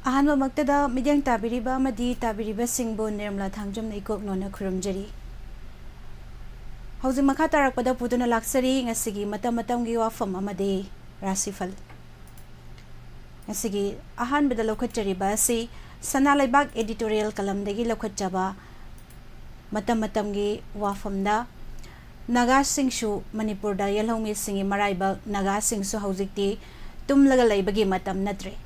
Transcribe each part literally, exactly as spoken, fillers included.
ꯑꯍꯥꯟꯕꯃꯛꯇꯗ ꯃꯤꯠꯌꯦꯡ ꯇꯥꯕꯤꯔꯤꯕ ꯑꯃꯗꯤ ꯇꯥꯕꯤꯔꯤꯕꯁꯤꯡꯕꯨ ꯅꯤꯔꯃꯂꯥ ꯊꯥꯡꯖꯝꯅ ꯏꯀꯣꯛꯅꯣꯅ ꯈꯨꯔꯨꯝꯖꯔꯤ꯫ ꯍꯧꯖꯤꯛ ꯃꯈꯥ ꯇꯥꯔꯛꯄꯗ ꯄꯨꯗꯨꯅ ꯂꯥꯛꯆꯔꯤ ꯉꯁꯤꯒꯤ ꯃꯇꯝ ꯃꯇꯝꯒꯤ ꯋꯥꯐꯝ ꯑꯃꯗꯤ ꯔꯥꯁꯤꯐꯜ꯫ ꯉꯁꯤꯒꯤ ꯑꯍꯥꯟꯕꯗ ꯂꯧꯈꯠꯆꯔꯤꯕ ꯑꯁꯤ ꯁꯅꯥ ꯂꯩꯕꯥꯛ editorial columnꯗꯒꯤ ꯂꯧꯈꯠꯆꯕ ꯃꯇꯝ ꯃꯇꯝꯒꯤ ꯋꯥꯐꯝꯗ ꯅꯥꯒꯥꯁꯤꯡꯁꯨ ꯃꯅꯤꯄꯨꯔꯗ ꯌꯦꯜꯍꯧꯃꯤꯁꯤꯡꯒꯤ ꯃꯔꯥꯏꯕꯛ, ꯅꯥꯒꯥꯁꯤꯡꯁꯨ ꯍꯧꯖꯤꯛꯇꯤ ꯇꯨꯝꯂꯒ ꯂꯩꯕꯒꯤ ꯃꯇꯝ ꯅꯠꯇ꯭ꯔꯦ꯫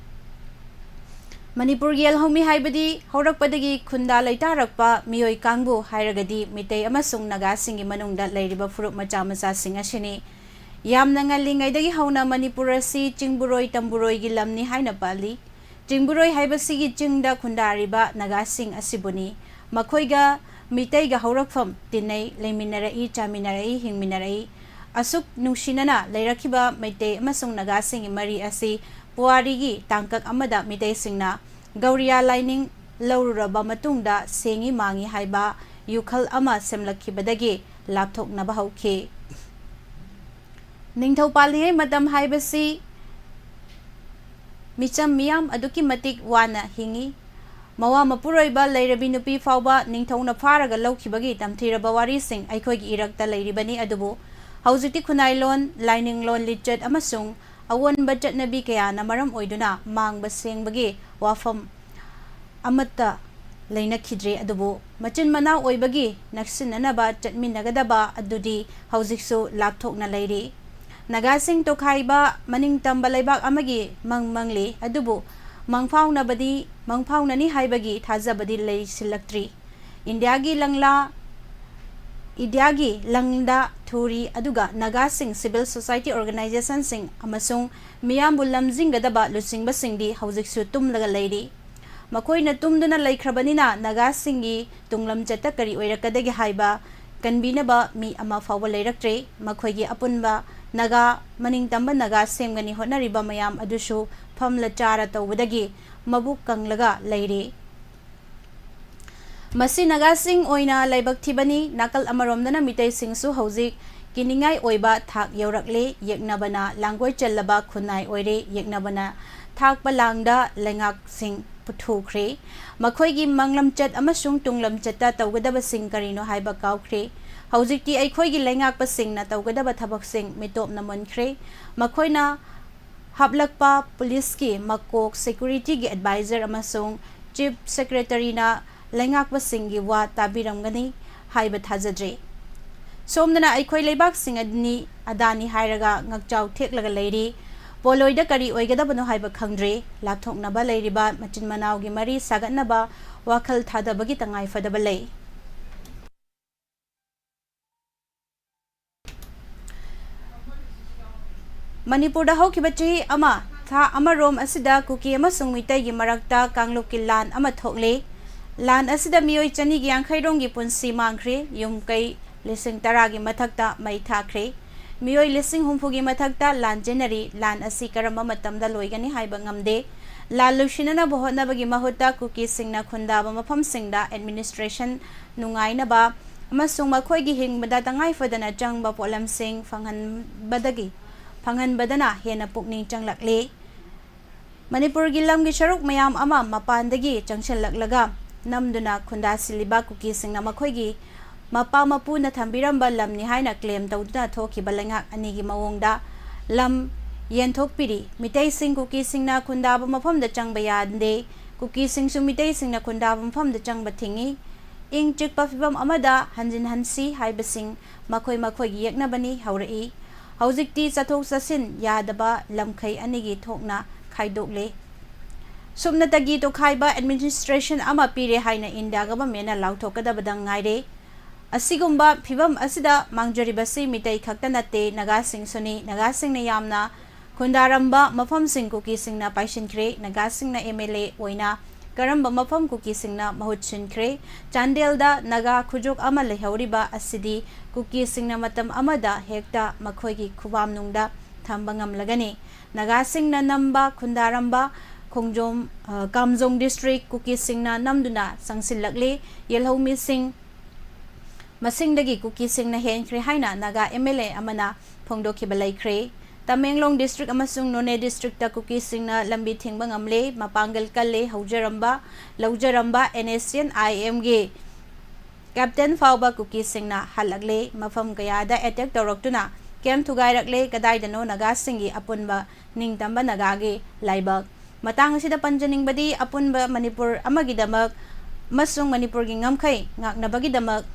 ꯃꯅꯤꯄꯨꯔꯒꯤ ꯌꯦꯜꯍꯧꯃꯤ ꯍꯥꯏꯕꯗꯤ ꯍꯧꯔꯛꯄꯗꯒꯤ ꯈꯨꯟꯗꯥ ꯂꯩꯇꯥꯔꯛꯄ ꯃꯤꯑꯣꯏ ꯀꯥꯡꯕꯨ ꯍꯥꯏꯔꯒꯗꯤ ꯃꯤꯇꯩ ꯑꯃꯁꯨꯡ ꯅꯥꯒꯥꯁꯤꯡꯒꯤ ꯃꯅꯨꯡꯗ ꯂꯩꯔꯤꯕ ꯐꯨꯔꯨꯞ ꯃꯆꯥ ꯃꯆꯥꯁꯤꯡ ꯑꯁꯤꯅꯤ꯫ ꯌꯥꯝꯅ ꯉꯜꯂꯤꯉꯩꯗꯒꯤ ꯍꯧꯅ ꯃꯅꯤꯄꯨꯔ ꯑꯁꯤ ꯆꯤꯡꯕꯨꯔꯣꯏ ꯇꯝꯕꯨꯔꯣꯏꯒꯤ ꯂꯝꯅꯤ ꯍꯥꯏꯅ ꯄꯜꯂꯤ꯫ ꯆꯤꯡꯕꯨꯔꯣꯏ ꯍꯥꯏꯕꯁꯤꯒꯤ ꯆꯤꯡꯗ ꯈꯨꯟꯗꯥꯔꯤꯕ ꯅꯥꯒꯥꯁꯤꯡ ꯑꯁꯤꯕꯨꯅꯤ꯫ ꯃꯈꯣꯏꯒ ꯃꯤꯇꯩꯒ ꯍꯧꯔꯛꯐꯝ ꯇꯤꯟꯅꯩ, ꯂꯩꯃꯤꯟꯅꯔꯛꯏ, ꯆꯥꯃꯤꯟꯅꯔꯛꯏ, ꯍꯤꯡꯃꯤꯟꯅꯔꯛꯏ꯫ ꯑꯁꯨꯛ ꯅꯨꯡꯁꯤꯅꯅ ꯂꯩꯔꯛꯈꯤꯕ ꯃꯩꯇꯩ ꯑꯃꯁꯨꯡ ꯅꯥꯒꯥꯁꯤꯡꯒꯤ ꯃꯔꯤ ꯑꯁꯤ ꯄꯨꯋꯥꯔꯤꯒꯤ ꯇꯥꯡꯀꯛ ꯑꯃꯗ ꯃꯤꯇꯩꯁꯤꯡꯅ ꯒꯧꯔꯤꯌꯥ ꯂꯥꯏꯅꯤꯡ ꯂꯧꯔꯨꯔꯕ ꯃꯇꯨꯡꯗ ꯁꯦꯡꯏ ꯃꯥꯡꯏ ꯍꯥꯏꯕ ꯌꯨꯈꯜ ꯑꯃ ꯁꯦꯝꯂꯛꯈꯤꯕꯗꯒꯤ ꯂꯥꯞꯊꯣꯛꯅꯕ ꯍꯧꯈꯤ꯫ ꯅꯤꯡꯊꯧ ꯄꯥꯜꯂꯤꯉꯩ ꯃꯇꯝ ꯍꯥꯏꯕꯁꯤ ꯃꯤꯆꯝ ꯃꯤꯌꯥꯝ ꯑꯗꯨꯛꯀꯤ ꯃꯇꯤꯛ ꯋꯥꯅ ꯍꯤꯡꯏ꯫ ꯃꯋꯥ ꯃꯄꯨꯔꯣꯏꯕ ꯂꯩꯔꯕꯤ ꯅꯨꯄꯤ ꯐꯥꯎꯕ ꯅꯤꯡꯊꯧꯅ ꯐꯥꯔꯒ ꯂꯧꯈꯤꯕꯒꯤ ꯇꯝꯊꯤꯔꯕ ꯋꯥꯔꯤꯁꯤꯡ ꯑꯩꯈꯣꯏꯒꯤ ꯏꯔꯛꯇ ꯂꯩꯔꯤꯕꯅꯤ꯫ ꯑꯗꯨꯕꯨ ꯍꯧꯖꯤꯛꯇꯤ ꯈꯨꯟꯅꯥꯏꯂꯣꯟ, ꯂꯥꯏꯅꯤꯡꯂꯣꯟ, ꯂꯤꯆꯠ ꯑꯃꯁꯨꯡ ꯑꯑꯣꯟꯕ ꯆꯠꯅꯕꯤ ꯀꯌꯥꯅ ꯃꯔꯝ ꯑꯣꯏꯗꯨꯅ ꯃꯥꯡꯕ ꯁꯦꯡꯕꯒꯤ ꯋꯥꯐꯝ ꯑꯃꯠꯇ ꯂꯩꯅꯈꯤꯗ꯭ꯔꯦ꯫ ꯑꯗꯨꯕꯨ ꯃꯆꯤꯟ ꯃꯅꯥꯎ ꯑꯣꯏꯕꯒꯤ ꯅꯛꯁꯤꯟꯅꯅꯕ ꯆꯠꯃꯤꯟꯅꯒꯗꯕ ꯑꯗꯨꯗꯤ ꯍꯧꯖꯤꯛꯁꯨ ꯂꯥꯞꯊꯣꯛꯅ ꯂꯩꯔꯤ꯫ ꯅꯥꯒꯥꯁꯤꯡ ꯇꯣꯈꯥꯏꯕ ꯃꯅꯤꯡ ꯇꯝꯕ ꯂꯩꯕꯥꯛ ꯑꯃꯒꯤ ꯃꯪ ꯃꯪꯂꯤ꯫ ꯑꯗꯨꯕꯨ ꯃꯪꯐꯥꯎꯅꯕꯗꯤ, ꯃꯪꯐꯥꯎꯅꯅꯤ ꯍꯥꯏꯕꯒꯤ ꯊꯥꯖꯕꯗꯤ ꯂꯩꯁꯤꯜꯂꯛꯇ꯭ꯔꯤ꯫ ꯏꯟꯗꯤꯌꯥꯒꯤ ꯂꯪꯂꯥ, ꯏꯟꯗꯤꯌꯥꯒꯤ ꯂꯪꯗ ꯊꯨꯔꯤ, ꯑꯗꯨꯒ ꯅꯥꯒꯥꯁꯤꯡ, civil society organizationꯁꯤꯡ ꯑꯃꯁꯨꯡ ꯃꯤꯌꯥꯝꯕꯨ ꯂꯝꯖꯤꯡꯒꯗꯕ ꯂꯨꯆꯤꯡꯕꯁꯤꯡꯗꯤ ꯍꯧꯖꯤꯛꯁꯨ ꯇꯨꯝꯂꯒ ꯂꯩꯔꯤ꯫ ꯃꯈꯣꯏꯅ ꯇꯨꯝꯗꯨꯅ ꯂꯩꯈ꯭ꯔꯕꯅꯤꯅ ꯅꯥꯒꯥꯁꯤꯡꯒꯤ ꯇꯨꯡꯂꯝꯆꯠꯇ ꯀꯔꯤ ꯑꯣꯏꯔꯛꯀꯗꯒꯦ ꯍꯥꯏꯕ ꯀꯟꯕꯤꯅꯕ ꯃꯤ ꯑꯃ ꯐꯥꯎꯕ ꯂꯩꯔꯛꯇ꯭ꯔꯦ꯫ ꯃꯈꯣꯏꯒꯤ ꯑꯄꯨꯟꯕ ꯅꯥꯒꯥ, ꯃꯅꯤꯡ ꯇꯝꯕ ꯅꯥꯒꯥ ꯁꯦꯝꯒꯅꯤ ꯍꯣꯠꯅꯔꯤꯕ ꯃꯌꯥꯝ ꯑꯗꯨꯁꯨ ꯐꯝꯂ ꯆꯥꯔ ꯇꯧꯕꯗꯒꯤ ꯃꯕꯨꯛ ꯀꯪꯂꯒ ꯂꯩꯔꯤ꯫ ꯃꯁꯤ ꯅꯥꯒꯥꯁꯤꯡ ꯑꯣꯏꯅ ꯂꯥꯏꯕꯛ ꯊꯤꯕꯅꯤ꯫ ꯅꯥꯀꯜ ꯑꯃꯔꯣꯝꯗꯅ ꯃꯤꯇꯩꯁꯤꯡꯁꯨ ꯍꯧꯖꯤꯛ ꯀꯤꯅꯤꯡꯉꯥꯏ ꯑꯣꯏꯕ ꯊꯥꯛ ꯌꯧꯔꯛꯂꯦ꯫ ꯌꯦꯛꯅꯕꯅ ꯂꯥꯡꯒꯣꯏ ꯆꯜꯂꯕ ꯈꯨꯟꯅꯥꯏ ꯑꯣꯏꯔꯦ꯫ ꯌꯦꯛꯅꯕꯅ ꯊꯥꯛꯄ ꯂꯥꯡꯗ ꯂꯩꯉꯥꯛꯁꯤꯡ ꯄꯨꯊꯨꯈ꯭ꯔꯦ꯫ ꯃꯈꯣꯏꯒꯤ ꯃꯥꯡꯂꯝꯆꯠ ꯑꯃꯁꯨꯡ ꯇꯨꯡꯂꯝꯆꯠꯇ ꯇꯧꯒꯗꯕꯁꯤꯡ ꯀꯔꯤꯅꯣ ꯍꯥꯏꯕ ꯀꯥꯎꯈ꯭ꯔꯦ꯫ ꯍꯧꯖꯤꯛꯇꯤ ꯑꯩꯈꯣꯏꯒꯤ ꯂꯩꯉꯥꯛꯄꯁꯤꯡꯅ ꯇꯧꯒꯗꯕ ꯊꯕꯛꯁꯤꯡ ꯃꯤꯇꯣꯞꯅ ꯃꯨꯟꯈ꯭ꯔꯦ꯫ ꯃꯈꯣꯏꯅ ꯍꯥꯞꯂꯛꯄ ꯄꯨꯂꯤꯁꯀꯤ ꯃꯀꯣꯛ, ꯁꯦꯀ꯭ꯌꯨꯔꯤꯇꯤꯒꯤ ꯑꯦꯗꯚꯥꯏꯖꯔ ꯑꯃꯁꯨꯡ ꯆꯤꯐ ꯁꯦꯀ꯭ꯔꯦꯇꯔꯤꯅ ꯂꯩꯉꯥꯛꯄꯁꯤꯡꯒꯤ ꯋꯥ ꯇꯥꯕꯤꯔꯝꯒꯅꯤ ꯍꯥꯏꯕ ꯊꯥꯖꯗ꯭ꯔꯦ꯫ ꯁꯣꯝꯗꯅ ꯑꯩꯈꯣꯏ ꯂꯩꯕꯥꯛꯁꯤꯡ ꯑꯗꯨꯅꯤ ꯑꯗꯥꯅꯤ ꯍꯥꯏꯔꯒ ꯉꯛꯆꯥꯎ ꯊꯦꯛꯂꯒ ꯂꯩꯔꯤ꯫ ꯄꯣꯂꯣꯏꯗ ꯀꯔꯤ ꯑꯣꯏꯒꯗꯕꯅꯣ ꯍꯥꯏꯕ ꯈꯪꯗ꯭ꯔꯦ꯫ ꯂꯥꯞꯊꯣꯛꯅꯕ ꯂꯩꯔꯤꯕ ꯃꯆꯤꯟ ꯃꯅꯥꯎꯒꯤ ꯃꯔꯤ ꯁꯥꯒꯠꯅꯕ ꯋꯥꯈꯜ ꯊꯥꯗꯕꯒꯤ ꯇꯉꯥꯏ ꯐꯗꯕ ꯂꯩ꯫ ꯃꯅꯤꯄꯨꯔꯗ ꯍꯧꯈꯤꯕ ꯆꯍꯤ ꯑꯃ ꯊꯥ ꯑꯃꯔꯣꯝ ꯑꯁꯤꯗ ꯀꯨꯀꯤ ꯑꯃꯁꯨꯡ ꯃꯤꯇꯩꯒꯤ ꯃꯔꯛꯇ ꯀꯥꯡꯂꯨꯞꯀꯤ ꯂꯥꯟ ꯑꯃ ꯊꯣꯛꯂꯦ꯫ ꯂꯥꯟ ꯑꯁꯤꯗ ꯃꯤꯑꯣꯏ ꯆꯅꯤꯒꯤ ꯌꯥꯡꯈꯩ ꯔꯣꯝꯒꯤ ꯄꯨꯟꯁꯤ ꯃꯥꯡꯈ꯭ꯔꯦ꯫ ꯌꯨꯝ ꯀꯩ ꯂꯤꯁꯤꯡ ꯇꯔꯥꯒꯤ ꯃꯊꯛꯇ ꯃꯩ ꯊꯥꯈ꯭ꯔꯦ꯫ ꯃꯤꯑꯣꯏ ꯂꯤꯁꯤꯡ ꯍꯨꯝꯐꯨꯒꯤ ꯃꯊꯛꯇ ꯂꯥꯟ ꯆꯦꯟꯅꯔꯤ꯫ ꯂꯥꯟ ꯑꯁꯤ ꯀꯔꯝꯕ ꯃꯇꯝꯗ ꯂꯣꯏꯒꯅꯤ ꯍꯥꯏꯕ ꯉꯝꯗꯦ꯫ ꯂꯥꯟ ꯂꯣꯏꯁꯤꯟꯅꯅꯕ ꯍꯣꯠꯅꯕꯒꯤ ꯃꯍꯨꯠꯇ ꯀꯨꯀꯤꯁꯤꯡꯅ ꯈꯨꯟꯗꯥꯕ ꯃꯐꯝꯁꯤꯡꯗ ꯑꯦꯗꯃꯤꯅꯤꯁꯇ꯭ꯔꯦꯁꯟ ꯅꯨꯡꯉꯥꯏꯅꯕ ꯑꯃꯁꯨꯡ ꯃꯈꯣꯏꯒꯤ ꯍꯤꯡꯕꯗ ꯇꯉꯥꯏ ꯐꯗꯅ ꯆꯪꯕ ꯄꯣꯠꯂꯝꯁꯤꯡ ꯐꯪꯍꯟꯕꯗꯒꯤ, ꯐꯪꯍꯟꯕꯗꯅ ꯍꯦꯟꯅ ꯄꯨꯛꯅꯤꯡ ꯆꯪꯂꯛꯂꯤ꯫ ꯃꯅꯤꯄꯨꯔꯒꯤ ꯂꯝꯒꯤ ꯁꯔꯨꯛ ꯃꯌꯥꯝ ꯑꯃ ꯃꯄꯥꯟꯗꯒꯤ ꯆꯪꯁꯤꯜꯂꯛꯂꯒ ꯅꯝꯗꯨꯅ ꯈꯨꯟꯗꯥꯁꯤꯜꯂꯤꯕ ꯀꯨꯀꯤꯁꯤꯡꯅ ꯃꯈꯣꯏꯒꯤ ꯃꯄꯥ ꯃꯄꯨꯅ ꯊꯝꯕꯤꯔꯝꯕ ꯂꯝꯅꯤ ꯍꯥꯏꯅ ꯀ꯭ꯂꯦꯝ ꯇꯧꯗꯨꯅ ꯊꯣꯛꯈꯤꯕ ꯂꯩꯉꯥꯛ ꯑꯅꯤꯒꯤ ꯃꯑꯣꯡꯗ ꯂꯝ ꯌꯦꯟꯊꯣꯛꯄꯤꯔꯤ꯫ ꯃꯤꯇꯩꯁꯤꯡ ꯀꯨꯀꯤꯁꯤꯡꯅ ꯈꯨꯟꯗꯥꯕ ꯃꯐꯝꯗ ꯆꯪꯕ ꯌꯥꯗꯦ꯫ ꯀꯨꯀꯤꯁꯤꯡꯁꯨ ꯃꯤꯇꯩꯁꯤꯡꯅ ꯈꯨꯟꯗꯥꯕ ꯃꯐꯝꯗ ꯆꯪꯕ ꯊꯤꯡꯏ꯫ ꯏꯪ ꯆꯤꯛꯄ ꯐꯤꯕꯝ ꯑꯃꯗ ꯍꯟꯖꯤꯟꯍꯟꯁꯤ ꯍꯥꯏꯕꯁꯤꯡ ꯃꯈꯣꯏ ꯃꯈꯣꯏꯒꯤ ꯌꯦꯛꯅꯕꯅꯤ ꯍꯧꯔꯛꯏ꯫ ꯍꯧꯖꯤꯛꯇꯤ ꯆꯠꯊꯣꯛ ꯆꯠꯁꯤꯟ ꯌꯥꯗꯕ ꯂꯝꯈꯩ ꯑꯅꯤꯒꯤ ꯊꯣꯛꯅ ꯈꯥꯏꯗꯣꯛꯂꯦ꯫ ꯁꯨꯞꯅꯇꯒꯤ ꯇꯣꯈꯥꯏꯕ ꯑꯦꯗꯃꯤꯅꯤꯁꯇ꯭ꯔꯦꯁꯟ ꯑꯃ ꯄꯤꯔꯦ ꯍꯥꯏꯅ ꯏꯟꯗꯤꯌꯥ ꯒꯚꯔꯟꯃꯦꯟꯠꯅ ꯂꯥꯎꯊꯣꯛꯀꯗꯕꯗ ꯉꯥꯏꯔꯦ꯫ ꯑꯁꯤꯒꯨꯝꯕ ꯐꯤꯕꯝ ꯑꯁꯤꯗ ꯃꯥꯡꯖꯔꯤꯕꯁꯤ ꯃꯤꯇꯩ ꯈꯛꯇ ꯅꯠꯇꯦ, ꯅꯥꯒꯥꯁꯤꯡꯁꯨꯅꯤ꯫ ꯅꯥꯒꯥꯁꯤꯡꯅ ꯌꯥꯝꯅ ꯈꯨꯟꯗꯥꯔꯝꯕ ꯃꯐꯝꯁꯤꯡ ꯀꯨꯀꯤꯁꯤꯡꯅ ꯄꯥꯏꯁꯤꯟꯈ꯭ꯔꯦ꯫ ꯅꯥꯒꯥꯁꯤꯡꯅ ꯑꯦꯝ ꯑꯦꯜ ꯑꯦ ꯑꯣꯏꯅ ꯀꯔꯝꯕ ꯃꯐꯝ ꯀꯨꯀꯤꯁꯤꯡꯅ ꯃꯍꯨꯠ ꯁꯤꯟꯈ꯭ꯔꯦ? ꯆꯥꯟꯗꯦꯜꯗ ꯅꯥꯒꯥ ꯈꯨꯖꯣꯛ ꯑꯃ ꯂꯩꯍꯧꯔꯤꯕ ꯑꯁꯤꯗꯤ ꯀꯨꯀꯤꯁꯤꯡꯅ ꯃꯇꯝ ꯑꯃꯗ ꯍꯦꯛꯇ ꯃꯈꯣꯏꯒꯤ ꯈꯨꯕꯥꯝꯅꯨꯡꯗ ꯊꯝꯕ ꯉꯝꯂꯒꯅꯤ꯫ ꯅꯥꯒꯥꯁꯤꯡꯅ ꯅꯝꯕ ꯈꯨꯟꯗꯥꯔꯝꯕ ꯈꯣꯡꯖꯣꯝ, ꯑ, ꯀꯥꯝꯖꯣꯡ ꯗꯤꯁꯇ꯭ꯔꯤꯛ ꯀꯨꯀꯤꯁꯤꯡꯅ ꯅꯝꯗꯨꯅ ꯆꯪꯁꯤꯜꯂꯛꯂꯤ꯫ ꯌꯦꯜꯍꯧꯃꯤꯁꯤꯡ ꯃꯁꯤꯡꯗꯒꯤ ꯀꯨꯀꯤꯁꯤꯡꯅ ꯍꯦꯟꯈ꯭ꯔꯦ ꯍꯥꯏꯅ ꯅꯥꯒꯥ ꯑꯦꯝ ꯑꯦꯜ ꯑꯦ ꯑꯃꯅ ꯐꯣꯡꯗꯣꯛꯈꯤꯕ ꯂꯩꯈ꯭ꯔꯦ꯫ ꯇꯃꯦꯡꯂꯣꯡ ꯗꯤꯁꯇ꯭ꯔꯤꯛ ꯑꯃꯁꯨꯡ ꯅꯣꯅꯦ ꯗꯤꯁꯇ꯭ꯔꯤꯛꯇ ꯀꯨꯀꯤꯁꯤꯡꯅ ꯂꯝꯕꯤ ꯊꯤꯡꯕ ꯉꯝꯂꯦ, ꯃꯄꯥꯡꯒꯜ ꯀꯜꯂꯦ, ꯍꯧꯖꯔꯝꯕ, ꯂꯧꯖꯔꯝꯕ ꯑꯦꯟ ꯑꯦꯁ ꯑꯦꯟ ꯑꯥꯏ ꯑꯦꯝꯒꯤ ꯀꯦꯞꯇꯦꯟ ꯐꯥꯎꯕ ꯀꯨꯀꯤꯁꯤꯡꯅ ꯍꯥꯠꯂꯛꯂꯦ꯫ ꯃꯐꯝ ꯀꯌꯥꯗ ꯑꯦꯇꯦꯛ ꯇꯧꯔꯛꯇꯨꯅ ꯀꯦꯝ ꯊꯨꯒꯥꯏꯔꯛꯂꯦ꯫ ꯀꯗꯥꯏꯗꯅꯣ ꯅꯥꯒꯥꯁꯤꯡꯒꯤ ꯑꯄꯨꯟꯕ ꯅꯤꯡꯇꯝꯕ ꯅꯥꯒꯥꯒꯤ ꯂꯥꯏꯕꯛ? ꯃꯇꯥꯡ ꯑꯁꯤꯗ ꯄꯟꯖꯅꯤꯡꯕꯗꯤ, ꯑꯄꯨꯟꯕ ꯃꯅꯤꯄꯨꯔ ꯑꯃꯒꯤꯗꯃꯛ ꯑꯃꯁꯨꯡ ꯃꯅꯤꯄꯨꯔꯒꯤ ꯉꯝꯈꯩ ꯉꯥꯛꯅꯕꯒꯤꯗꯃꯛ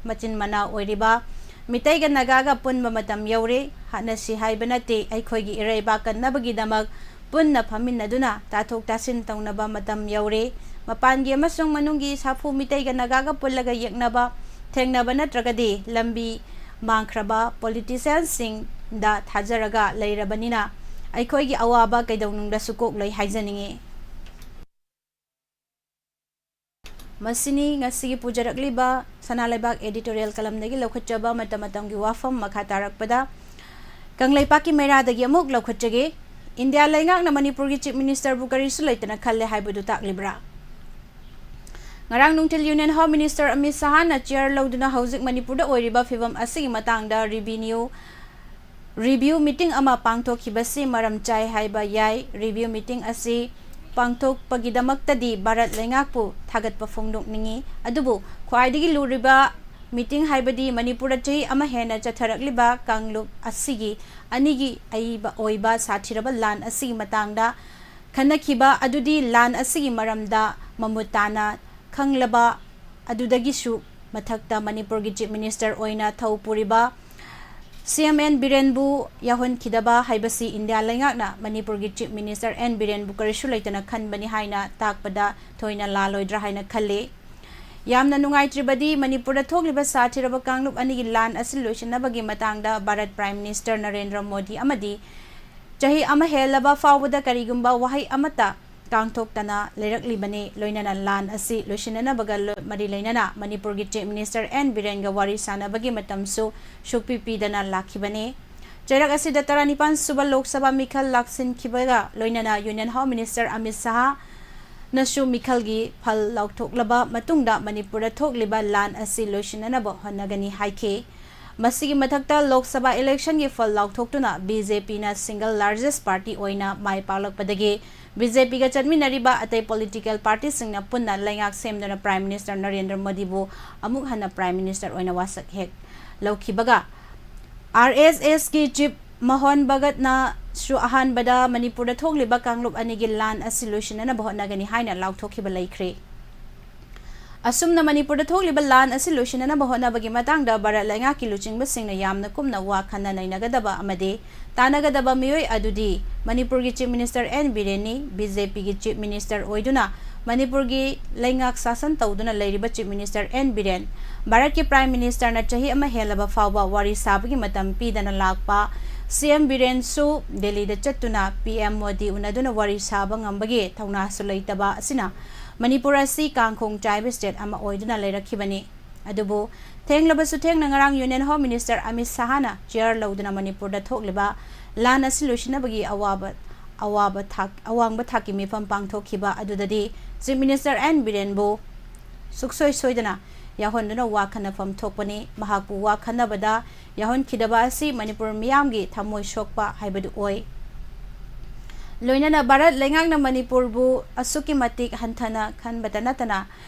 ꯃꯆꯤꯟ ꯃꯅꯥꯎ ꯑꯣꯏꯔꯤꯕ ꯃꯤꯇꯩꯒ ꯅꯥꯒꯥꯒ ꯄꯨꯟꯕ ꯃꯇꯝ ꯌꯧꯔꯦ꯫ ꯍꯥꯠꯅꯁꯤ ꯍꯥꯏꯕ ꯅꯠꯇꯦ, ꯑꯩꯈꯣꯏꯒꯤ ꯏꯔꯩꯕꯥꯛ ꯀꯟꯅꯕꯒꯤꯗꯃꯛ ꯄꯨꯟꯅ ꯐꯝꯃꯤꯟꯅꯗꯨꯅ ꯇꯥꯊꯣꯛ ꯇꯥꯁꯤꯟ ꯇꯧꯅꯕ ꯃꯇꯝ ꯌꯧꯔꯦ꯫ ꯃꯄꯥꯟꯒꯤ ꯑꯃꯁꯨꯡ ꯃꯅꯨꯡꯒꯤ ꯁꯥꯐꯨ ꯃꯤꯇꯩꯒ ꯅꯥꯒꯥꯒ ꯄꯨꯜꯂꯒ ꯌꯦꯛꯅꯕ, ꯊꯦꯡꯅꯕ ꯅꯠꯇ꯭ꯔꯒꯗꯤ ꯂꯝꯕꯤ ꯃꯥꯡꯈ꯭ꯔꯕ ꯄꯣꯂꯤꯇꯤꯁꯤꯌꯥꯟꯁꯤꯡꯗ ꯊꯥꯖꯔꯒ ꯂꯩꯔꯕꯅꯤꯅ ꯑꯩꯈꯣꯏꯒꯤ ꯑꯋꯥꯕ ꯀꯩꯗꯧꯅꯨꯡꯗꯁꯨ ꯀꯣꯛꯂꯣꯏ ꯍꯥꯏꯖꯅꯤꯡꯏ꯫ ꯃꯁꯤꯅꯤ ꯉꯁꯤꯒꯤ ꯄꯨꯖꯔꯛꯂꯤꯕ ꯁꯅꯥ ꯂꯩꯕꯥꯛ editorial columnꯗꯒꯤ ꯂꯧꯈꯠꯆꯕ ꯃꯇꯝ ꯃꯇꯝꯒꯤ ꯋꯥꯐꯝ꯫ ꯃꯈꯥ ꯇꯥꯔꯛꯄꯗ ꯀꯪꯂꯩꯄꯥꯛꯀꯤ ꯃꯩꯔꯥꯗꯒꯤ ꯑꯃꯨꯛ ꯂꯧꯈꯠꯆꯒꯦ꯫ ꯏꯟꯗꯤꯌꯥ ꯂꯩꯉꯥꯛꯅ ꯃꯅꯤꯄꯨꯔꯒꯤ Chief Ministerꯕꯨ ꯀꯔꯤꯁꯨ ꯂꯩꯇꯅ ꯈꯜꯂꯦ ꯍꯥꯏꯕꯗꯨ ꯇꯥꯛꯂꯤꯕ꯭ꯔꯥ? ꯉꯔꯥꯡ ꯅꯨꯡꯊꯤꯜ Union Home Minister Amit ꯁꯍꯥꯅ chair ꯂꯧꯗꯨꯅ ꯍꯧꯖꯤꯛ ꯃꯅꯤꯄꯨꯔꯗ ꯑꯣꯏꯔꯤꯕ ꯐꯤꯕꯝ ꯑꯁꯤꯒꯤ ꯃꯇꯥꯡꯗ revenue review meeting ꯑꯃ ꯄꯥꯡꯊꯣꯛꯈꯤꯕꯁꯤ ꯃꯔꯝ ꯆꯥꯏ ꯍꯥꯏꯕ ꯌꯥꯏ꯫ Review meeting ꯑꯁꯤ ꯄꯥꯡꯊꯣꯛꯄꯒꯤꯗꯃꯛꯇꯗꯤ ꯚꯥꯔꯠ ꯂꯩꯉꯥꯛꯄꯨ ꯊꯥꯒꯠꯄ ꯐꯣꯡꯗꯣꯛꯅꯤꯡꯏ꯫ ꯑꯗꯨꯕꯨ ꯈ꯭ꯋꯥꯏꯗꯒꯤ ꯂꯨꯔꯤꯕ meeting ꯍꯥꯏꯕꯗꯤ ꯃꯅꯤꯄꯨꯔꯗ ꯆꯍꯤ ꯑꯃ ꯍꯦꯟꯅ ꯆꯠꯊꯔꯛꯂꯤꯕ ꯀꯥꯡꯂꯨꯞ ꯑꯁꯤꯒꯤ ꯑꯅꯤꯒꯤ ꯑꯏꯕ ꯑꯣꯏꯕ ꯁꯥꯊꯤꯔꯕ ꯂꯥꯟ ꯑꯁꯤꯒꯤ ꯃꯇꯥꯡꯗ ꯈꯟꯅꯈꯤꯕ ꯑꯗꯨꯗꯤ ꯂꯥꯟ ꯑꯁꯤꯒꯤ ꯃꯔꯝꯗ ꯃꯃꯨꯠ ꯇꯥꯅ ꯈꯪꯂꯕ ꯑꯗꯨꯗꯒꯤꯁꯨ ꯃꯊꯛꯇ ꯃꯅꯤꯄꯨꯔꯒꯤ Chief Minister ꯑꯣꯏꯅ ꯊꯧ ꯄꯨꯔꯤꯕ ꯁꯤ ꯑꯦꯝ ꯑꯦꯟ ꯕꯤꯔꯦꯟꯕꯨ ꯌꯥꯎꯍꯟꯈꯤꯗꯕ ꯍꯥꯏꯕꯁꯤ ꯏꯟꯗꯤꯌꯥ ꯂꯩꯉꯥꯛꯅ ꯃꯅꯤꯄꯨꯔꯒꯤ Chief Minister ꯑꯦꯟ ꯕꯤꯔꯦꯟꯕꯨ ꯀꯔꯤꯁꯨ ꯂꯩꯇꯅ ꯈꯟꯕꯅꯤ ꯍꯥꯏꯅ ꯇꯥꯛꯄꯗ ꯊꯣꯏꯅ ꯂꯥꯜꯂꯣꯏꯗ꯭ꯔꯥ ꯍꯥꯏꯅ ꯈꯜꯂꯤ꯫ ꯌꯥꯝꯅ ꯅꯨꯡꯉꯥꯏꯇ꯭ꯔꯤꯕꯗꯤ ꯃꯅꯤꯄꯨꯔꯗ ꯊꯣꯛꯂꯤꯕ ꯁꯥꯊꯤꯔꯕ ꯀꯥꯡꯂꯨꯞ ꯑꯅꯤꯒꯤ ꯂꯥꯟ ꯑꯁꯤ ꯂꯣꯏꯁꯤꯟꯅꯕꯒꯤ ꯃꯇꯥꯡꯗ ꯚꯥꯔꯠ Prime Minister ꯅꯔꯦꯟꯗ꯭ꯔ ꯃꯣꯗꯤ ꯑꯃꯗꯤ ꯆꯍꯤ ꯑꯃ ꯍꯦꯜꯂꯕ ꯐꯥꯎꯕꯗ ꯀꯔꯤꯒꯨꯝꯕ ꯋꯥꯍꯩ ꯑꯃꯠꯇ ꯀꯥꯡꯊꯣꯛꯇꯅ ꯂꯩꯔꯛꯂꯤꯕꯅꯤ꯫ ꯂꯣꯏꯅꯅ ꯂꯥꯟ ꯑꯁꯤ ꯂꯣꯏꯁꯤꯟꯅꯅꯕꯒ ꯂꯣ-, ꯃꯔꯤ ꯂꯩꯅꯅ ꯃꯅꯤꯄꯨꯔꯒꯤ Chief Minister ꯑꯦꯟ ꯕꯤꯔꯦꯟꯒ ꯋꯥꯔꯤ ꯁꯥꯅꯕꯒꯤ ꯃꯇꯝꯁꯨ ꯁꯨꯛꯄꯤ ꯄꯤꯗꯅ ꯂꯥꯛꯈꯤꯕꯅꯤ꯫ ꯆꯩꯔꯛ ꯑꯁꯤꯗ ꯇꯔꯥꯅꯤꯄꯥꯟ ꯁꯨꯕ ꯂꯣꯛ ꯁꯚꯥ ꯃꯤꯈꯜ ꯂꯥꯛꯁꯤꯟꯈꯤꯕꯒ ꯂꯣꯏꯅꯅ Union Home Minister ꯑꯃꯤꯠ ꯁꯍꯥ ꯅꯁꯨ ꯃꯤꯈꯜꯒꯤ ꯐꯜ ꯂꯥꯎꯊꯣꯛꯂꯕ ꯃꯇꯨꯡꯗ ꯃꯅꯤꯄꯨꯔꯗ ꯊꯣꯛꯂꯤꯕ ꯂꯥꯟ ꯑꯁꯤ ꯂꯣꯏꯁꯤꯟꯅꯅꯕ ꯍꯣꯠꯅꯒꯅꯤ ꯍꯥꯏꯈꯤ꯫ ꯃꯁꯤꯒꯤ ꯃꯊꯛꯇ ꯂꯣꯛ ꯁꯚꯥ ꯏꯂꯦꯛꯁꯟꯒꯤ ꯐꯜ ꯂꯥꯎꯊꯣꯛꯇꯨꯅ ꯕꯤ ꯖꯦ ꯄꯤꯅ single largest party ꯑꯣꯏꯅ ꯃꯥꯏ ꯄꯥꯛꯂꯛꯄꯗꯒꯤ ꯕꯤ ꯖꯦ ꯄꯤꯒ ꯆꯠꯃꯤꯟꯅꯔꯤꯕ ꯑꯇꯩ ꯄꯣꯂꯤꯇꯤꯀꯦꯜ ꯄꯥꯔꯇꯤꯁꯤꯡꯅ ꯄꯨꯟꯅ ꯂꯩꯉꯥꯛ ꯁꯦꯝꯗꯨꯅ ꯄ꯭ꯔꯥꯏꯝ ꯃꯤꯅꯤꯁꯇꯔ ꯅꯔꯦꯟꯗ꯭ꯔ ꯃꯣꯗꯤꯕꯨ ꯑꯃꯨꯛ ꯍꯟꯅ ꯄ꯭ꯔꯥꯏꯝ ꯃꯤꯅꯤꯁꯇꯔ ꯑꯣꯏꯅ ꯋꯥꯁꯛ ꯍꯦꯛ ꯂꯧꯈꯤꯕꯒ, ꯑꯥꯔ ꯑꯦꯁ ꯑꯦꯁꯀꯤ ꯆꯤꯐ ꯃꯣꯍꯟ ꯚꯒꯠꯅꯁꯨ ꯑꯍꯥꯟꯕꯗ ꯃꯅꯤꯄꯨꯔꯗ ꯊꯣꯛꯂꯤꯕ ꯀꯥꯡꯂꯨꯞ ꯑꯅꯤꯒꯤ ꯂꯥꯟ ꯑꯁꯤ ꯂꯣꯏꯁꯤꯟꯅꯅꯕ ꯍꯣꯠꯅꯒꯅꯤ ꯍꯥꯏꯅ ꯂꯥꯎꯊꯣꯛꯈꯤꯕ ꯂꯩꯈ꯭ꯔꯦ꯫ ꯑꯁꯨꯝꯅ ꯃꯅꯤꯄꯨꯔꯗ ꯊꯣꯛꯂꯤꯕ ꯂꯥꯟ ꯑꯁꯤ ꯂꯣꯏꯁꯤꯟꯅꯅꯕ ꯍꯣꯠꯅꯕꯒꯤ ꯃꯇꯥꯡꯗ ꯚꯥꯔꯠ ꯂꯩꯉꯥꯛꯀꯤ ꯂꯨꯆꯤꯡꯕꯁꯤꯡꯅ ꯌꯥꯝꯅ ꯀꯨꯞꯅ ꯋꯥ ꯈꯟꯅ ꯅꯩꯅꯒꯗꯕ ꯑꯃꯗꯤ ꯇꯥꯟꯅꯒꯗꯕ ꯃꯤꯑꯣꯏ ꯑꯗꯨꯗꯤ ꯃꯅꯤꯄꯨꯔꯒꯤ ꯆꯤꯐ ꯃꯤꯅꯤꯁꯇꯔ ꯑꯦꯟ ꯕꯤꯔꯦꯟꯅꯤ꯫ ꯕꯤ ꯖꯦ ꯄꯤꯒꯤ ꯆꯤꯐ ꯃꯤꯅꯤꯁꯇꯔ ꯑꯣꯏꯗꯨꯅ ꯃꯅꯤꯄꯨꯔꯒꯤ ꯂꯩꯉꯥꯛ ꯁꯥꯁꯟ ꯇꯧꯗꯨꯅ ꯂꯩꯔꯤꯕ ꯆꯤꯐ ꯃꯤꯅꯤꯁꯇꯔ ꯑꯦꯟ ꯕꯤꯔꯦꯟ ꯚꯥꯔꯠꯀꯤ ꯄ꯭ꯔꯥꯏꯝ ꯃꯤꯅꯤꯁꯇꯔꯅ ꯆꯍꯤ ꯑꯃ ꯍꯦꯜꯂꯕ ꯐꯥꯎꯕ ꯋꯥꯔꯤ ꯁꯥꯕꯒꯤ ꯃꯇꯝ ꯄꯤꯗꯅ ꯂꯥꯛꯄ ꯁꯤ ꯑꯦꯝ ꯕꯤꯔꯦꯟꯁꯨ ꯗꯦꯜꯂꯤꯗ ꯆꯠꯇꯨꯅ ꯄꯤ ꯑꯦꯝ ꯃꯣꯗꯤ ꯎꯅꯗꯨꯅ ꯋꯥꯔꯤ ꯁꯥꯕ ꯉꯝꯕꯒꯤ ꯊꯧꯅꯥꯁꯨ ꯂꯩꯇꯕ ꯑꯁꯤꯅ ꯃꯅꯤꯄꯨꯔ ꯑꯁꯤ ꯀꯥꯡꯈꯣꯡ ꯆꯥꯏꯕ ꯁ꯭ꯇꯦꯠ ꯑꯃ ꯑꯣꯏꯗꯨꯅ ꯂꯩꯔꯛꯈꯤꯕꯅꯤ꯫ ꯑꯗꯨꯕꯨ ꯊꯦꯡꯂꯕꯁꯨ ꯊꯦꯡꯅ ꯉꯔꯥꯡ ꯌꯨꯅꯤꯌꯟ ꯍꯣꯝ ꯃꯤꯅꯤꯁꯇꯔ ꯑꯃꯤꯠ ꯁꯥꯍꯅ ꯆꯤꯌꯔ ꯂꯧꯗꯨꯅ ꯃꯅꯤꯄꯨꯔꯗ ꯊꯣꯛꯂꯤꯕ ꯂꯥꯟ ꯑꯁꯤ ꯂꯣꯏꯁꯤꯟꯅꯕꯒꯤ ꯑꯋꯥꯕ, ꯑꯋꯥꯕ ꯊꯥꯛ, ꯑꯋꯥꯡꯕ ꯊꯥꯛꯀꯤ ꯃꯤꯐꯝ ꯄꯥꯡꯊꯣꯛꯈꯤꯕ ꯑꯗꯨꯗꯗꯤ ꯆꯤꯐ ꯃꯤꯅꯤꯁꯇꯔ ꯑꯦꯟ ꯕꯤꯔꯦꯟꯕꯨ ꯁꯨꯛꯁꯣꯏ ꯁꯣꯏꯗꯅ ꯌꯥꯎꯍꯟꯗꯨꯅ ꯋꯥ ꯈꯟꯅꯐꯝ ꯊꯣꯛꯄꯅꯤ꯫ ꯃꯍꯥꯛꯄꯨ ꯋꯥ ꯈꯟꯅꯕꯗ ꯌꯥꯎꯍꯟꯈꯤꯗꯕ ꯑꯁꯤ ꯃꯅꯤꯄꯨꯔ ꯃꯤꯌꯥꯝꯒꯤ ꯊꯃꯣꯏ ꯁꯣꯛꯄ ꯍꯥꯏꯕꯗꯨ ꯑꯣꯏ꯫ ꯂꯣꯏꯅꯅ ꯚꯥꯔꯠ ꯂꯩꯉꯥꯛꯅ ꯃꯅꯤꯄꯨꯔꯕꯨ ꯑꯁꯨꯛꯀꯤ ꯃꯇꯤꯛ ꯍꯟꯊꯅ ꯈꯟꯕꯇ ꯅꯠꯇꯅ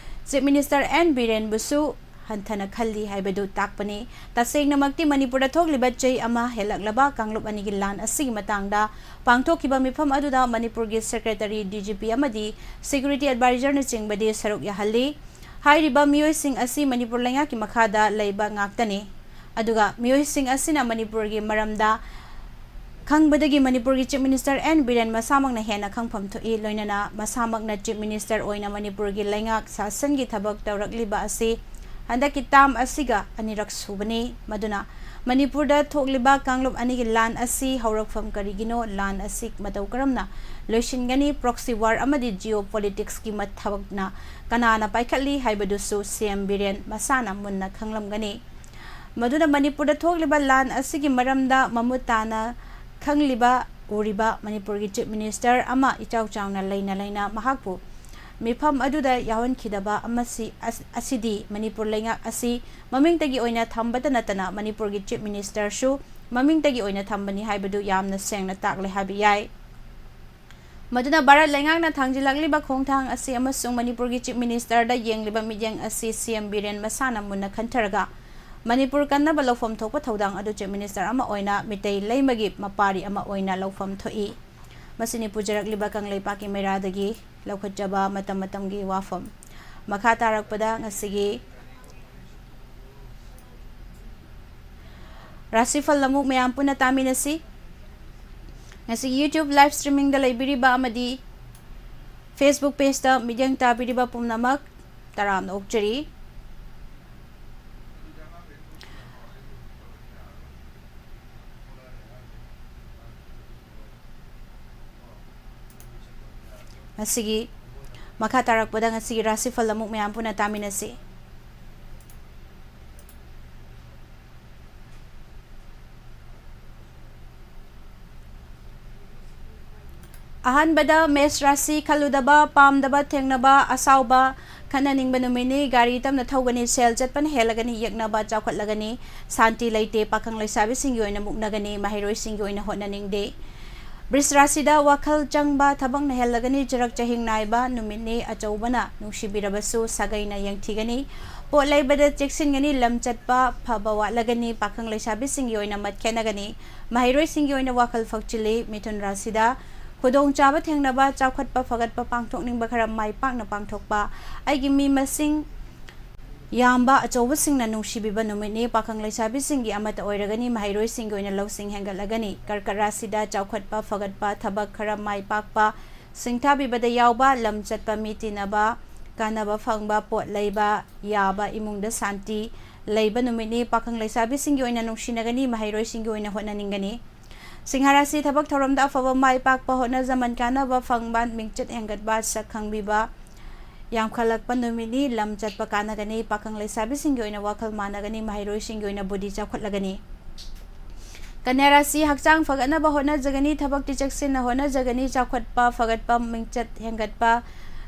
ꯆꯤꯐ ꯃꯤꯅꯤꯁꯇꯔ ꯑꯦꯟ ꯕꯤꯔꯦꯟꯕꯨꯁꯨ ꯍꯟꯊꯅ ꯈꯜꯂꯤ ꯍꯥꯏꯕꯗꯨ ꯇꯥꯛꯄꯅꯤ꯫ ꯇꯁꯦꯡꯅꯃꯛꯇꯤ ꯃꯅꯤꯄꯨꯔꯗ ꯊꯣꯛꯂꯤꯕ ꯆꯍꯤ ꯑꯃ ꯍꯦꯜꯂꯛꯂꯕ ꯀꯥꯡꯂꯨꯞ ꯑꯅꯤꯒꯤ ꯂꯥꯟ ꯑꯁꯤꯒꯤ ꯃꯇꯥꯡꯗ ꯄꯥꯡꯊꯣꯛꯈꯤꯕ ꯃꯤꯐꯝ ꯑꯗꯨꯗ ꯃꯅꯤꯄꯨꯔꯒꯤ ꯁꯦꯀ꯭ꯔꯦꯇꯔꯤ, ꯗꯤ ꯖꯤ ꯄꯤ ꯑꯃꯗꯤ ꯁꯦꯀ꯭ꯌꯨꯔꯤꯇꯤ ꯑꯦꯗꯚꯥꯏꯖꯔꯅꯆꯤꯡꯕꯗꯤ ꯁꯔꯨꯛ ꯌꯥꯍꯜꯂꯤ꯫ ꯍꯥꯏꯔꯤꯕ ꯃꯤꯑꯣꯏꯁꯤꯡ ꯑꯁꯤ ꯃꯅꯤꯄꯨꯔ ꯂꯩꯉꯥꯛꯀꯤ ꯃꯈꯥꯗ ꯂꯩꯕ ꯉꯥꯛꯇꯅꯤ꯫ ꯑꯗꯨꯒ ꯃꯤꯑꯣꯏꯁꯤꯡ ꯑꯁꯤꯅ ꯃꯅꯤꯄꯨꯔꯒꯤ ꯃꯔꯝꯗ ꯈꯪꯕꯗꯒꯤ ꯃꯅꯤꯄꯨꯔꯒꯤ ꯆꯤꯐ ꯃꯤꯅꯤꯁꯇꯔ ꯑꯦꯟ ꯕꯤꯔꯦꯟ ꯃꯁꯥꯃꯛꯅ ꯍꯦꯟꯅ ꯈꯪꯐꯝ ꯊꯣꯛꯏ꯫ ꯂꯣꯏꯅꯅ ꯃꯁꯥꯃꯛꯅ ꯆꯤꯐ ꯃꯤꯅꯤꯁꯇꯔ ꯑꯣꯏꯅ ꯃꯅꯤꯄꯨꯔꯒꯤ ꯂꯩꯉꯥꯛ ꯁꯥꯁꯟꯒꯤ ꯊꯕꯛ ꯇꯧꯔꯛꯂꯤꯕ ꯑꯁꯤ ꯍꯟꯗꯛꯀꯤ ꯇꯥꯝ ꯑꯁꯤꯒ ꯑꯅꯤꯔꯛ ꯁꯨꯕꯅꯤ꯫ ꯃꯗꯨꯅ ꯃꯅꯤꯄꯨꯔꯗ ꯊꯣꯛꯂꯤꯕ ꯀꯥꯡꯂꯨꯞ ꯑꯅꯤꯒꯤ ꯂꯥꯟ ꯑꯁꯤ ꯍꯧꯔꯛꯐꯝ ꯀꯔꯤꯒꯤꯅꯣ, ꯂꯥꯟ ꯑꯁꯤ ꯃꯇꯧ ꯀꯔꯝꯅ ꯂꯣꯏꯁꯤꯟꯒꯅꯤ, ꯄ꯭ꯔꯣꯛꯁꯤ ꯋꯥꯔ ꯑꯃꯗꯤ ꯖꯤꯑꯣ ꯄꯣꯂꯤꯇꯤꯛꯁꯀꯤ ꯃꯊꯕꯛꯅ ꯀꯅꯥꯅ ꯄꯥꯏꯈꯠꯂꯤ ꯍꯥꯏꯕꯗꯨꯁꯨ ꯁꯤ ꯑꯦꯝ ꯕꯤꯔꯦꯟ ꯃꯁꯥꯅ ꯃꯨꯟꯅ ꯈꯪꯂꯝꯒꯅꯤ꯫ ꯃꯗꯨꯅ ꯃꯅꯤꯄꯨꯔꯗ ꯊꯣꯛꯂꯤꯕ ꯂꯥꯟ ꯑꯁꯤꯒꯤ ꯃꯔꯝꯗ ꯃꯃꯨꯠ ꯇꯥꯅ ꯈꯪꯂꯤꯕ, ꯎꯔꯤꯕ ꯃꯅꯤꯄꯨꯔꯒꯤ ꯆꯤꯐ ꯃꯤꯅꯤꯁꯇꯔ ꯑꯃ ꯏꯆꯥꯎ ꯆꯥꯎꯅ ꯂꯩꯅ ꯂꯩꯅ ꯃꯍꯥꯛꯄꯨ ꯃꯤꯐꯝ ꯑꯗꯨꯗ ꯌꯥꯎꯍꯟꯈꯤꯗꯕ ꯑꯃꯁꯤ ꯑꯁ- ꯑꯁꯤꯗꯤ ꯃꯅꯤꯄꯨꯔ ꯂꯩꯉꯥꯛ ꯑꯁꯤ ꯃꯃꯤꯡꯇꯒꯤ ꯑꯣꯏꯅ ꯊꯝꯕꯇ ꯅꯠꯇꯅ ꯃꯅꯤꯄꯨꯔꯒꯤ Chief Minister ꯁꯨ ꯃꯃꯤꯡꯇꯒꯤ ꯑꯣꯏꯅ ꯊꯝꯕꯅꯤ ꯍꯥꯏꯕꯗꯨ ꯌꯥꯝꯅ ꯁꯦꯡꯅ ꯇꯥꯛꯂꯦ ꯍꯥꯏꯕ ꯌꯥꯏ꯫ ꯃꯗꯨꯅ ꯚꯥꯔꯠ ꯂꯩꯉꯥꯛꯅ ꯊꯥꯡꯖꯤꯜꯂꯛꯂꯤꯕ ꯈꯣꯡꯊꯥꯡ ꯑꯁꯤ ꯑꯃꯁꯨꯡ ꯃꯅꯤꯄꯨꯔꯒꯤ Chief Minister ꯗ ꯌꯦꯡꯂꯤꯕ ꯃꯤꯠꯌꯦꯡ ꯑꯁꯤ ꯁꯤ ꯑꯦꯝ ꯕꯤꯔꯦꯟ ꯃꯁꯥꯅ ꯃꯨꯟꯅ ꯈꯟꯊꯔꯒ ꯃꯅꯤꯄꯨꯔ ꯀꯟꯅꯕ ꯂꯧꯐꯝ ꯊꯣꯛꯄ ꯊꯧꯗꯥꯡ ꯑꯗꯨ Chief Minister ꯑꯃ ꯑꯣꯏꯅ ꯃꯤꯇꯩ ꯂꯩꯃꯒꯤ ꯃꯄꯥꯔꯤ ꯑꯃ ꯑꯣꯏꯅ ꯂꯧꯐꯝ ꯊꯣꯛꯏ꯫ ꯃꯁꯤꯅꯤ ꯄꯨꯖꯔꯛꯂꯤꯕ ꯀꯪꯂꯩꯄꯥꯛꯀꯤ ꯃꯩꯔꯥꯗꯒꯤ ꯂꯧꯈꯠꯆꯕ ꯃꯇꯝ ꯃꯇꯝꯒꯤ ꯋꯥꯐꯝ꯫ ꯃꯈꯥ ꯇꯥꯔꯛꯄꯗ ꯉꯁꯤꯒꯤ ꯔꯥꯁꯤꯐꯜ ꯑꯃꯨꯛ ꯃꯌꯥꯝ ꯄꯨꯟꯅ ꯇꯥꯃꯤꯟꯅꯁꯤ꯫ ꯉꯁꯤꯒꯤ YouTube live streaming ꯗ ꯂꯩꯕꯤꯔꯤꯕ ꯑꯃꯗꯤ Facebook page ꯇ ꯃꯤꯠꯌꯦꯡ ꯇꯥꯕꯤꯔꯤꯕ ꯄꯨꯝꯅꯃꯛ ꯇꯔꯥꯝꯅ ꯑꯣꯛꯆꯔꯤ꯫ ꯉꯁꯤꯒꯤ ꯃꯈꯥ ꯇꯥꯔꯛꯄꯗ ꯉꯁꯤꯒꯤ ꯔꯥꯁꯤꯐꯜ ꯑꯃꯨꯛ ꯃꯌꯥꯝ ꯄꯨꯟꯅ ꯇꯥꯃꯤꯟꯅꯁꯤ꯫ ꯑꯍꯥꯟꯕꯗ ꯃꯦꯁ ꯔꯥꯁꯤ: ꯈꯜꯂꯨꯗꯕ, ꯄꯥꯝꯗꯕ, ꯊꯦꯡꯅꯕ, ꯑꯁꯥꯎꯕ, ꯈꯠꯅꯅꯤꯡꯕ ꯅꯨꯃꯤꯠꯅꯤ꯫ ꯒꯥꯔꯤ ꯇꯞꯅ ꯊꯧꯒꯅꯤ, ꯁꯦꯜ ꯆꯠꯄꯅ ꯍꯦꯜꯂꯒꯅꯤ, ꯌꯦꯛꯅꯕ ꯆꯥꯎꯈꯠꯂꯒꯅꯤ꯫ ꯁꯥꯟꯇꯤ ꯂꯩꯇꯦ, ꯄꯥꯈꯪ ꯂꯩꯁꯥꯕꯤꯁꯤꯡꯒꯤ ꯑꯣꯏꯅ ꯃꯨꯛꯅꯒꯅꯤ, ꯃꯍꯩꯔꯣꯏꯁꯤꯡꯒꯤ ꯑꯣꯏꯅ ꯍꯣꯠꯅꯅꯤꯡꯗꯦ꯫ ꯕ꯭ꯔꯤꯖ ꯔꯥꯁꯤꯗ ꯋꯥꯈꯜ ꯆꯪꯕ, ꯊꯕꯛꯅ ꯍꯦꯜꯂꯒꯅꯤ, ꯆꯤꯔꯛ ꯆꯍꯤꯡ ꯅꯥꯏꯕ ꯅꯨꯃꯤꯠꯅꯤ꯫ ꯑꯆꯧꯕꯅ ꯅꯨꯡꯁꯤꯕꯤꯔꯕꯁꯨ ꯁꯥꯒꯩꯅ ꯌꯦꯡꯊꯤꯒꯅꯤ꯫ ꯄꯣꯠ ꯂꯩꯕꯗ ꯆꯦꯛꯁꯤꯟꯒꯅꯤ, ꯂꯝ ꯆꯠꯄ ꯐꯕ ꯋꯥꯠꯂꯒꯅꯤ, ꯄꯥꯈꯪ ꯂꯩꯁꯥꯕꯤꯁꯤꯡꯒꯤ ꯑꯣꯏꯅ ꯃꯠ ꯈꯦꯠꯅꯒꯅꯤ꯫ ꯃꯍꯩꯔꯣꯏꯁꯤꯡꯒꯤ ꯑꯣꯏꯅ ꯋꯥꯈꯜ ꯐꯛꯆꯤꯜꯂꯤ꯫ ꯃꯤꯊꯨꯟ ꯔꯥꯁꯤꯗ ꯈꯨꯗꯣꯡꯆꯥꯕ ꯊꯦꯡꯅꯕ, ꯆꯥꯎꯈꯠꯄ ꯐꯒꯠꯄ, ꯄꯥꯡꯊꯣꯛꯅꯤꯡꯕ ꯈꯔ ꯃꯥꯏ ꯄꯥꯛꯅ ꯄꯥꯡꯊꯣꯛꯄ, ꯑꯩꯒꯤ ꯃꯤ ꯃꯁꯤꯡ ꯌꯥꯝꯕ, ꯑꯆꯧꯕꯁꯤꯡꯅ ꯅꯨꯡꯁꯤꯕꯤꯕ ꯅꯨꯃꯤꯠꯅꯤ꯫ ꯄꯥꯈꯪ ꯂꯩꯁꯥꯕꯤꯁꯤꯡꯒꯤ ꯑꯃꯠꯇ ꯑꯣꯏꯔꯒꯅꯤ꯫ ꯃꯍꯩꯔꯣꯏꯁꯤꯡꯒꯤ ꯑꯣꯏꯅ ꯂꯧꯁꯤꯡ ꯍꯦꯟꯒꯠꯂꯒꯅꯤ꯫ ꯀꯔꯀꯠ ꯔꯥꯁꯤꯗ ꯆꯥꯎꯈꯠꯄ ꯐꯒꯠꯄ, ꯊꯕꯛ ꯈꯔ ꯃꯥꯏ ꯄꯥꯛꯄ, ꯁꯤꯡꯊꯥꯕꯤꯕꯗ ꯌꯥꯎꯕ, ꯂꯝ ꯆꯠꯄ, ꯃꯤ ꯇꯤꯟꯅꯕ, ꯀꯥꯟꯅꯕ ꯐꯪꯕ, ꯄꯣꯠ ꯂꯩꯕ ꯌꯥꯕ, ꯏꯃꯨꯡꯗ ꯁꯥꯟꯇꯤ ꯂꯩꯕ ꯅꯨꯃꯤꯠꯅꯤ꯫ ꯄꯥꯈꯪ ꯂꯩꯁꯥꯕꯤꯁꯤꯡꯒꯤ ꯑꯣꯏꯅ ꯅꯨꯡꯁꯤꯅꯒꯅꯤ, ꯃꯍꯩꯔꯣꯏꯁꯤꯡꯒꯤ ꯑꯣꯏꯅ ꯍꯣꯠꯅꯅꯤꯡꯒꯅꯤ꯫ ꯁꯤꯡꯍ ꯔꯥꯁꯤ: ꯊꯕꯛ ꯊꯧꯔꯝꯗ ꯑꯐꯕ ꯃꯥꯏ ꯄꯥꯛꯄ, ꯍꯣꯠꯅꯖꯃꯟ ꯀꯥꯟꯅꯕ ꯐꯪꯕ, ꯃꯤꯡꯆꯠ ꯍꯦꯟꯒꯠꯄ, ꯁꯛ ꯈꯪꯕꯤꯕ ꯌꯥꯝꯈꯠꯂꯛꯄ ꯅꯨꯃꯤꯠꯅꯤ꯫ ꯂꯝ ꯆꯠꯄ ꯀꯥꯟꯅꯒꯅꯤ꯫ ꯄꯥꯈꯪ ꯂꯩꯁꯥꯕꯤꯁꯤꯡꯒꯤ ꯑꯣꯏꯅ ꯋꯥꯈꯜ ꯃꯥꯟꯅꯒꯅꯤ, ꯃꯍꯩꯔꯣꯏꯁꯤꯡꯒꯤ ꯑꯣꯏꯅ ꯕꯨꯗꯤ ꯆꯥꯎꯈꯠꯂꯒꯅꯤ꯫ ꯀꯟꯌꯥ ꯔꯥꯁꯤ: ꯍꯛꯆꯥꯡ ꯐꯒꯠꯅꯕ ꯍꯣꯠꯅꯖꯒꯅꯤ, ꯊꯕꯛꯇꯤ ꯆꯦꯛꯁꯤꯟꯅ ꯍꯣꯠꯅꯖꯒꯅꯤ, ꯆꯥꯎꯈꯠꯄ, ꯐꯒꯠꯄ, ꯃꯤꯡꯆꯠ ꯍꯦꯟꯒꯠꯄ,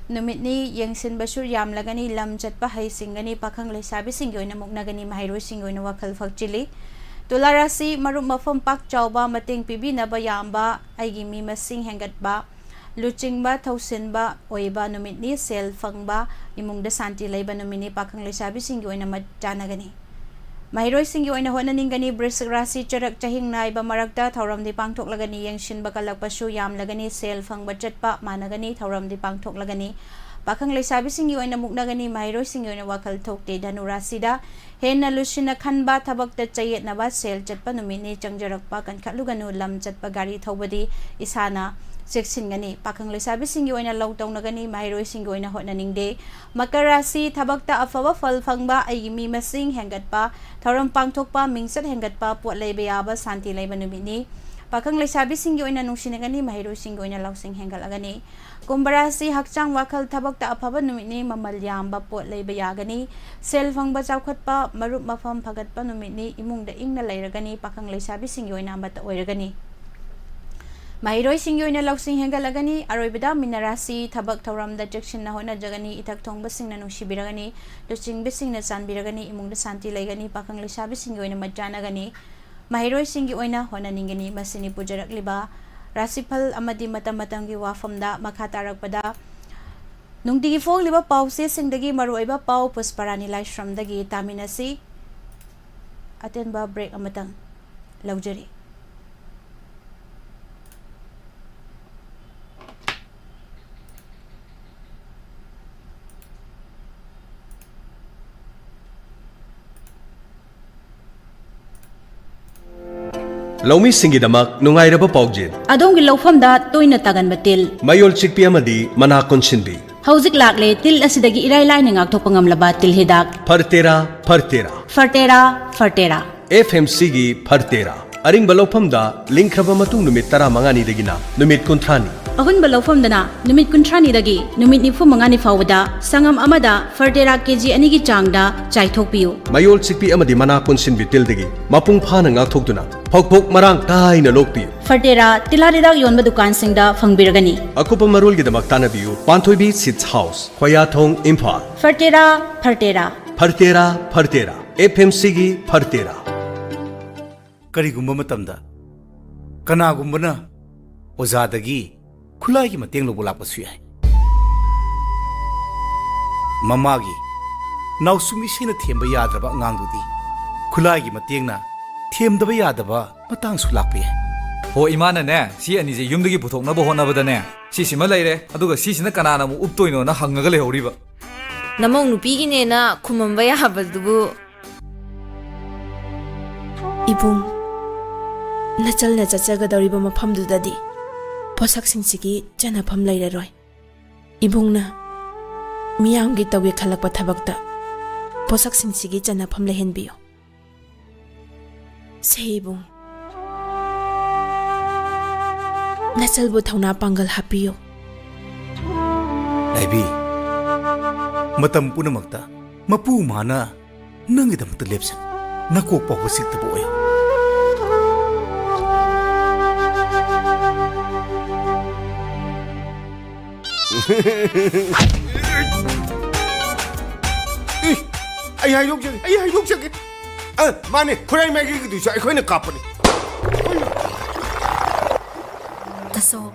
ꯅꯨꯃꯤꯠꯅꯤ꯫ ꯌꯦꯡꯁꯤꯟꯕꯁꯨ ꯌꯥꯝꯂꯒꯅꯤ, ꯂꯝ ꯆꯠꯄ ꯍꯩꯁꯤꯡꯒꯅꯤ, ꯄꯥꯈꯪ ꯂꯩꯁꯥꯕꯤꯁꯤꯡꯒꯤ ꯑꯣꯏꯅ ꯃꯨꯛꯅꯒꯅꯤ, ꯃꯍꯩꯔꯣꯏꯁꯤꯡꯒꯤ ꯑꯣꯏꯅ ꯋꯥꯈꯜ ꯐꯛꯆꯤꯜꯂꯤ꯫ ꯇꯨꯂꯥ ꯔꯥꯁꯤ, ꯃꯔꯨꯞ ꯃꯐꯝ ꯄꯥꯛ ꯆꯥꯎꯕ, ꯃꯇꯦꯡ ꯄꯤꯕꯤꯅꯕ ꯌꯥꯝꯕ, ꯑꯩꯒꯤ ꯃꯤ ꯃꯁꯤꯡ ꯍꯦꯟꯒꯠꯄ, ꯂꯨꯆꯤꯡꯕ ꯊꯧꯁꯤꯟꯕ ꯑꯣꯏꯕ ꯅꯨꯃꯤꯠꯅꯤ꯫ ꯁꯦꯜ ꯐꯪꯕ, ꯏꯃꯨꯡꯗ ꯁꯥꯟꯇꯤ ꯂꯩꯕ ꯅꯨꯃꯤꯠꯅꯤ꯫ ꯄꯥꯈꯪ ꯂꯩꯁꯥꯕꯤꯁꯤꯡꯒꯤ ꯑꯣꯏꯅ ꯃꯠ ꯆꯥꯟꯅꯒꯅꯤ꯫ ꯃꯍꯩꯔꯣꯏꯁꯤꯡꯒꯤ ꯑꯣꯏꯅ ꯍꯣꯠꯅꯅꯤꯡꯒꯅꯤ꯫ ꯕ꯭ꯔꯤꯁꯤꯛ ꯔꯥꯁꯤ, ꯆꯔꯛ ꯆꯍꯤꯡ ꯅꯥꯏꯕ ꯃꯔꯛꯇ ꯊꯧꯔꯝꯗꯤ ꯄꯥꯡꯊꯣꯛꯂꯒꯅꯤ, ꯌꯦꯡꯁꯤꯟꯕ ꯀꯜꯂꯛꯄꯁꯨ ꯌꯥꯝꯂꯒꯅꯤ, ꯁꯦꯜ ꯐꯪꯕ ꯆꯠꯄ ꯃꯥꯟꯅꯒꯅꯤ, ꯊꯧꯔꯝꯗꯤ ꯄꯥꯡꯊꯣꯛꯂꯒꯅꯤ꯫ ꯄꯥꯈꯪ ꯂꯩꯁꯥꯕꯤꯁꯤꯡꯒꯤ ꯑꯣꯏꯅ ꯃꯨꯛꯅꯒꯅꯤ, ꯃꯍꯩꯔꯣꯏꯁꯤꯡꯒꯤ ꯑꯣꯏꯅ ꯋꯥꯈꯜ ꯊꯣꯛꯇꯦ꯫ ꯙꯅꯨ ꯔꯥꯁꯤꯗ, ꯍꯦꯟꯅ ꯂꯨꯁꯤꯟꯅ ꯈꯟꯕ, ꯊꯕꯛꯇ ꯆꯌꯦꯠꯅꯕ, ꯁꯦꯜ ꯆꯠꯄ ꯅꯨꯃꯤꯠꯅꯤ꯫ ꯆꯪꯖꯔꯛꯄ ꯀꯟꯈꯠꯂꯨꯒꯅꯨ, ꯂꯝ ꯆꯠꯄ ꯒꯥꯔꯤ ꯊꯧꯕꯗꯤ ꯏꯁꯥꯅ ꯆꯦꯛꯁꯤꯟꯒꯅꯤ꯫ ꯄꯥꯈꯪ ꯂꯩꯁꯥꯕꯤꯁꯤꯡꯒꯤ ꯑꯣꯏꯅ ꯂꯧ ꯇꯧꯅꯒꯅꯤ, ꯃꯍꯩꯔꯣꯏꯁꯤꯡꯒꯤ ꯑꯣꯏꯅ ꯍꯣꯠꯅꯅꯤꯡꯗꯦ꯫ ꯃꯀꯔ ꯔꯥꯁꯤ, ꯊꯕꯛꯇ ꯑꯐꯕ ꯐꯜ ꯐꯪꯕ, ꯑꯩꯒꯤ ꯃꯤ ꯃꯁꯤꯡ ꯍꯦꯟꯒꯠꯄ, ꯊꯧꯔꯝ ꯄꯥꯡꯊꯣꯛꯄ, ꯃꯤꯡꯆꯠ ꯍꯦꯟꯒꯠꯄ, ꯄꯣꯠ ꯂꯩꯕ ꯌꯥꯕ, ꯁꯥꯟꯇꯤ ꯂꯩꯕ ꯅꯨꯃꯤꯠꯅꯤ꯫ ꯄꯥꯈꯪ ꯂꯩꯁꯥꯕꯤꯁꯤꯡꯒꯤ ꯑꯣꯏꯅ ꯅꯨꯡꯁꯤꯅꯒꯅꯤ, ꯃꯍꯩꯔꯣꯏꯁꯤꯡꯒꯤ ꯑꯣꯏꯅ ꯂꯧꯁꯤꯡ ꯍꯦꯟꯒꯠꯂꯒꯅꯤ꯫ ꯀꯨꯝꯚ ꯔꯥꯁꯤ, ꯍꯛꯆꯥꯡ ꯋꯥꯈꯜ ꯊꯕꯛꯇ ꯑꯐꯕ ꯅꯨꯃꯤꯠꯅꯤ, ꯃꯃꯜ ꯌꯥꯝꯕ ꯄꯣꯠ ꯂꯩꯕ ꯌꯥꯒꯅꯤ, ꯁꯦꯜ ꯐꯪꯕ ꯆꯥꯎꯈꯠꯄ, ꯃꯔꯨꯞ ꯃꯐꯝ ꯐꯒꯠꯄ ꯅꯨꯃꯤꯠꯅꯤ, ꯏꯃꯨꯡꯗ ꯏꯪꯅ ꯂꯩꯔꯒꯅꯤ, ꯄꯥꯈꯪ ꯂꯩꯁꯥꯕꯤꯁꯤꯡꯒꯤ ꯑꯣꯏꯅ ꯑꯃꯠꯇ ꯑꯣꯏꯔꯒꯅꯤ꯫ ꯃꯍꯩꯔꯣꯏꯁꯤꯡꯒꯤ ꯑꯣꯏꯅ ꯂꯧꯁꯤꯡ ꯍꯦꯟꯒꯠꯂꯒꯅꯤ꯫ ꯑꯔꯣꯏꯕꯗ ꯃꯤꯅ ꯔꯥꯁꯤ, ꯊꯕꯛ ꯊꯧꯔꯝꯗ ꯆꯦꯛꯁꯤꯟꯅ ꯍꯣꯠꯅꯖꯒꯅꯤ, ꯏꯊꯛ ꯊꯣꯡꯕꯁꯤꯡꯅ ꯅꯨꯡꯁꯤꯕꯤꯔꯒꯅꯤ, ꯂꯨꯆꯤꯡꯕꯁꯤꯡꯅ ꯆꯥꯟꯕꯤꯔꯒꯅꯤ, ꯏꯃꯨꯡꯗ ꯁꯥꯟꯇꯤ ꯂꯩꯒꯅꯤ, ꯄꯥꯈꯪ ꯂꯩꯁꯥꯕꯤꯁꯤꯡꯒꯤ ꯑꯣꯏꯅ ꯃꯠ ꯆꯥꯟꯅꯒꯅꯤ꯫ ꯃꯍꯩꯔꯣꯏꯁꯤꯡꯒꯤ ꯑꯣꯏꯅ ꯍꯣꯠꯅꯅꯤꯡꯒꯅꯤ꯫ ꯃꯁꯤꯅꯤ ꯄꯨꯖꯔꯛꯂꯤꯕ ꯔꯥꯁꯤꯐꯜ ꯑꯃꯗꯤ ꯃꯇꯝ ꯃꯇꯝꯒꯤ ꯋꯥꯐꯝꯗ꯫ ꯃꯈꯥ ꯇꯥꯔꯛꯄꯗ ꯅꯨꯡꯇꯤꯒꯤ ꯐꯣꯡꯂꯤꯕ ꯄꯥꯎꯆꯦꯁꯤꯡꯗꯒꯤ ꯃꯔꯨꯑꯣꯏꯕ ꯄꯥꯎ ꯄꯨꯁꯄꯔꯥꯅꯤ ꯂꯥꯏꯁ꯭ꯔꯝꯗꯒꯤ ꯇꯥꯃꯤꯟꯅꯁꯤ꯫ ꯑꯇꯦꯟꯕ ꯕ꯭ꯔꯦꯛ ꯑꯃꯇꯪ ꯂꯧꯖꯔꯤ꯫ ꯂꯧꯃꯤꯁꯤꯡꯒꯤꯗꯃꯛ ꯅꯨꯡꯉꯥꯏꯔꯕ ꯄꯥꯎꯖꯦꯜ꯫ ꯑꯗꯣꯝꯒꯤ ꯂꯧꯐꯝꯗ ꯇꯣꯏꯅ ꯇꯥꯒꯟꯕ ꯇꯤꯜ, ꯃꯌꯣꯜ ꯆꯤꯛꯄꯤ ꯑꯃꯗꯤ ꯃꯅꯥ ꯀꯣꯟꯁꯤꯟꯕꯤ꯫ ꯍꯧꯖꯤꯛ ꯂꯥꯛꯂꯦ ꯇꯤꯜ ꯑꯁꯤꯗꯒꯤ ꯏꯔꯥꯏ ꯂꯥꯏꯅ ꯉꯥꯛꯊꯣꯛꯄ ꯉꯝꯂꯕ ꯇꯤꯜ ꯍꯤꯗꯥꯛ꯫ ꯐꯔꯇꯦꯔꯥ, ꯐꯔꯇꯦꯔꯥ꯫ ꯐꯔꯇꯦꯔꯥ, ꯐꯔꯇꯦꯔꯥ꯫ ꯑꯦꯐ ꯑꯦꯝ ꯁꯤꯒꯤ ꯐꯔꯇꯦꯔꯥ꯫ ꯑꯔꯤꯡꯕ ꯂꯧꯐꯝꯗ ꯂꯤꯡꯈ꯭ꯔꯕ ꯃꯇꯨꯡ ꯅꯨꯃꯤꯠ ꯇꯔꯥꯃꯉꯥꯅꯤꯗꯒꯤꯅ ꯅꯨꯃꯤꯠ ꯀꯨꯟꯊ꯭ꯔꯥꯅꯤ꯫ ꯑꯍꯨꯟꯕ ꯂꯧꯐꯝꯗꯅ ꯅꯨꯃꯤꯠ ꯀꯨꯟꯊ꯭ꯔꯥꯅꯤꯗꯒꯤ ꯅꯨꯃꯤꯠ ꯅꯤꯐꯨꯃꯉꯥꯅꯤ ꯐꯥꯎꯕꯗ ꯁꯪꯉꯝ ꯑꯃꯗ ꯐꯔꯇꯦꯔꯥ ꯀꯦꯖꯤ ꯑꯅꯤꯒꯤ ꯆꯥꯡꯗ ꯆꯥꯏꯊꯣꯛꯄꯤꯌꯨ꯫ ꯃꯌꯣꯜ ꯆꯤꯛꯄꯤ ꯑꯃꯗꯤ ꯃꯅꯥ ꯀꯣꯟꯁꯤꯟꯕꯤ ꯇꯤꯜꯗꯒꯤ ꯃꯄꯨꯡ ꯐꯥꯅ ꯉꯥꯛꯊꯣꯛꯇꯨꯅ ꯐꯣꯛ ꯐꯣꯛ ꯃꯔꯥꯡ ꯀꯥꯏꯅ ꯂꯣꯛꯄꯤꯌꯨ꯫ ꯐꯔꯇꯦꯔꯥ ꯇꯤꯜꯍꯥꯠ ꯍꯤꯗꯥꯛ ꯌꯣꯟꯕ ꯗꯨꯀꯥꯟꯁꯤꯡꯗ ꯐꯪꯕꯤꯔꯒꯅꯤ꯫ ꯑꯀꯨꯞꯄ ꯃꯔꯣꯜꯒꯤꯗꯃꯛ ꯇꯥꯟꯅꯕꯤꯌꯨ ꯄꯥꯟꯊꯣꯏꯕꯤ seeds house, ꯈꯣꯌꯥꯊꯣꯡ, Imphal. ꯐꯔꯇꯦꯔꯥ, ꯐꯔꯇꯦꯔꯥ꯫ ꯐꯔꯇꯦꯔꯥ, ꯐꯔꯇꯦꯔꯥ꯫ F M ꯁꯤꯒꯤ ꯐꯔꯇꯦꯔꯥ꯫ ꯀꯔꯤꯒꯨꯝꯕ ꯃꯇꯝꯗ ꯀꯅꯥꯒꯨꯝꯕꯅ ꯑꯣꯖꯥꯗꯒꯤ ꯈꯨꯠꯂꯥꯏꯒꯤ ꯃꯇꯦꯡ ꯂꯧꯕ ꯂꯥꯛꯄꯁꯨ ꯌꯥꯏ꯫ ꯃꯃꯥꯒꯤ ꯅꯥꯎꯁꯨꯝ ꯏꯁꯩꯅ ꯊꯦꯝꯕ ꯌꯥꯗ꯭ꯔꯕ ꯑꯉꯥꯡꯗꯨꯗꯤ ꯈꯨꯠꯂꯥꯏꯒꯤ ꯃꯇꯦꯡꯅ ꯊꯦꯝꯗꯕ ꯌꯥꯗꯕ ꯃꯇꯥꯡꯁꯨ ꯂꯥꯛꯄ ꯌꯥꯏ꯫ ꯍꯣ, ꯏꯃꯥꯅꯅꯦ, ꯁꯤ ꯑꯅꯤꯁꯦ ꯌꯨꯝꯗꯒꯤ ꯄꯨꯊꯣꯛꯅꯕ ꯍꯣꯠꯅꯕꯗꯅꯦ, ꯁꯤꯁꯤꯃ ꯂꯩꯔꯦ, ꯑꯗꯨꯒ ꯁꯤꯁꯤꯅ ꯀꯅꯥꯅ ꯑꯃꯨꯛ ꯎꯞꯇꯣꯏꯅꯣꯅ ꯍꯪꯉꯒ ꯂꯩꯍꯧꯔꯤꯕ꯫ ꯅꯃꯧ ꯅꯨꯄꯤꯒꯤꯅꯦꯅ ꯈꯨꯝꯃꯝꯕ ꯌꯥꯕꯗꯨꯕꯨ꯫ ꯏꯕꯨꯡ, ꯅꯆꯜꯅ ꯆꯠꯆꯒꯗꯧꯔꯤꯕ ꯃꯐꯝꯗꯨꯗꯗꯤ ꯄꯣꯠꯁꯛꯁꯤꯡꯁꯤꯒꯤ ꯆꯟꯅꯐꯝ ꯂꯩꯔꯔꯣꯏ꯫ ꯏꯕꯨꯡꯅ ꯃꯤꯌꯥꯝꯒꯤ ꯇꯧꯒꯦ ꯈꯜꯂꯛꯄ ꯊꯕꯛꯇ ꯄꯣꯠꯁꯛꯁꯤꯡꯁꯤꯒꯤ ꯆꯟꯅꯐꯝ ꯂꯩꯍꯟꯕꯤꯌꯨ꯫ ꯁꯦ ꯏꯕꯨꯡ, ꯅꯆꯜꯕꯨ ꯊꯧꯅꯥ ꯄꯥꯡꯒꯜ ꯍꯥꯞꯄꯤꯌꯨ꯫ ꯂꯥꯏꯕꯤ, ꯃꯇꯝ ꯄꯨꯝꯅꯃꯛꯇ ꯃꯄꯨ ꯃꯥꯅ ꯅꯪꯒꯤꯗꯃꯛꯇ ꯂꯦꯞꯁꯅꯨ꯫ ꯅꯀꯣꯛ ꯐꯥꯎꯕ ꯆꯤꯛꯇꯕ ꯑꯣꯏꯌꯨ꯫ ꯑꯦ, ꯑꯩ ꯍꯥꯏꯗꯣꯛꯆꯒꯦ, ꯑꯩ ꯍꯥꯏꯗꯣꯛꯆꯒꯦ꯫ ꯑ, ꯃꯥꯅꯦ, ꯈꯨꯔꯥꯏ ꯃꯥꯏꯀꯩꯒꯤꯗꯨꯁꯨ ꯑꯩꯈꯣꯏꯅ ꯀꯥꯞꯄꯅꯤ꯫ ꯇꯥꯆꯧ,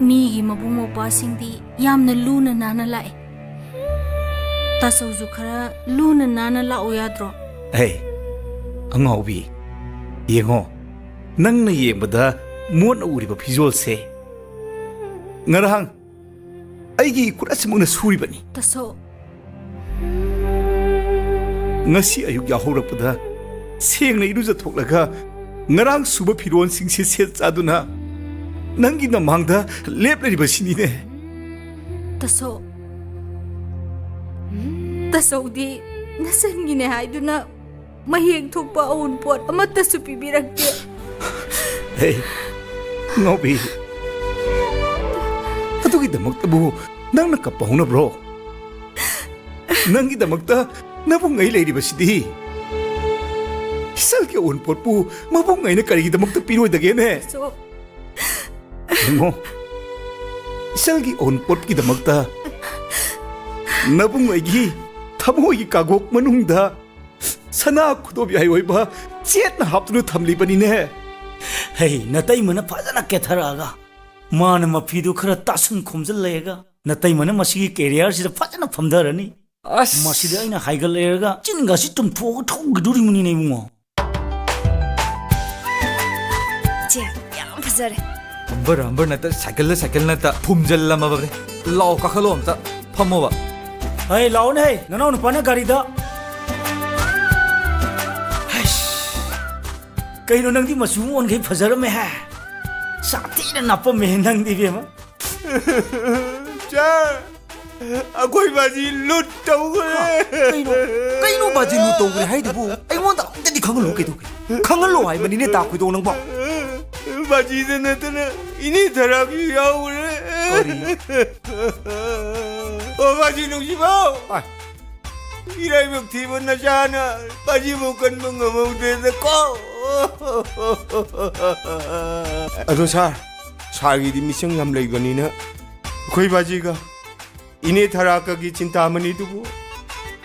ꯃꯤꯒꯤ ꯃꯕꯨꯡ ꯃꯧꯄ꯭ꯋꯥꯁꯤꯡꯗꯤ ꯌꯥꯝꯅ ꯂꯨꯅ ꯅꯥꯟꯅ ꯂꯥꯛꯑꯦ꯫ ꯇꯥꯆꯧꯁꯨ ꯈꯔ ꯂꯨꯅ ꯅꯥꯟꯅ ꯂꯥꯛꯎ ꯌꯥꯗ꯭ꯔꯣ? ꯍꯦ, ꯑꯉꯥꯎꯕꯤ, ꯌꯦꯡꯉꯣ, ꯅꯪꯅ ꯌꯦꯡꯕꯗ ꯃꯣꯠꯅ ꯎꯔꯤꯕ ꯐꯤꯖꯣꯜꯁꯦ ꯉꯔꯥꯡ ꯑꯩꯒꯤ ꯏꯈꯨꯠ ꯑꯁꯤꯃꯛꯅ ꯁꯨꯔꯤꯕꯅꯤ꯫ ꯇꯥꯆꯧ꯫ ꯉꯁꯤ ꯑꯌꯨꯛ ꯌꯥꯍꯧꯔꯛꯄꯗ ꯁꯦꯡꯅ ꯏꯔꯨꯖꯊꯣꯛꯂꯒ ꯉꯔꯥꯡ ꯁꯨꯕ ꯐꯤꯔꯣꯜꯁꯤꯡꯁꯦ ꯁꯦꯠ ꯆꯥꯗꯨꯅ ꯅꯪꯒꯤ ꯅꯃꯥꯡꯗ ꯂꯦꯞꯂꯤꯕꯁꯤꯅꯤꯅꯦ꯫ ꯇꯥꯆꯧ, ꯇꯥꯆꯧꯗꯤ ꯅꯆꯟꯒꯤꯅꯦ ꯍꯥꯏꯗꯨꯅ ꯃꯍꯦꯛ ꯊꯣꯛꯄ ꯑꯎꯟꯄꯣꯠ ꯑꯃꯠꯇꯁꯨ ꯄꯤꯕꯤꯔꯛꯇꯦ꯫ ꯍꯦ, ꯉꯥꯎꯕꯤ, ꯑꯗꯨꯒꯤꯗꯃꯛꯇꯕꯨ ꯅꯪꯅ ꯀꯞꯄ ꯍꯧꯅꯕ꯭ꯔꯣ? ꯅꯪꯒꯤꯗꯃꯛꯇ ꯅꯕꯨꯡ ꯑꯩ ꯂꯩꯔꯤꯕꯁꯤꯗꯤ꯫ ꯏꯆꯜꯒꯤ ꯑꯎꯟꯄꯣꯠꯄꯨ ꯃꯕꯨꯡ ꯑꯩꯅ ꯀꯔꯤꯒꯤꯗꯃꯛꯇ ꯄꯤꯔꯣꯏꯗꯒꯦꯅꯦ? ꯁꯣ- ꯌꯦꯡꯉꯣ, ꯏꯆꯜꯒꯤ ꯑꯎꯟꯄꯣꯠꯀꯤꯗꯃꯛꯇ ꯅꯕꯨꯡ ꯑꯩꯒꯤ ꯊꯃꯣꯏꯒꯤ ꯀꯥꯒꯣꯛ ꯃꯅꯨꯡꯗ ꯁꯅꯥ ꯈꯨꯗꯣꯞ ꯌꯥꯏ ꯑꯣꯏꯕ ꯆꯦꯠꯅ ꯍꯥꯞꯇꯨꯅ ꯊꯝꯂꯤꯕꯅꯤꯅꯦ꯫ ꯍꯩ, ꯅꯇꯩꯃꯅ ꯐꯖꯅ ꯀꯦꯊꯔꯛꯑꯒ, ꯃꯥꯅ ꯃꯐꯤꯗꯨ ꯈꯔ ꯇꯥꯁꯟ ꯈꯣꯝꯖꯤꯜꯂꯛꯑꯒ, ꯅꯇꯩꯃꯅ ꯃꯁꯤꯒꯤ ꯀꯦꯔꯤꯌꯔꯁꯤꯗ ꯐꯖꯅ ꯐꯝꯊꯔꯅꯤ꯫ ꯑꯁ! ꯃꯁꯤꯗ ꯑꯩꯅ ꯍꯥꯏꯒꯠꯂꯦꯔꯒ ꯆꯤꯟꯒꯁꯤ ꯇꯨꯝꯊꯣꯛꯑꯒ ꯊꯧꯒꯗꯣꯔꯤꯕꯅꯤꯅꯦ, ꯏꯕꯨꯡꯉꯣ꯫ ꯏꯆꯦ, ꯌꯥꯝ ꯐꯖꯔꯦ꯫ ꯑꯝꯕꯔ, ꯑꯝꯕꯔ ꯅꯠꯇ, ꯁꯥꯏꯀꯜꯗ, ꯁꯥꯏꯀꯜ ꯅꯠꯇ, ꯐꯨꯝꯖꯜꯂꯝꯃꯕꯅꯦ꯫ ꯂꯥꯛꯑꯣ, ꯀꯥꯈꯠꯂꯣ ꯑꯝꯇ, ꯐꯝꯃꯣꯕ꯫ ꯍꯩ, ꯂꯥꯛꯑꯣꯅꯦ, ꯍꯩ, ꯅꯅꯥꯎ ꯅꯨꯄꯥꯅ ꯒꯥꯔꯤꯗ꯫ ꯍꯩꯁ, ꯀꯩꯅꯣ, ꯅꯪꯗꯤ ꯃꯆꯨ ꯑꯣꯟꯈꯩ ꯐꯖꯔꯝꯃꯦ ꯍꯦ꯫ ꯁꯥꯊꯤꯅ ꯅꯥꯄꯝꯃꯦ ꯅꯪꯗꯤ, ꯏꯕꯦꯝꯃ꯫ ꯁꯥꯔ, ꯑꯩꯈꯣꯏ ꯕꯥꯖꯤ ꯂꯨꯠ ꯇꯧꯈ꯭ꯔꯦ꯫ ꯀꯩꯅꯣ? ꯀꯩꯅꯣ ꯕꯥꯖꯤ ꯂꯨꯠ ꯇꯧꯈ꯭ꯔꯦ ꯍꯥꯏꯗꯨꯕꯨ? ꯑꯩꯉꯣꯟꯗ ꯑꯝꯇꯗꯤ ꯈꯪꯍꯜꯂꯨ ꯀꯩꯗꯧꯒꯦ? ꯈꯪꯍꯜꯂꯣ ꯍꯥꯏꯕꯅꯤꯅꯦ, ꯇꯥ ꯈꯣꯏꯗꯧ ꯅꯪꯕꯣ꯫ ꯕꯥꯖꯤꯗ ꯅꯠꯇꯅ ꯏꯅꯦ ꯊꯔꯥꯁꯨ ꯌꯥꯎꯈ꯭ꯔꯦ꯫ ꯀꯔꯤ? ꯑꯣ, ꯕꯥꯖꯤ ꯅꯨꯡꯁꯤꯕꯧ꯫ ꯑꯥꯏ꯫ ꯏꯔꯥꯏꯕꯛ ꯊꯤꯕ ꯅꯆꯥꯅ ꯕꯥꯖꯤꯕꯨ ꯀꯟꯕ ꯉꯝꯍꯧꯗ꯭ꯔꯦꯗꯀꯣ꯫ ꯑꯗꯣ ꯁꯥꯔ, ꯁꯥꯔꯒꯤꯗꯤ ꯃꯤꯆꯪ ꯌꯥꯝ ꯂꯩꯕꯅꯤꯅ ꯑꯩꯈꯣꯏ ꯕꯥꯖꯤꯒ ꯏꯅꯦ ꯊꯔꯥꯀꯒꯤ ꯆꯤꯟꯇꯥꯃꯅꯤꯗꯨꯕꯨ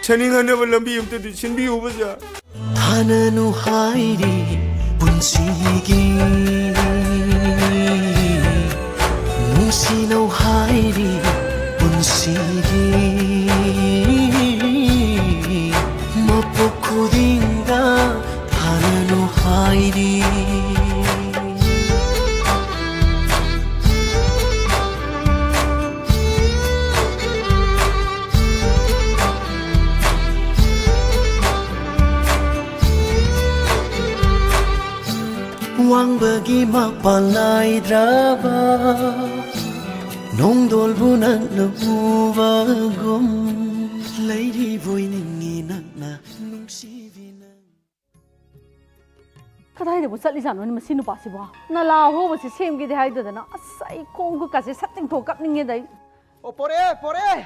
ꯁꯦꯟꯅꯤꯡꯍꯟꯅꯕ ꯂꯝꯕꯤ ꯑꯝꯇꯗꯤ ꯁꯤꯟꯕꯤꯌꯨꯕ, ꯁꯥꯔ꯫ ꯊꯥꯅꯅꯨ ꯍꯥꯏꯔꯤ ꯄꯨꯟꯁꯤꯒꯤ, ꯅꯨꯡꯁꯤꯅꯧ ꯍꯥꯏꯔꯤ ꯄꯨꯟꯁꯤꯒꯤ, ꯃꯄꯣꯛ ꯈꯨꯗꯤꯡꯗ ꯊꯥꯅꯅꯨ ꯍꯥꯏꯔꯤ꯫ ꯋꯥꯡꯕꯒꯤ ꯃꯄꯥꯟ ꯅꯥꯏꯗ꯭ꯔꯕ ꯅꯣꯡꯗꯣꯜꯕꯨ ꯅꯪꯅ ꯎꯕꯒꯨꯝ ꯂꯩꯔꯤꯕꯣꯏ ꯅꯤꯡꯉꯤ ꯅꯪꯅ ꯅꯨꯡꯁꯤꯕꯤ ꯅꯪ꯫ ꯀꯗꯥꯏꯗꯕꯨ ꯆꯠꯂꯤꯖꯥꯠꯅꯣꯅꯦ ꯃꯁꯤ ꯅꯨꯄꯥꯁꯤꯕꯣ? ꯅꯂꯥ ꯑꯍꯣꯕꯁꯦ ꯁꯦꯝꯒꯦꯗꯤ ꯍꯥꯏꯗꯗꯅ, ꯑꯁ, ꯑꯩ ꯈꯣꯡ ꯈꯨꯠꯀꯥꯁꯦ ꯁꯠ ꯇꯤꯡꯊꯣꯛ ꯀꯞꯅꯤꯡꯉꯦꯗ ꯑꯩ꯫ ꯑꯣ, ꯄꯣꯔꯛꯑꯦ, ꯄꯣꯔꯛꯑꯦ!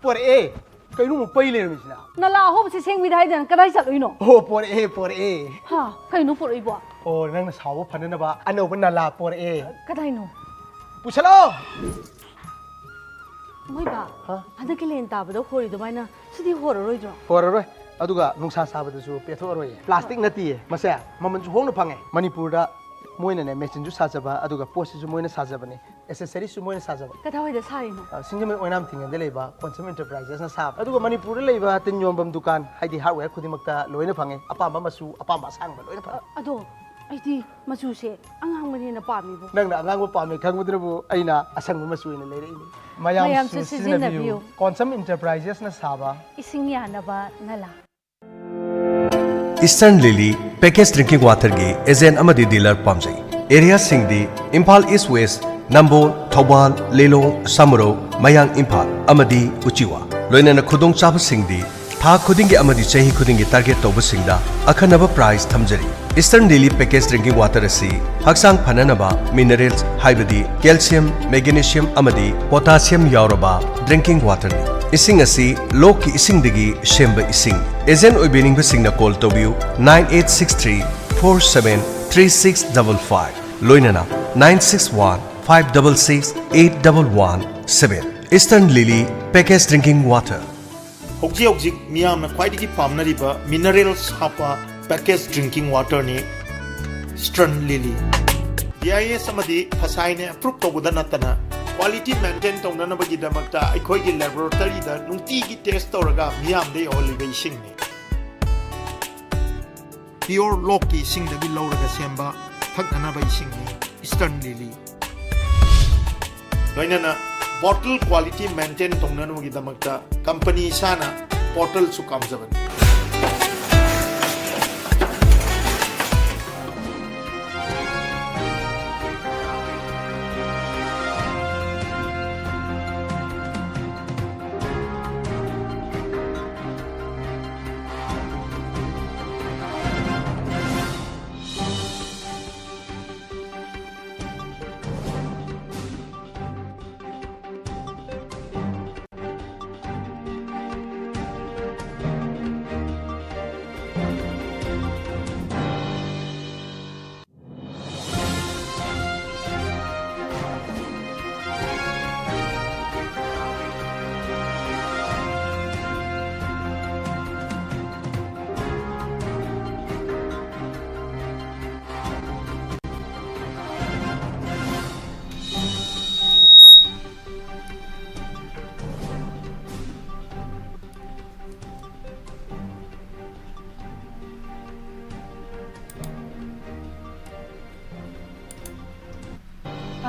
ꯄꯣꯔꯛꯑꯦ! ꯀꯩꯅꯣ ꯑꯃꯨꯛ ꯄꯩ ꯂꯩꯔꯝꯃꯤꯁꯤꯅ? ꯅꯂꯥ ꯑꯍꯣꯕꯁꯦ ꯁꯦꯝꯒꯦꯗꯤ ꯍꯥꯏꯗꯅ ꯀꯗꯥꯏ ꯆꯠꯂꯨꯏꯅꯣ? ꯑꯣ, ꯄꯣꯔꯛꯑꯦ, ꯄꯣꯔꯛꯑꯦ! ꯍꯥ? ꯀꯩꯅꯣ ꯄꯣꯔꯛꯏꯕꯣ? ꯑꯣ, ꯅꯪꯅ ꯁꯥꯎꯕ ꯐꯅꯅꯕ ꯑꯅꯧꯕ ꯅꯂꯥ ꯄꯣꯔꯛꯑꯦ꯫ ꯀꯗꯥꯏꯅꯣ? ꯄꯨꯁꯜꯂꯛꯑꯣ! ꯃꯣꯏꯕꯥ, ꯍꯥ? ꯍꯟꯗꯛꯀꯤ ꯂꯦꯟ ꯇꯥꯕꯗ ꯍꯣꯔꯤ ꯑꯗꯨꯃꯥꯏꯅ ꯁꯤꯗꯤ ꯍꯣꯔꯔꯣꯏꯗ꯭ꯔꯣ? ꯍꯣꯔꯔꯣꯏ꯫ ꯑꯗꯨꯒ ꯅꯨꯡꯁꯥ ꯁꯥꯕꯗꯁꯨ ꯄꯦꯊꯣꯛꯑꯔꯣꯏꯌꯦ꯫ ꯄ꯭ꯂꯥꯁꯇꯤꯛ ꯅꯠꯇꯤꯌꯦ, ꯃꯁꯦ ꯃꯃꯜꯁꯨ ꯍꯣꯡꯅ ꯐꯪꯉꯦ꯫ ꯃꯅꯤꯄꯨꯔꯗ ꯃꯣꯏꯅꯅꯦ ꯃꯦꯆꯤꯟꯁꯨ ꯁꯥꯖꯕ, ꯑꯗꯨꯒ ꯄꯣꯠꯁꯤꯁꯨ ꯃꯣꯏꯅ ꯁꯥꯖꯕꯅꯦ, ꯑꯦꯁꯦꯁꯔꯤꯁꯁꯨ ꯃꯣꯏꯅ ꯁꯥꯖꯕ꯫ ꯀꯗꯥꯏꯋꯥꯏꯗ ꯁꯥꯔꯤꯅꯣ? ꯑ, ꯁꯤꯡꯖꯃꯩ ꯑꯣꯏꯅꯥꯝ ꯊꯤꯡꯉꯦꯟꯗ ꯂꯩꯕ ꯀꯣꯟꯁꯝ ꯏꯟꯇꯔꯄ꯭ꯔꯥꯏꯖꯦꯁꯅ ꯁꯥꯕ꯫ ꯑꯗꯨꯒ ꯃꯅꯤꯄꯨꯔꯗ ꯂꯩꯕ ꯇꯤꯟ ꯌꯣꯟꯐꯝ ꯗꯨꯀꯥꯟ, ꯍꯥꯏꯗꯤ ꯍꯥꯔꯗꯋꯦꯌꯔ ꯈꯨꯗꯤꯡꯃꯛꯇ ꯂꯣꯏꯅ ꯐꯪꯉꯦ꯫ ꯑꯄꯥꯝꯕ ꯃꯆꯨ, ꯑꯄꯥꯝꯕ ꯑꯁꯥꯡꯕ ꯂꯣꯏꯅ ꯐꯪꯉꯦ꯫ ꯑꯗꯣ ꯑꯩꯗꯤ ꯃꯆꯨꯁꯦ ꯑꯉꯥꯡꯕꯅ ꯍꯦꯟꯅ ꯄꯥꯝꯃꯤꯕꯣ꯫ ꯅꯪꯅ ꯑꯉꯥꯡꯕ ꯄꯥꯝꯃꯦ ꯈꯪꯕꯗꯨꯅꯕꯨ ꯑꯩꯅ ꯑꯁꯪꯕ ꯃꯆꯨ ꯑꯣꯏꯅ ꯂꯩꯔꯛꯏꯅꯦ꯫ ꯃꯌꯥꯝꯁꯨ ꯃꯌꯥꯝꯁꯨ ꯁꯤꯖꯤꯟꯅꯕꯤꯌꯨ꯫ ꯁꯤꯖꯤꯟꯅꯕꯤꯌꯨ꯫ ꯀꯣꯟꯁꯝ ꯏꯟꯇꯔꯄ꯭ꯔꯥꯏꯖꯦꯁꯅ ꯁꯥꯕ ꯏꯁꯤꯡ ꯌꯥꯅꯕ ꯅꯂꯥ꯫ Eastern Lily Package Drinking Waterꯒꯤ ꯑꯦꯖꯦꯟ ꯑꯃꯗꯤ ꯗꯤꯂꯔ ꯄꯥꯝꯖꯩ꯫ ꯑꯦꯔꯤꯌꯥꯁꯤꯡꯗꯤ ꯏꯝꯐꯥꯜ ꯏꯁ ꯋꯦꯁ, ꯅꯝꯕꯣꯜ, ꯊꯧꯕꯥꯜ, ꯂꯤꯂꯣꯡ, ꯁꯃꯨꯔꯧ, ꯃꯌꯥꯡ ꯏꯝꯐꯥꯜ ꯑꯃꯗꯤ ꯎꯆꯤꯋꯥ꯫ ꯂꯣꯏꯅꯅ ꯈꯨꯗꯣꯡꯆꯥꯕꯁꯤꯡꯗꯤ ꯊꯥ ꯈꯨꯗꯤꯡꯒꯤ ꯑꯃꯗꯤ ꯆꯍꯤ ꯈꯨꯗꯤꯡꯒꯤ ꯇꯥꯔꯒꯦꯠ ꯇꯧꯕꯁꯤꯡꯗ ꯑꯈꯟꯅꯕ ꯄ꯭ꯔꯥꯏꯖ ꯊꯝꯖꯔꯤ꯫ Eastern Lily Package Drinking Water ꯑꯁꯤ ꯍꯛꯆꯥꯡ ꯐꯅꯅꯕ ꯃꯤꯅꯔꯦꯜꯁ, ꯍꯥꯏꯕꯗꯤ ꯀꯦꯜꯁꯤꯌꯝ, ꯃꯦꯒꯅꯦꯁꯤꯌꯝ ꯑꯃꯗꯤ ꯄꯣꯇꯥꯁꯤꯌꯝ ꯌꯥꯎꯔꯕ ꯗ꯭ꯔꯤꯡꯀꯤꯡ ꯋꯥꯇꯔꯅꯤ꯫ ꯏꯁꯤꯡ ꯑꯁꯤ ꯂꯣꯛꯀꯤ ꯏꯁꯤꯡꯗꯒꯤ ꯁꯦꯝꯕ ꯏꯁꯤꯡ꯫ ꯑꯦꯖꯦꯟ ꯑꯣꯏꯕꯤꯅꯤꯡꯕꯁꯤꯡꯅ ꯀꯣꯜ ꯇꯧꯕꯤꯌꯨ, nine eight six three four seven three six double five, ꯂꯣꯏꯅꯅ nine six one five double six eight double one seven꯫ Eastern Lily Package Drinking Water꯫ ꯍꯧꯖꯤꯛ ꯍꯧꯖꯤꯛ ꯃꯤꯌꯥꯝꯅ ꯈ꯭ꯋꯥꯏꯗꯒꯤ ꯄꯥꯝꯅꯔꯤꯕ ꯃꯤꯅꯔꯦꯜꯁ ꯍꯥꯞꯄ ꯄꯦꯀꯦꯖ ꯗ꯭ꯔꯤꯡꯀꯤꯡ ꯋꯥꯇꯔꯅꯤ ꯏꯁꯇꯔꯟ ꯂꯤꯂꯤ꯫ B ꯑꯥꯏ ꯑꯦꯁ ꯑꯃꯗꯤ ꯐꯁꯥꯏꯅ approve ꯇꯧꯕꯗ ꯅꯠꯇꯅ, ꯀ꯭ꯋꯥꯂꯤꯇꯤ ꯃꯦꯟꯇꯦꯟ ꯇꯧꯅꯅꯕꯒꯤꯗꯃꯛꯇ ꯑꯩꯈꯣꯏꯒꯤ ꯂꯦꯕꯣꯔꯦꯇꯔꯤꯗ ꯅꯨꯡꯇꯤꯒꯤ ꯇꯦꯁ ꯇꯧꯔꯒ ꯃꯤꯌꯥꯝꯗ ꯌꯧꯍꯜꯂꯤꯕ ꯏꯁꯤꯡꯅꯤ꯫ ꯄꯤꯌꯣꯔ ꯂꯣꯛꯀꯤ ꯏꯁꯤꯡꯗꯒꯤ ꯂꯧꯔꯒ ꯁꯦꯝꯕ ꯊꯛꯅꯅꯕ ꯏꯁꯤꯡꯅꯤ ꯏꯁꯇꯔꯟ ꯂꯤꯂꯤ꯫ ꯂꯣꯏꯅꯅ ꯕꯣꯇꯜ ꯀ꯭ꯋꯥꯂꯤꯇꯤ ꯃꯦꯟꯇꯦꯟ ꯇꯧꯅꯅꯕꯒꯤꯗꯃꯛꯇ ꯀꯝꯄꯅꯤ ꯏꯁꯥꯅ ꯕꯣꯇꯜꯁꯨ ꯀꯥꯝꯖꯕꯅꯤ꯫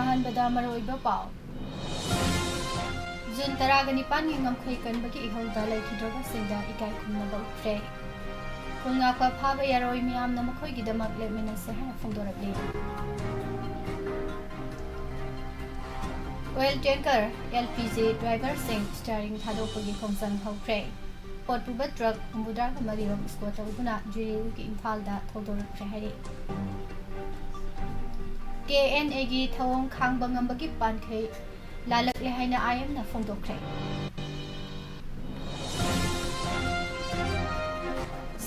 ꯑꯍꯥꯟꯕꯗ ꯃꯔꯨꯑꯣꯏꯕ ꯄꯥꯎ꯫ ꯖꯨꯟ ꯇꯔꯥꯒ ꯅꯤꯄꯥꯟꯒꯤ ꯉꯝꯈꯩ ꯀꯟꯕꯒꯤ ꯏꯍꯧꯗ ꯂꯩꯈꯤꯗ꯭ꯔꯕꯁꯤꯡꯗ ꯏꯀꯥꯏ ꯈꯨꯝꯅꯕ ꯎꯠꯈ꯭ꯔꯦ꯫ ꯈꯨꯜ ꯉꯥꯛꯄ ꯐꯥꯕ ꯌꯥꯔꯣꯏ, ꯃꯤꯌꯥꯝꯅ ꯃꯈꯣꯏꯒꯤꯗꯃꯛ ꯂꯦꯞꯃꯤꯟꯅꯁꯦ ꯍꯥꯏꯅ ꯐꯣꯡꯗꯣꯔꯛꯂꯤ꯫ Oil tanker, L P G driverꯁꯤꯡ steering ꯊꯥꯗꯣꯛꯄꯒꯤ ꯈꯣꯡꯖꯪ ꯍꯧꯈ꯭ꯔꯦ꯫ ꯄꯣꯠ ꯄꯨꯕ truck ꯍꯨꯝꯐꯨꯇꯔꯥꯒ ꯃꯔꯤꯔꯣꯝ escort ꯇꯧꯗꯨꯅ ꯖꯤꯔꯤꯂꯨꯒꯤ ꯏꯝꯐꯥꯜꯗ ꯊꯧꯗꯣꯔꯛꯈ꯭ꯔꯦ ꯍꯥꯏꯔꯤ꯫ K N Aꯒꯤ ꯊꯧꯑꯣꯡ ꯈꯥꯡꯕ ꯉꯝꯕꯒꯤ ꯄꯥꯟꯈꯩ ꯂꯥꯜꯂꯛꯂꯦ ꯍꯥꯏꯅ I M ꯅ ꯐꯣꯡꯗꯣꯛꯈ꯭ꯔꯦ꯫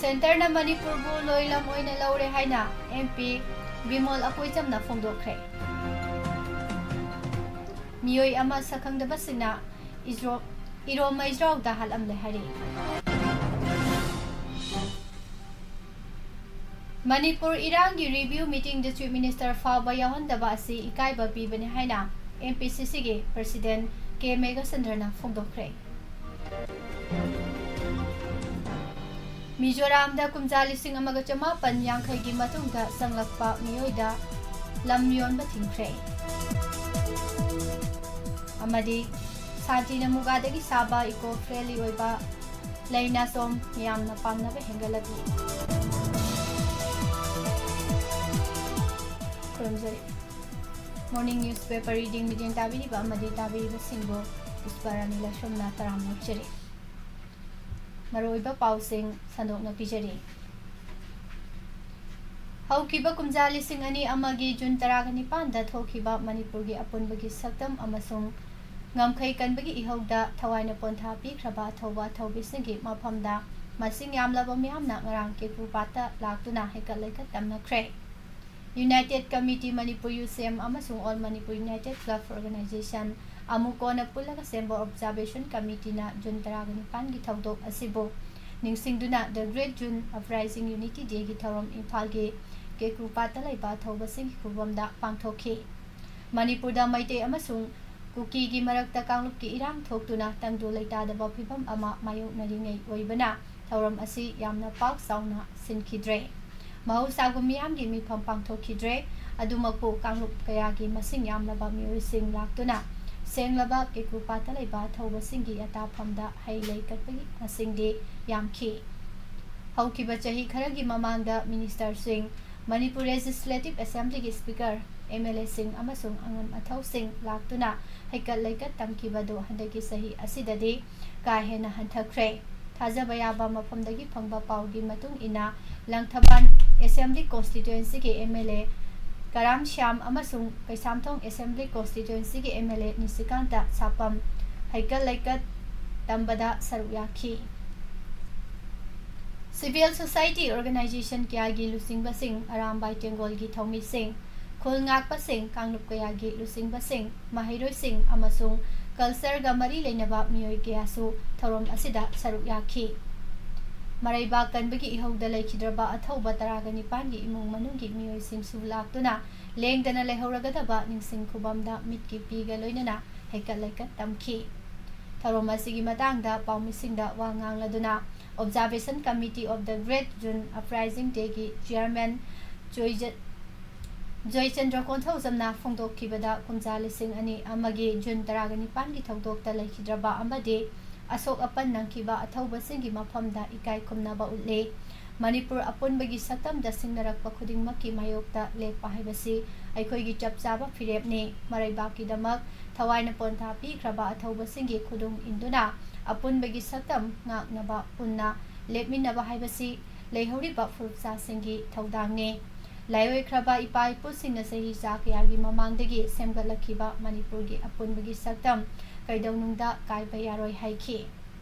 Centreꯅ ꯃꯅꯤꯄꯨꯔꯕꯨ ꯂꯣꯏꯂꯝ ꯑꯣꯏꯅ ꯂꯧꯔꯦ ꯍꯥꯏꯅ M P ꯕꯤꯃꯣꯜ ꯑꯀꯣꯏꯖꯝꯅ ꯐꯣꯡꯗꯣꯛꯈ꯭ꯔꯦ꯫ ꯃꯤꯑꯣꯏ ꯑꯃ ꯁꯛꯈꯪꯗꯕꯁꯤꯡꯅ ꯏꯖ꯭ꯔꯣ-, ꯏꯔꯣꯝ ꯃꯩꯖ꯭ꯔꯥꯎꯗ ꯍꯥꯠꯂꯝꯂꯦ ꯍꯥꯏꯔꯤ꯫ ꯃꯅꯤꯄꯨꯔ ꯏꯔꯥꯡꯒꯤ review meetingꯗ Chief Minister ꯐꯥꯎꯕ ꯌꯥꯎꯍꯟꯗꯕ ꯑꯁꯤ ꯏꯀꯥꯏꯕ ꯄꯤꯕꯅꯤ ꯍꯥꯏꯅ M P C Cꯒꯤ President K ꯃꯦꯘꯆꯟꯗ꯭ꯔꯅ ꯐꯣꯡꯗꯣꯛꯈ꯭ꯔꯦ꯫ ꯃꯤꯖꯣꯔꯥꯝꯗ ꯀꯨꯝꯖꯥ ꯂꯤꯁꯤꯡ ꯑꯃꯒ ꯆꯃꯥꯄꯟ ꯌꯥꯡꯈꯩꯒꯤ ꯃꯇꯨꯡꯗ ꯆꯪꯂꯛꯄ ꯃꯤꯑꯣꯏꯗ ꯂꯝ ꯌꯣꯟꯕ ꯊꯤꯡꯈ꯭ꯔꯦ꯫ ꯑꯃꯗꯤ ꯁꯥꯟꯇꯤꯅ ꯃꯨꯒꯥꯗꯒꯤ ꯁꯥꯕ eco friendly ꯑꯣꯏꯕ ꯂꯩ ꯅꯥꯆꯣꯝ ꯃꯤꯌꯥꯝꯅ ꯄꯥꯝꯅꯕ ꯍꯦꯟꯒꯠꯂꯛꯂꯤ꯫ ꯈꯨꯔꯨꯝꯖꯔꯤ꯫ Morning newspaper reading ꯃꯤꯠꯌꯦꯡ ꯇꯥꯕꯤꯔꯤꯕ ꯑꯃꯗꯤ ꯇꯥꯕꯤꯔꯤꯕꯁꯤꯡꯕꯨ ꯄꯨꯁꯄꯥꯔꯥꯅꯤ ꯂꯥꯏꯁ꯭ꯔꯝꯅ ꯇꯔꯥꯝꯅ ꯑꯣꯛꯆꯔꯤ꯫ ꯃꯔꯨꯑꯣꯏꯕ ꯄꯥꯎꯁꯤꯡ ꯁꯟꯗꯣꯛꯅ ꯄꯤꯖꯔꯤ꯫ ꯍꯧꯈꯤꯕ ꯀꯨꯝꯖꯥ ꯂꯤꯁꯤꯡ ꯑꯅꯤ ꯑꯃꯒꯤ ꯖꯨꯟ ꯇꯔꯥꯒ ꯅꯤꯄꯥꯟꯗ ꯊꯣꯛꯈꯤꯕ ꯃꯅꯤꯄꯨꯔꯒꯤ ꯑꯄꯨꯟꯕꯒꯤ ꯁꯛꯇꯝ ꯑꯃꯁꯨꯡ ꯉꯝꯈꯩ ꯀꯟꯕꯒꯤ ꯏꯍꯧꯗ ꯊꯋꯥꯏꯅ ꯄꯣꯟꯊꯥ ꯄꯤꯈ꯭ꯔꯕ ꯑꯊꯧꯕ ꯑꯊꯧꯕꯤꯁꯤꯡꯒꯤ ꯃꯐꯝꯗ ꯃꯁꯤꯡ ꯌꯥꯝꯂꯕ ꯃꯤꯌꯥꯝꯅ ꯉꯔꯥꯡ ꯀꯦꯀꯨ ꯄꯥꯠꯇ ꯂꯥꯛꯇꯨꯅ ꯍꯩꯀꯠ ꯂꯩꯀꯠ ꯇꯝꯅꯈ꯭ꯔꯦ꯫ United Committee Manipur, U C M, ꯑꯃꯁꯨꯡ All Manipur United Club Organization, ꯑꯃꯨꯀꯣꯅ ꯄꯨꯜꯂꯒ ꯁꯦꯝꯕ Observation Committeeꯅ ꯖꯨꯟ ꯇꯔꯥꯒ ꯅꯤꯄꯥꯟꯒꯤ ꯊꯧꯗꯣꯛ ꯑꯁꯤꯕꯨ ꯅꯤꯡꯁꯤꯡꯗꯨꯅ The Great June Uprising Unity Dayꯒꯤ ꯊꯧꯔꯝ ꯏꯝꯐꯥꯜꯒꯤ ꯀꯦꯀꯨ ꯄꯥꯠꯇ ꯂꯩꯕ ꯑꯊꯧꯕꯁꯤꯡꯒꯤ ꯈꯨꯕꯝꯗ ꯄꯥꯡꯊꯣꯛꯈꯤ꯫ ꯃꯅꯤꯄꯨꯔꯗ ꯃꯩꯇꯩ ꯑꯃꯁꯨꯡ ꯀꯨꯀꯤꯒꯤ ꯃꯔꯛꯇ ꯀꯥꯡꯂꯨꯞꯀꯤ ꯏꯔꯥꯡ ꯊꯣꯛꯇꯨꯅ ꯇꯪꯗꯨ ꯂꯩꯇꯥꯗꯕ ꯐꯤꯚꯝ ꯑꯃ ꯃꯥꯌꯣꯛꯅꯔꯤꯉꯩ ꯑꯣꯏꯕꯅ, ꯊꯧꯔꯝ ꯑꯁꯤ ꯌꯥꯝꯅ ꯄꯥꯛ ꯆꯥꯎꯅ ꯁꯤꯟꯈꯤꯗ꯭ꯔꯦ꯫ ꯃꯍꯧꯁꯥꯒꯨꯝ ꯃꯤꯌꯥꯝꯒꯤ ꯃꯤꯐꯝ ꯄꯥꯡꯊꯣꯛꯈꯤꯗ꯭ꯔꯦ꯫ ꯑꯗꯨꯃꯛꯄꯨ ꯀꯥꯡꯂꯨꯞ ꯀꯌꯥꯒꯤ ꯃꯁꯤꯡ ꯌꯥꯝꯂꯕ ꯃꯤꯑꯣꯏꯁꯤꯡ ꯂꯥꯛꯇꯨꯅ ꯁꯦꯡꯂꯕ ꯀꯦꯀꯨ ꯄꯥꯠꯇ ꯂꯩꯕ ꯊꯧꯕꯁꯤꯡꯒꯤ ꯑꯇꯥꯐꯝꯗ ꯍꯩ ꯂꯩ ꯀꯠꯄꯒꯤ ꯃꯁꯤꯡꯗꯤ ꯌꯥꯝꯈꯤ꯫ ꯍꯧꯈꯤꯕ ꯆꯍꯤ ꯈꯔꯒꯤ ꯃꯃꯥꯡꯗ ꯃꯤꯅꯤꯁꯇꯔꯁꯤꯡ, ꯃꯅꯤꯄꯨꯔ ꯂꯦꯖꯤꯁꯂꯦꯇꯤꯚ ꯑꯦꯁꯦꯝꯕ꯭ꯂꯤꯒꯤ ꯁ꯭ꯄꯤꯀꯔ, ꯑꯦꯝ ꯑꯦꯜ ꯑꯦꯁꯤꯡ ꯑꯃꯁꯨꯡ ꯑꯉꯝ ꯑꯊꯧꯁꯤꯡ ꯂꯥꯛꯇꯨꯅ ꯍꯩꯀꯠ ꯂꯩꯀꯠ ꯇꯝꯈꯤꯕꯗꯨ ꯍꯟꯗꯛꯀꯤ ꯆꯍꯤ ꯑꯁꯤꯗꯗꯤ ꯀꯥ ꯍꯦꯟꯅ ꯍꯟꯊꯈ꯭ꯔꯦ꯫ ꯊꯥꯖꯕ ꯌꯥꯕ ꯃꯐꯝꯗꯒꯤ ꯐꯪꯕ ꯄꯥꯎꯒꯤ ꯃꯇꯨꯡ ꯏꯟꯅ, ꯂꯪꯊꯕꯥꯜ ꯑꯦꯁꯦꯝꯕ꯭ꯂꯤ ꯀꯣꯟꯁꯇꯤꯇ꯭ꯋꯦꯟꯁꯤꯒꯤ M L A Karam Shyam ꯑꯃꯁꯨꯡ ꯀꯩꯁꯥꯝꯊꯣꯡ ꯑꯦꯁꯦꯝꯕ꯭ꯂꯤ ꯀꯣꯟꯁꯇꯤꯇ꯭ꯋꯦꯟꯁꯤꯒꯤ M L A Nishikant Sapam ꯍꯩꯀꯠ ꯂꯩꯀꯠ ꯇꯝꯕꯗ ꯁꯔꯨꯛ ꯌꯥꯈꯤ꯫ ꯁꯤꯚꯤꯜ ꯁꯣꯁꯥꯏꯇꯤ ꯑꯣꯔꯒꯅꯥꯏꯖꯦꯁꯟ ꯀꯌꯥꯒꯤ ꯂꯨꯆꯤꯡꯕꯁꯤꯡ, ꯑꯔꯥꯝꯕꯥꯏ ꯇꯦꯡꯒꯣꯜꯒꯤ ꯊꯧꯃꯤꯁꯤꯡ, ꯈꯨꯜ ꯉꯥꯛꯄꯁꯤꯡ, ꯀꯥꯡꯂꯨꯞ ꯀꯌꯥꯒꯤ ꯂꯨꯆꯤꯡꯕꯁꯤꯡ, ꯃꯍꯩꯔꯣꯏꯁꯤꯡ ꯑꯃꯁꯨꯡ ꯀꯜꯆꯔꯒ ꯃꯔꯤ ꯂꯩꯅꯕ ꯃꯤꯑꯣꯏ ꯀꯌꯥꯁꯨ ꯊꯧꯔꯝ ꯑꯁꯤꯗ ꯁꯔꯨꯛ ꯌꯥꯈꯤ꯫ ꯃꯔꯩꯕꯥꯛ ꯀꯟꯕꯒꯤ ꯏꯍꯧꯗ ꯂꯩꯈꯤꯗ꯭ꯔꯕ ꯑꯊꯧꯕ ꯇꯔꯥꯒ ꯅꯤꯄꯥꯟꯒꯤ ꯏꯃꯨꯡ ꯃꯅꯨꯡꯒꯤ ꯃꯤꯑꯣꯏꯁꯤꯡꯁꯨ ꯂꯥꯛꯇꯨꯅ ꯂꯦꯡꯗꯅ ꯂꯩꯍꯧꯔꯒꯗꯕ ꯅꯤꯡꯁꯤꯡ ꯈꯨꯕꯝꯗ ꯃꯤꯠꯀꯤ ꯄꯤꯒ ꯂꯣꯏꯅꯅ ꯍꯩꯀꯠ ꯂꯩꯀꯠ ꯇꯝꯈꯤ꯫ ꯊꯧꯔꯝ ꯑꯁꯤꯒꯤ ꯃꯇꯥꯡꯗ ꯄꯥꯎꯃꯤꯁꯤꯡꯗ ꯋꯥ ꯉꯥꯡꯂꯗꯨꯅ Observation Committee of the Great June Uprising Dayꯒꯤ chairman ꯖꯣꯏꯖ-, Joychandra ꯀꯣꯟꯊꯧꯖꯝꯅ ꯐꯣꯡꯗꯣꯛꯈꯤꯕꯗ, ꯀꯨꯝꯖꯥ ꯂꯤꯁꯤꯡ ꯑꯅꯤ ꯑꯃꯒꯤ ꯖꯨꯟ ꯇꯔꯥꯒ ꯅꯤꯄꯥꯟꯒꯤ ꯊꯧꯗꯣꯛꯇ ꯂꯩꯈꯤꯗ꯭ꯔꯕ ꯑꯃꯗꯤ ꯑꯁꯣꯛ ꯑꯄꯟ ꯅꯪꯈꯤꯕ ꯑꯊꯧꯕꯁꯤꯡꯒꯤ ꯃꯐꯝꯗ ꯏꯀꯥꯏ ꯈꯨꯝꯅꯕ ꯎꯠꯂꯤ꯫ ꯃꯅꯤꯄꯨꯔ ꯑꯄꯨꯟꯕꯒꯤ ꯁꯛꯇꯝꯗ ꯁꯤꯡꯅꯔꯛꯄ ꯈꯨꯗꯤꯡꯃꯛꯀꯤ ꯃꯥꯌꯣꯛꯇ ꯂꯦꯞꯄ ꯍꯥꯏꯕꯁꯤ ꯑꯩꯈꯣꯏꯒꯤ ꯆꯞ ꯆꯥꯕ ꯐꯤꯔꯦꯞꯅꯤ꯫ ꯃꯔꯩꯕꯥꯛꯀꯤꯗꯃꯛ ꯊꯋꯥꯏꯅ ꯄꯣꯟꯊꯥ ꯄꯤꯈ꯭ꯔꯕ ꯑꯊꯧꯕꯁꯤꯡꯒꯤ ꯈꯨꯗꯨꯡ ꯏꯟꯗꯨꯅ ꯑꯄꯨꯟꯕꯒꯤ ꯁꯛꯇꯝ ꯉꯥꯛꯅꯕ ꯄꯨꯟꯅ ꯂꯦꯞꯃꯤꯟꯅꯕ ꯍꯥꯏꯕꯁꯤ ꯂꯩꯍꯧꯔꯤꯕ ꯐꯨꯔꯨꯞꯆꯥꯁꯤꯡꯒꯤ ꯊꯧꯗꯥꯡꯅꯤ꯫ ꯂꯥꯏꯑꯣꯏꯈ꯭ꯔꯕ ꯏꯄꯥ ꯏꯄꯨꯁꯤꯡꯅ ꯆꯍꯤ ꯆꯥ ꯀꯌꯥꯒꯤ ꯃꯃꯥꯡꯗꯒꯤ ꯁꯦꯝꯒꯠꯂꯛꯈꯤꯕ ꯃꯅꯤꯄꯨꯔꯒꯤ ꯑꯄꯨꯟꯕꯒꯤ ꯁꯛꯇꯝ ꯀꯩꯗꯧꯅꯨꯡꯗ ꯀꯥꯏꯕ ꯌꯥꯔꯣꯏ ꯍꯥꯏꯈꯤ꯫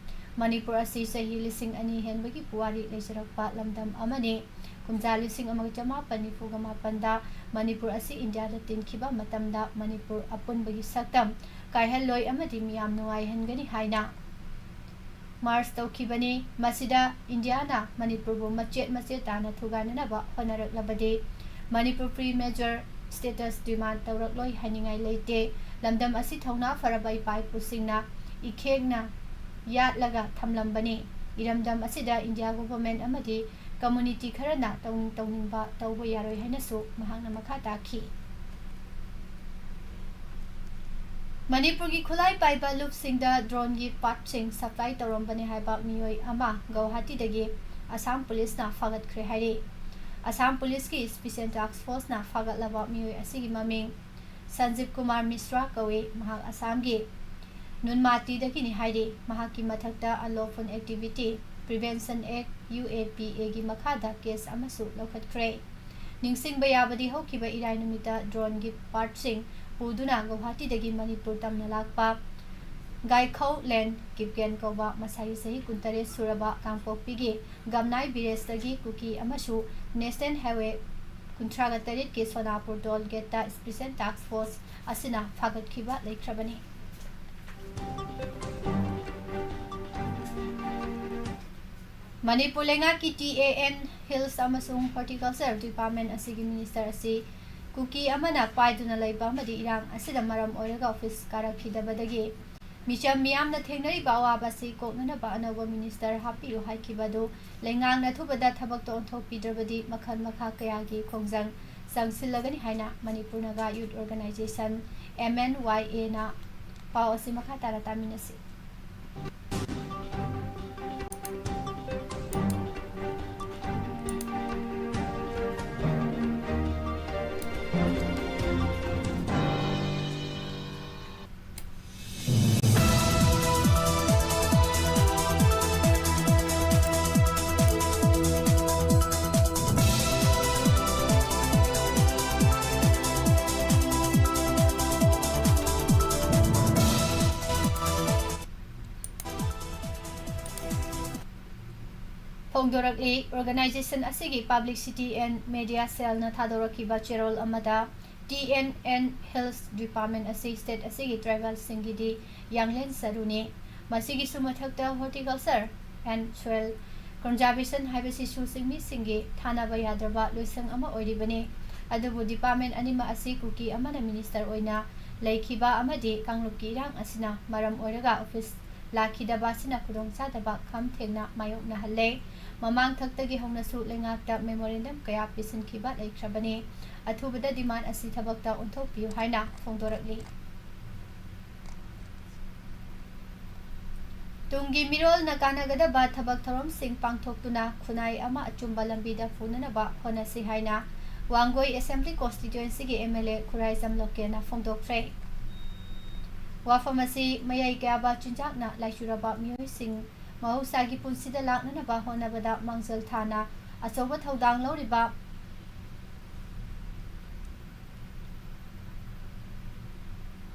ꯃꯅꯤꯄꯨꯔ ꯑꯁꯤ ꯆꯍꯤ ꯂꯤꯁꯤꯡ ꯑꯅꯤ ꯍꯦꯟꯕꯒꯤ ꯄꯨꯋꯥꯔꯤ ꯂꯩꯖꯔꯛꯄ ꯂꯝꯗꯝ ꯑꯃꯅꯤ꯫ ꯀꯨꯝꯖꯥ ꯂꯤꯁꯤꯡ ꯑꯃꯒ ꯆꯃꯥꯄꯟ ꯅꯤꯐꯨꯒ ꯃꯥꯄꯟꯗ ꯃꯅꯤꯄꯨꯔ ꯑꯁꯤ ꯏꯟꯗꯤꯌꯥꯗ ꯇꯤꯟꯈꯤꯕ ꯃꯇꯝꯗ ꯃꯅꯤꯄꯨꯔ ꯑꯄꯨꯟꯕꯒꯤ ꯁꯛꯇꯝ ꯀꯥꯏꯍꯜꯂꯣꯏ ꯑꯃꯗꯤ ꯃꯤꯌꯥꯝ ꯅꯨꯡꯉꯥꯏꯍꯟꯒꯅꯤ ꯍꯥꯏꯅ ꯃꯥꯔꯆ ꯇꯧꯈꯤꯕꯅꯤ꯫ ꯃꯁꯤꯗ ꯏꯟꯗꯤꯌꯥꯅ ꯃꯅꯤꯄꯨꯔꯕꯨ ꯃꯆꯦꯠ ꯃꯆꯦꯠ ꯇꯥꯅ ꯊꯨꯒꯥꯏꯅꯅꯕ ꯍꯣꯠꯅꯔꯛꯂꯕꯗꯤ ꯃꯅꯤꯄꯨꯔ ꯄ꯭ꯔꯤ ꯃꯦꯖꯔ ꯁ꯭ꯇꯦꯇꯁ ꯗꯤꯃꯥꯟ ꯇꯧꯔꯛꯂꯣꯏ ꯍꯥꯏꯅꯤꯡꯉꯥꯏ ꯂꯩꯇꯦ꯫ ꯂꯝꯗꯝ ꯑꯁꯤ ꯊꯧꯅꯥ ꯐꯔꯕ ꯏꯄꯥ ꯏꯄꯨꯁꯤꯡꯅ ꯏꯈꯦꯛꯅ ꯌꯥꯠꯂꯒ ꯊꯝꯂꯝꯕꯅꯤ꯫ ꯏꯔꯝꯗꯝ ꯑꯁꯤꯗ ꯏꯟꯗꯤꯌꯥ ꯒꯣꯚꯔꯟꯃꯦꯟꯠ ꯑꯃꯗꯤ ꯀꯝꯃ꯭ꯌꯨꯅꯤꯇꯤ ꯈꯔꯅ ꯇꯧꯅꯤꯡ ꯇꯧꯅꯤꯡꯕ ꯇꯧꯕ ꯌꯥꯔꯣꯏ ꯍꯥꯏꯅꯁꯨ ꯃꯍꯥꯛꯅ ꯃꯈꯥ ꯇꯥꯈꯤ꯫ ꯃꯅꯤꯄꯨꯔꯒꯤ ꯈꯨꯠꯂꯥꯏ ꯄꯥꯏꯕ ꯂꯨꯞꯁꯤꯡꯗ ꯗ꯭ꯔꯣꯟꯒꯤ ꯄꯥꯔꯠꯁꯤꯡ ꯁꯄ꯭ꯂꯥꯏ ꯇꯧꯔꯝꯕꯅꯤ ꯍꯥꯏꯕ ꯃꯤꯑꯣꯏ ꯑꯃ ꯒꯧꯍꯥꯇꯤꯗꯒꯤ ꯑꯁꯥꯝ ꯄꯨꯂꯤꯁꯅ ꯐꯥꯒꯠꯈ꯭ꯔꯦ ꯍꯥꯏꯔꯤ꯫ ꯑꯁꯥꯝ ꯄꯨꯂꯤꯁꯀꯤ ꯁ꯭ꯄꯤꯁꯦꯜ ꯇꯥꯁꯛ ꯐꯣꯔꯁꯅ ꯐꯥꯒꯠꯂꯕ ꯃꯤꯑꯣꯏ ꯑꯁꯤꯒꯤ ꯃꯃꯤꯡ ꯁꯟꯖꯤꯕ ꯀꯨꯃꯥꯔ ꯃꯤꯁ꯭ꯔꯥ ꯀꯧꯏ꯫ ꯃꯍꯥꯛ ꯑꯁꯥꯝꯒꯤ ꯅꯨꯟꯃꯥꯇꯤꯗꯒꯤꯅꯤ ꯍꯥꯏꯔꯤ꯫ ꯃꯍꯥꯛꯀꯤ ꯃꯊꯛꯇ Unlawful Activity Prevention Act, U A P A, ꯒꯤ ꯃꯈꯥꯗ ꯀꯦꯁ ꯑꯃꯁꯨ ꯂꯧꯈꯠꯈ꯭ꯔꯦ꯫ ꯅꯤꯡꯁꯤꯡꯕ ꯌꯥꯕꯗꯤ, ꯍꯧꯈꯤꯕ ꯏꯔꯥꯏ ꯅꯨꯃꯤꯠꯇ ꯗ꯭ꯔꯣꯟꯒꯤ ꯄꯥꯔꯠꯁꯤꯡ ꯄꯨꯗꯨꯅ ꯒꯧꯍꯥꯇꯤꯗꯒꯤ ꯃꯅꯤꯄꯨꯔ ꯇꯝꯅ ꯂꯥꯛꯄ ꯒꯥꯏꯈꯧ ꯂꯦꯟ ꯀꯤꯞꯒꯦꯟ ꯀꯧꯕ ꯃꯁꯥꯒꯤ ꯆꯍꯤ ꯀꯨꯟꯇꯔꯦꯠ ꯁꯨꯔꯕ ꯀꯥꯡꯄꯣꯛꯄꯤꯒꯤ ꯒꯝꯅꯥꯏ ꯚꯤꯂꯦꯖꯇꯒꯤ ꯀꯨꯀꯤ ꯑꯃꯁꯨ ꯅꯦꯁꯅꯦꯜ ꯍꯥꯏꯋꯦ ꯀꯨꯟꯊ꯭ꯔꯥꯒ ꯇꯔꯦꯠꯀꯤ ꯁꯣꯅꯥꯄꯨꯔ ꯇꯣꯜ ꯒꯦꯠꯇ ꯁ꯭ꯄꯤꯁꯦꯜ ꯇꯥꯁꯛ ꯐꯣꯔꯁ ꯑꯁꯤꯅ ꯐꯥꯒꯠꯈꯤꯕ ꯂꯩꯈ꯭ꯔꯕꯅꯤ꯫ ꯃꯅꯤꯄꯨꯔ ꯂꯩꯉꯥꯛꯀꯤ ꯇꯤ ꯑꯦ ꯑꯦꯟ, ꯍꯤꯜꯁ ꯑꯃꯁꯨꯡ ꯍꯣꯔꯇꯤꯀꯜꯆꯔ ꯗꯤꯄꯥꯔꯠꯃꯦꯟ ꯑꯁꯤꯒꯤ ꯃꯤꯅꯤꯁꯇꯔ ꯑꯁꯤ ꯀꯨꯀꯤ ꯑꯃꯅ ꯄꯥꯏꯗꯨꯅ ꯂꯩꯕ ꯑꯃꯗꯤ ꯏꯔꯥꯡ ꯑꯁꯤꯅ ꯃꯔꯝ ꯑꯣꯏꯔꯒ ꯑꯣꯐꯤꯁ ꯀꯥꯔꯛꯈꯤꯗꯕꯗꯒꯤ ꯃꯤꯆꯝ ꯃꯤꯌꯥꯝꯅ ꯊꯦꯡꯅꯔꯤꯕ ꯑꯋꯥꯕ ꯑꯁꯤ ꯀꯣꯛꯅꯅꯕ ꯑꯅꯧꯕ ꯃꯤꯅꯤꯁꯇꯔ ꯍꯥꯞꯄꯤꯌꯨ ꯍꯥꯏꯈꯤꯕ ꯑꯗꯨ ꯂꯩꯉꯥꯛꯅ ꯑꯊꯨꯕꯗ ꯊꯕꯛꯇ ꯑꯣꯟꯊꯣꯛꯄꯤꯗ꯭ꯔꯕꯗꯤ ꯃꯈꯜ ꯃꯈꯥ ꯀꯌꯥꯒꯤ ꯈꯣꯡꯖꯪ ꯆꯪꯁꯤꯜꯂꯒꯅꯤ ꯍꯥꯏꯅ Manipur Naga youth organization, M N Y ꯑꯦꯅ꯫ ꯄꯥꯎ ꯑꯁꯤ ꯃꯈꯥ ꯇꯥꯅ ꯇꯥꯃꯤꯟꯅꯁꯤ꯫ ꯐꯣꯡꯗꯣꯔꯛꯂꯤ꯫ Organization ꯑꯁꯤꯒꯤ Publicity and Media Cell ꯅ ꯊꯥꯗꯣꯔꯛꯈꯤꯕ ꯆꯦꯔꯣꯜ ꯑꯃꯗ, T N N Hills department ꯑꯁꯤ ꯁ꯭ꯇꯦꯠ ꯑꯁꯤꯒꯤ ꯇ꯭ꯔꯥꯏꯕꯦꯜꯁꯤꯡꯒꯤꯗꯤ ꯌꯥꯡꯂꯦꯟ ꯁꯔꯨꯅꯤ꯫ ꯃꯁꯤꯒꯤꯁꯨ ꯃꯊꯛꯇ, Horticulture and Soil Conservation ꯍꯥꯏꯕꯁꯤꯁꯨ ꯆꯤꯡꯃꯤꯁꯤꯡꯒꯤ ꯊꯥꯅꯕ ꯌꯥꯗ꯭ꯔꯕ ꯂꯣꯏꯁꯪ ꯑꯃ ꯑꯣꯏꯔꯤꯕꯅꯤ꯫ ꯑꯗꯨꯕꯨ ꯗꯤꯄꯥꯔꯠꯃꯦꯟ ꯑꯅꯤꯃꯛ ꯑꯁꯤ ꯀꯨꯀꯤ ꯑꯃꯅ ꯃꯤꯅꯤꯁꯇꯔ ꯑꯣꯏꯅ ꯂꯩꯈꯤꯕ ꯑꯃꯗꯤ ꯀꯥꯡꯂꯨꯞꯀꯤ ꯏꯔꯥꯡ ꯑꯁꯤꯅ ꯃꯔꯝ ꯑꯣꯏꯔꯒ ꯑꯣꯐꯤꯁ ꯂꯥꯛꯈꯤꯗꯕ ꯑꯁꯤꯅ ꯈꯨꯗꯣꯡꯆꯥꯗꯕ ꯈꯝ ꯊꯦꯡꯅ ꯃꯥꯌꯣꯛꯅꯍꯜꯂꯦ꯫ ꯃꯃꯥꯡ ꯊꯛꯇꯒꯤ ꯍꯧꯅꯁꯨ ꯂꯩꯉꯥꯛꯇ memorandum ꯀꯌꯥ ꯄꯤꯁꯤꯟꯈꯤꯕ ꯂꯩꯈ꯭ꯔꯕꯅꯤ꯫ ꯑꯊꯨꯕꯗ demand ꯑꯁꯤ ꯊꯕꯛꯇ ꯑꯣꯟꯊꯣꯛꯄꯤꯌꯨ ꯍꯥꯏꯅ ꯐꯣꯡꯗꯣꯔꯛꯂꯤ꯫ ꯇꯨꯡꯒꯤ ꯃꯤꯔꯣꯜꯅ ꯀꯥꯟꯅꯒꯗꯕ ꯊꯕꯛ ꯊꯧꯔꯝꯁꯤꯡ ꯄꯥꯡꯊꯣꯛꯇꯨꯅ ꯈꯨꯟꯅꯥꯏ ꯑꯃ ꯑꯆꯨꯝꯕ ꯂꯝꯕꯤꯗ ꯄꯨꯅꯅꯕ ꯍꯣꯠꯅꯁꯤ ꯍꯥꯏꯅ ꯋꯥꯡꯒꯣꯏ Assembly Constituencyꯒꯤ MLA ꯈꯨꯔꯥꯏꯖꯝ ꯂꯣꯀꯦꯟꯅ ꯐꯣꯡꯗꯣꯛꯈ꯭ꯔꯦ꯫ ꯋꯥꯐꯝ ꯑꯁꯤ ꯃꯌꯥꯏ ꯀꯌꯥꯕ ꯆꯤꯟꯖꯥꯛꯅ ꯂꯥꯏꯆꯨꯔꯕ ꯃꯤꯑꯣꯏꯁꯤꯡ ꯃꯍꯧꯁꯥꯒꯤ ꯄꯨꯟꯁꯤꯗ ꯂꯥꯛꯅꯅꯕ ꯍꯣꯠꯅꯕꯗ ꯃꯥꯡꯖꯤꯜ ꯊꯥꯅ ꯑꯆꯧꯕ ꯊꯧꯗꯥꯡ ꯂꯧꯔꯤꯕ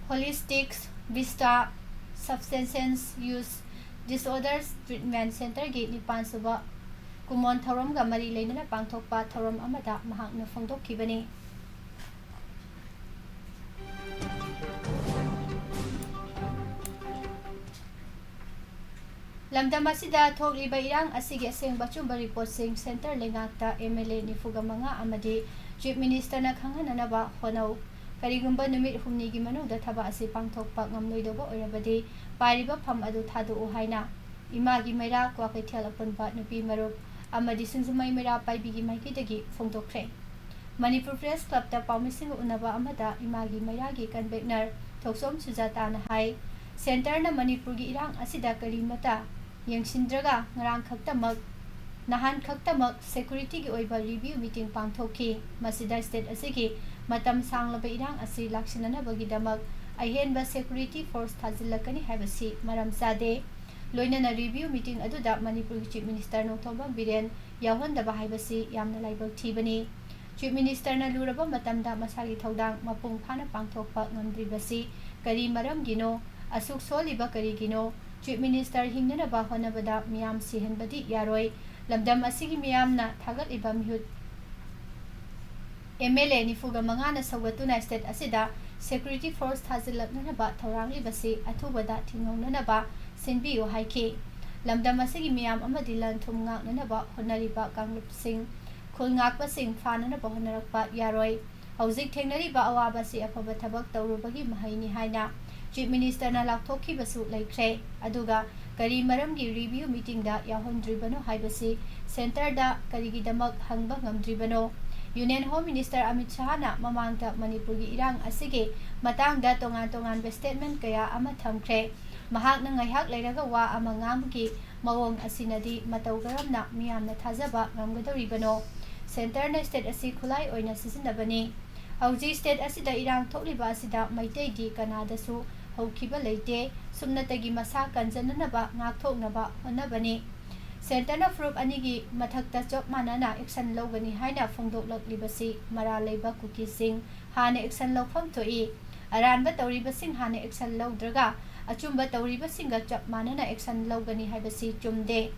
Holistic Vista Substance Use Disorders Treatment Centreꯒꯤ ꯅꯤꯄꯥꯟ ꯁꯨꯕ ꯀꯨꯃꯣꯟ ꯊꯧꯔꯝꯒ ꯃꯔꯤ ꯂꯩꯅꯅ ꯄꯥꯡꯊꯣꯛꯄ ꯊꯧꯔꯝ ꯑꯃꯗ ꯃꯍꯥꯛꯅ ꯐꯣꯡꯗꯣꯛꯈꯤꯕꯅꯤ꯫ ꯂꯝꯗꯝ ꯑꯁꯤꯗ ꯊꯣꯛꯂꯤꯕ ꯏꯔꯥꯡ ꯑꯁꯤꯒꯤ ꯑꯁꯦꯡꯕ ꯑꯆꯨꯝꯕ ꯔꯤꯄꯣꯔꯠꯁꯤꯡ ꯁꯦꯟꯇꯔ ꯂꯩꯉꯥꯛꯇ MLA ꯅꯤꯐꯨꯒ ꯃꯉꯥ ꯑꯃꯗꯤ Chief Ministerꯅ ꯈꯪꯍꯟꯅꯅꯕ ꯍꯣꯠꯅꯧ꯫ ꯀꯔꯤꯒꯨꯝꯕ ꯅꯨꯃꯤꯠ ꯍꯨꯝꯅꯤꯒꯤ ꯃꯅꯨꯡꯗ ꯊꯕꯛ ꯑꯁꯤ ꯄꯥꯡꯊꯣꯛꯄ ꯉꯝꯂꯣꯏꯗꯧꯕ ꯑꯣꯏꯔꯕꯗꯤ ꯄꯥꯏꯔꯤꯕ ꯐꯝ ꯑꯗꯨ ꯊꯥꯗꯣꯛꯎ ꯍꯥꯏꯅ ꯏꯃꯥꯒꯤ ꯃꯩꯔꯥ, ꯀ꯭ꯋꯥꯀꯩꯊꯦꯜ ꯑꯄꯨꯟꯕ ꯅꯨꯄꯤ ꯃꯔꯨꯞ ꯑꯃꯗꯤ ꯁꯤꯡꯖꯃꯩ ꯃꯩꯔꯥ ꯄꯥꯏꯕꯤꯒꯤ ꯃꯥꯏꯀꯩꯗꯒꯤ ꯐꯣꯡꯗꯣꯛꯈ꯭ꯔꯦ꯫ ꯃꯅꯤꯄꯨꯔ ꯄ꯭ꯔꯦꯁ ꯀ꯭ꯂꯕꯇ ꯄꯥꯎꯃꯤꯁꯤꯡꯒ ꯎꯅꯕ ꯑꯃꯗ ꯏꯃꯥꯒꯤ ꯃꯩꯔꯥꯒꯤ ꯀꯟꯚꯦꯅꯔ ꯊꯣꯛꯆꯣꯝ ꯁꯨꯖꯥꯇꯥꯅ ꯍꯥꯏ, ꯁꯦꯟꯇꯔꯅ ꯃꯅꯤꯄꯨꯔꯒꯤ ꯏꯔꯥꯡ ꯑꯁꯤꯗ ꯀꯔꯤꯃꯠꯇ ꯌꯦꯡꯁꯤꯟꯗ꯭ꯔꯒ ꯉꯔꯥꯡ ꯈꯛꯇꯃꯛ, ꯅꯍꯥꯟ ꯈꯛꯇꯃꯛ securityꯒꯤ ꯑꯣꯏꯕ review meeting ꯄꯥꯡꯊꯣꯛꯈꯤ꯫ ꯃꯁꯤꯗ state ꯑꯁꯤꯒꯤ ꯃꯇꯝ ꯁꯥꯡꯂꯕ ꯏꯔꯥꯡ ꯑꯁꯤ ꯂꯥꯛꯁꯤꯟꯅꯅꯕꯒꯤꯗꯃꯛ ꯑꯍꯦꯟꯕ security force ꯊꯥꯖꯤꯜꯂꯛꯀꯅꯤ ꯍꯥꯏꯕꯁꯤ ꯃꯔꯝ ꯆꯥꯗꯦ꯫ ꯂꯣꯏꯅꯅ review meeting ꯑꯗꯨꯗ ꯃꯅꯤꯄꯨꯔꯒꯤ Chief Minister ꯅꯣꯡꯊꯣꯝꯕꯝ ꯕꯤꯔꯦꯟ ꯌꯥꯎꯍꯟꯗꯕ ꯍꯥꯏꯕꯁꯤ ꯌꯥꯝꯅ ꯂꯥꯏꯕꯛ ꯊꯤꯕꯅꯤ꯫ Chief Ministerꯅ ꯂꯨꯔꯕ ꯃꯇꯝꯗ ꯃꯁꯥꯒꯤ ꯊꯧꯗꯥꯡ ꯃꯄꯨꯡ ꯐꯥꯅ ꯄꯥꯡꯊꯣꯛꯄ ꯉꯝꯗ꯭ꯔꯤꯕꯁꯤ ꯀꯔꯤ ꯃꯔꯝꯒꯤꯅꯣ? ꯑꯁꯨꯛ ꯁꯣꯜꯂꯤꯕ ꯀꯔꯤꯒꯤꯅꯣ? Chief Minister ꯍꯤꯡꯅꯅꯕ ꯍꯣꯠꯅꯕꯗ ꯃꯤꯌꯥꯝ ꯁꯤꯍꯟꯕꯗꯤ ꯌꯥꯔꯣꯏ꯫ ꯂꯝꯗꯝ ꯑꯁꯤꯒꯤ ꯃꯤꯌꯥꯝꯅ ꯊꯥꯒꯠꯂꯤꯕ ꯃꯤꯍꯨꯠ MLA ꯅꯤꯐꯨꯒ ꯃꯉꯥꯅ ꯁꯧꯒꯠꯇꯨꯅ state ꯑꯁꯤꯗ security force ꯊꯥꯖꯤꯜꯂꯛꯅꯅꯕ ꯊꯧꯔꯥꯡꯂꯤꯕꯁꯤ ꯑꯊꯨꯕꯗ ꯊꯤꯡꯍꯧꯅꯅꯕ ꯁꯤꯟꯕꯤꯌꯨ ꯍꯥꯏꯈꯤ꯫ ꯂꯝꯗꯝ ꯑꯁꯤꯒꯤ ꯃꯤꯌꯥꯝ ꯑꯃꯗꯤ ꯂꯟ ꯊꯨꯝ ꯉꯥꯛꯅꯅꯕ ꯍꯣꯠꯅꯔꯤꯕ ꯀꯥꯡꯂꯨꯞꯁꯤꯡ, ꯈꯨꯜ ꯉꯥꯛꯄꯁꯤꯡ ꯐꯥꯅꯅꯕ ꯍꯣꯠꯅꯔꯛꯄ ꯌꯥꯔꯣꯏ꯫ ꯍꯧꯖꯤꯛ ꯊꯦꯡꯅꯔꯤꯕ ꯑꯋꯥꯕꯁꯤ ꯑꯐꯕ ꯊꯕꯛ ꯇꯧꯔꯨꯕꯒꯤ ꯃꯍꯩꯅꯤ ꯍꯥꯏꯅ Chief Ministerꯅ ꯂꯥꯎꯊꯣꯛꯈꯤꯕꯁꯨ ꯂꯩꯈ꯭ꯔꯦ꯫ ꯑꯗꯨꯒ ꯀꯔꯤ ꯃꯔꯝꯒꯤ review meetingꯗ ꯌꯥꯎꯍꯟꯗ꯭ꯔꯤꯕꯅꯣ ꯍꯥꯏꯕꯁꯤ centreꯗ ꯀꯔꯤꯒꯤꯗꯃꯛ ꯍꯪꯕ ꯉꯝꯗ꯭ꯔꯤꯕꯅꯣ? Union Home Minister ꯑꯃꯤꯠ ꯁꯍꯥꯅ ꯃꯃꯥꯡꯗ ꯃꯅꯤꯄꯨꯔꯒꯤ ꯏꯔꯥꯡ ꯑꯁꯤꯒꯤ ꯃꯇꯥꯡꯗ ꯇꯣꯉꯥꯟ ꯇꯣꯉꯥꯟꯕ statement ꯀꯌꯥ ꯑꯃ ꯊꯝꯈ꯭ꯔꯦ꯫ ꯃꯍꯥꯛꯅ ꯉꯥꯏꯍꯥꯛ ꯂꯩꯔꯒ ꯋꯥ ꯑꯃ ꯉꯥꯡꯕꯒꯤ ꯃꯑꯣꯡ ꯑꯁꯤꯅꯗꯤ ꯃꯇꯧ ꯀꯔꯝꯅ ꯃꯤꯌꯥꯝꯅ ꯊꯥꯖꯕ ꯉꯝꯒꯗꯧꯔꯤꯕꯅꯣ? Centreꯅ state ꯑꯁꯤ ꯈꯨꯠꯂꯥꯏ ꯑꯣꯏꯅ ꯁꯤꯖꯤꯟꯅꯕꯅꯤ꯫ ꯍꯧꯖꯤꯛ state ꯑꯁꯤꯗ ꯏꯔꯥꯡ ꯊꯣꯛꯂꯤꯕ ꯑꯁꯤꯗ ꯃꯩꯇꯩꯗꯤ ꯀꯅꯥꯗꯁꯨ ꯍꯧꯈꯤꯕ ꯂꯩꯇꯦ꯫ ꯁꯨꯞꯅꯇꯒꯤ ꯃꯁꯥ ꯀꯟꯖꯅꯅꯕ, ꯉꯥꯛꯊꯣꯛꯅꯕ ꯍꯣꯠꯅꯕꯅꯤ꯫ Centreꯅ ꯐꯨꯔꯨꯞ ꯑꯅꯤꯒꯤ ꯃꯊꯛꯇ ꯆꯞ ꯃꯥꯟꯅꯅ action ꯂꯧꯒꯅꯤ ꯍꯥꯏꯅ ꯐꯣꯡꯗꯣꯛꯂꯛꯂꯤꯕꯁꯤ ꯃꯔꯥꯜ ꯂꯩꯕ ꯀꯨꯀꯤꯁꯤꯡ ꯍꯥꯟꯅ action ꯂꯧꯐꯝ ꯊꯣꯛꯏ꯫ ꯑꯔꯥꯟꯕ ꯇꯧꯔꯤꯕꯁꯤꯡ ꯍꯥꯟꯅ action ꯂꯧꯗ꯭ꯔꯒ ꯑꯆꯨꯝꯕ ꯇꯧꯔꯤꯕꯁꯤꯡꯒ ꯆꯞ ꯃꯥꯟꯅꯅ action ꯂꯧꯒꯅꯤ ꯍꯥꯏꯕꯁꯤ ꯆꯨꯝꯗꯦ꯫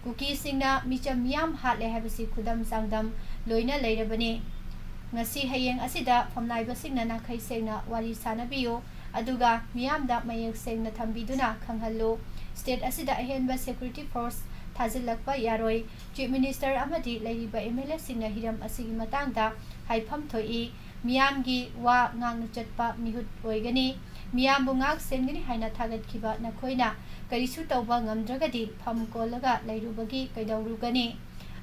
ꯀꯨꯀꯤꯁꯤꯡꯅ ꯃꯤꯆꯝ ꯃꯤꯌꯥꯝ ꯍꯥꯠꯂꯦ ꯍꯥꯏꯕꯁꯤ ꯈꯨꯗꯝ ꯆꯥꯡꯗꯝ ꯂꯣꯏꯅ ꯂꯩꯔꯕꯅꯤ꯫ ꯉꯁꯤ ꯍꯌꯦꯡ ꯑꯁꯤꯗ ꯐꯝꯅꯥꯏꯕꯁꯤꯡꯅ ꯅꯥꯈꯩ ꯁꯦꯡꯅ ꯋꯥꯔꯤ ꯁꯥꯅꯕꯤꯌꯨ, ꯑꯗꯨꯒ ꯃꯤꯌꯥꯝꯗ ꯃꯌꯦꯛ ꯁꯦꯡꯅ ꯊꯝꯕꯤꯗꯨꯅ ꯈꯪꯍꯜꯂꯨ꯫ State ꯑꯁꯤꯗ ꯑꯍꯦꯟꯕ security force ꯊꯥꯖꯤꯜꯂꯛꯄ ꯌꯥꯔꯣꯏ꯫ Chief Minister ꯑꯃꯗꯤ ꯂꯩꯔꯤꯕ MLAꯁꯤꯡꯅ ꯍꯤꯔꯝ ꯑꯁꯤꯒꯤ ꯃꯇꯥꯡꯗ ꯍꯥꯏꯐꯝ ꯊꯣꯛꯏ꯫ ꯃꯤꯌꯥꯝꯒꯤ ꯋꯥ ꯉꯥꯡꯅ ꯆꯠꯄ ꯃꯤꯍꯨꯠ ꯑꯣꯏꯒꯅꯤ꯫ ꯃꯤꯌꯥꯝꯕꯨ ꯉꯥꯛ ꯁꯦꯟꯒꯅꯤ ꯍꯥꯏꯅ ꯊꯥꯒꯠꯈꯤꯕ ꯅꯈꯣꯏꯅ ꯀꯔꯤꯁꯨ ꯇꯧꯕ ꯉꯝꯗ꯭ꯔꯒꯗꯤ ꯐꯝ ꯀꯣꯜꯂꯒ ꯂꯩꯔꯨꯕꯒꯤ ꯀꯩꯗꯧꯔꯨꯒꯅꯤ?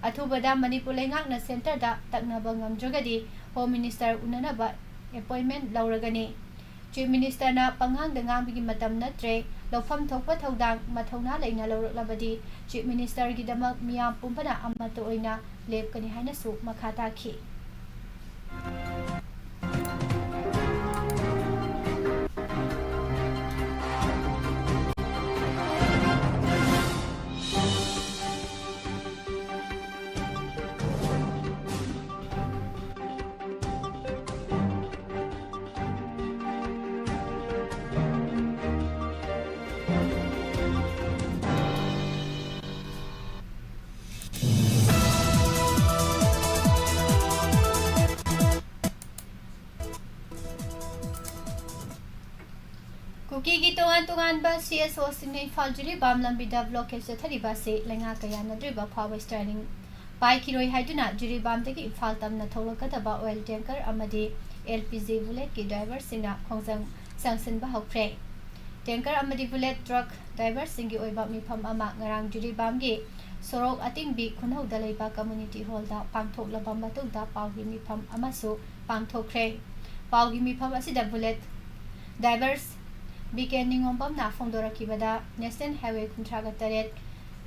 ꯑꯊꯨꯕꯗ ꯃꯅꯤꯄꯨꯔ ꯂꯩꯉꯥꯛꯅ centreꯗ ꯇꯛꯅꯕ ꯉꯝꯗ꯭ꯔꯒꯗꯤ Home Minister ꯎꯅꯅꯕ appointment ꯂꯧꯔꯒꯅꯤ꯫ Chief Ministerꯅ ꯄꯉꯥꯡꯗ ꯉꯥꯡꯕꯒꯤ ꯃꯇꯝ ꯅꯠꯇ꯭ꯔꯦ꯫ ꯂꯧꯐꯝ ꯊꯣꯛꯄ ꯊꯧꯗꯥꯡ ꯃꯊꯧꯅꯥ ꯂꯩꯅ ꯂꯧꯔꯛꯂꯕꯗꯤ Chief Ministerꯒꯤꯗꯃꯛ ꯃꯤꯌꯥꯝ ꯄꯨꯝꯕꯅ ꯑꯃꯠꯇ ꯑꯣꯏꯅ ꯂꯦꯞꯀꯅꯤ ꯍꯥꯏꯅꯁꯨ ꯃꯈꯥ ꯇꯥꯈꯤ꯫ ꯀꯨꯀꯤꯒꯤ ꯇꯣꯉꯥꯟ ꯇꯣꯉꯥꯟꯕ CSOꯁꯤꯡꯅ ꯏꯝꯐꯥꯜ ꯖꯤꯔꯤꯕꯥꯝ ꯂꯝꯕꯤꯗ blockade ꯆꯠꯊꯔꯤꯕ ꯑꯁꯤ ꯂꯩꯉꯥꯛꯀ ꯌꯥꯅꯗ꯭ꯔꯤꯕ ꯐꯥꯎꯕ ꯁ꯭ꯇꯥꯂꯤꯟ ꯄꯥꯏꯈꯤꯔꯣꯏ ꯍꯥꯏꯗꯨꯅ ꯖꯤꯔꯤꯕꯥꯝꯗꯒꯤ ꯏꯝꯐꯥꯜ ꯇꯝꯅ ꯊꯣꯛꯂꯛꯀꯗꯕ oil tanker ꯑꯃꯗꯤ L P G bulletꯀꯤ driverꯁꯤꯡꯅ ꯈꯣꯡꯖꯪ ꯆꯪꯁꯤꯟꯕ ꯍꯧꯈ꯭ꯔꯦ꯫ Tanker ꯑꯃꯗꯤ bullet truck driverꯁꯤꯡꯒꯤ ꯑꯣꯏꯕ ꯃꯤꯐꯝ ꯑꯃ ꯉꯔꯥꯡ ꯖꯤꯔꯤꯕꯥꯝꯒꯤ ꯁꯣꯔꯣꯛ ꯑꯇꯤꯡꯕꯤ ꯈꯨꯟꯍꯧꯗ ꯂꯩꯕ community hallꯗ ꯄꯥꯡꯊꯣꯛꯂꯕ ꯃꯇꯨꯡꯗ ꯄꯥꯎꯒꯤ ꯃꯤꯐꯝ ꯑꯃꯁꯨ ꯄꯥꯡꯊꯣꯛꯈ꯭ꯔꯦ꯫ ꯄꯥꯎꯒꯤ ꯃꯤꯐꯝ ꯑꯁꯤꯗ bullet drivers ꯕꯤ ꯀꯦ ꯅꯤꯉꯣꯝꯕꯝꯅ ꯐꯣꯡꯗꯣꯔꯛꯈꯤꯕꯗ, National Highway ꯀꯨꯟꯊ꯭ꯔꯥꯒ ꯇꯔꯦꯠ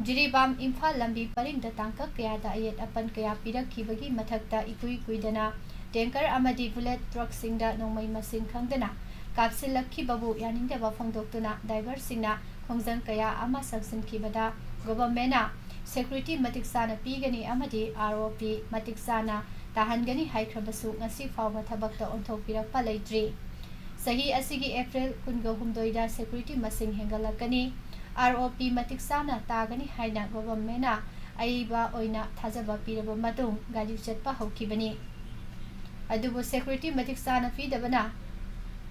ꯖꯤꯔꯤꯕꯥꯝ ꯏꯝꯐꯥꯜ ꯂꯝꯕꯤ ꯄꯔꯤꯡꯗ ꯇꯥꯡꯀꯛ ꯀꯌꯥꯗ ꯑꯌꯦꯠ ꯑꯄꯟ ꯀꯌꯥ ꯄꯤꯔꯛꯈꯤꯕꯒꯤ ꯃꯊꯛꯇ, ꯏꯀꯨꯏ ꯀꯨꯏꯗꯅ tanker ꯑꯃꯗꯤ bullet truckꯁꯤꯡꯗ ꯅꯣꯡꯃꯩ ꯃꯁꯤꯡ ꯈꯪꯗꯅ ꯀꯥꯞꯁꯤꯜꯂꯛꯈꯤꯕꯕꯨ ꯌꯥꯅꯤꯡꯗꯕ ꯐꯣꯡꯗꯣꯛꯇꯨꯅ driverꯁꯤꯡꯅ ꯈꯣꯡꯖꯪ ꯀꯌꯥ ꯑꯃ ꯆꯪꯁꯤꯟꯈꯤꯕꯗ, governmentꯅ security ꯃꯇꯤꯛ ꯆꯥꯅ ꯄꯤꯒꯅꯤ ꯑꯃꯗꯤ R O P ꯃꯇꯤꯛ ꯆꯥꯅ ꯇꯥꯍꯟꯒꯅꯤ ꯍꯥꯏꯈ꯭ꯔꯕꯁꯨ, ꯉꯁꯤ ꯐꯥꯎꯕ ꯊꯕꯛꯇ ꯑꯣꯟꯊꯣꯛꯄꯤꯔꯛꯄ ꯂꯩꯇ꯭ꯔꯤ꯫ ꯆꯍꯤ ꯑꯁꯤꯒꯤ April ꯀꯨꯟꯒ ꯍꯨꯝꯗꯣꯏꯗ security ꯃꯁꯤꯡ ꯍꯦꯟꯒꯠꯂꯛꯀꯅꯤ, R O P ꯃꯇꯤꯛ ꯆꯥꯅ ꯇꯥꯒꯅꯤ ꯍꯥꯏꯅ governmentꯅ ꯑꯏꯕ ꯑꯣꯏꯅ ꯊꯥꯖꯕ ꯄꯤꯔꯕ ꯃꯇꯨꯡ ꯒꯥꯔꯤ ꯆꯠꯄ ꯍꯧꯈꯤꯕꯅꯤ꯫ ꯑꯗꯨꯕꯨ security ꯃꯇꯤꯛ ꯆꯥꯅ ꯄꯤꯗꯕꯅ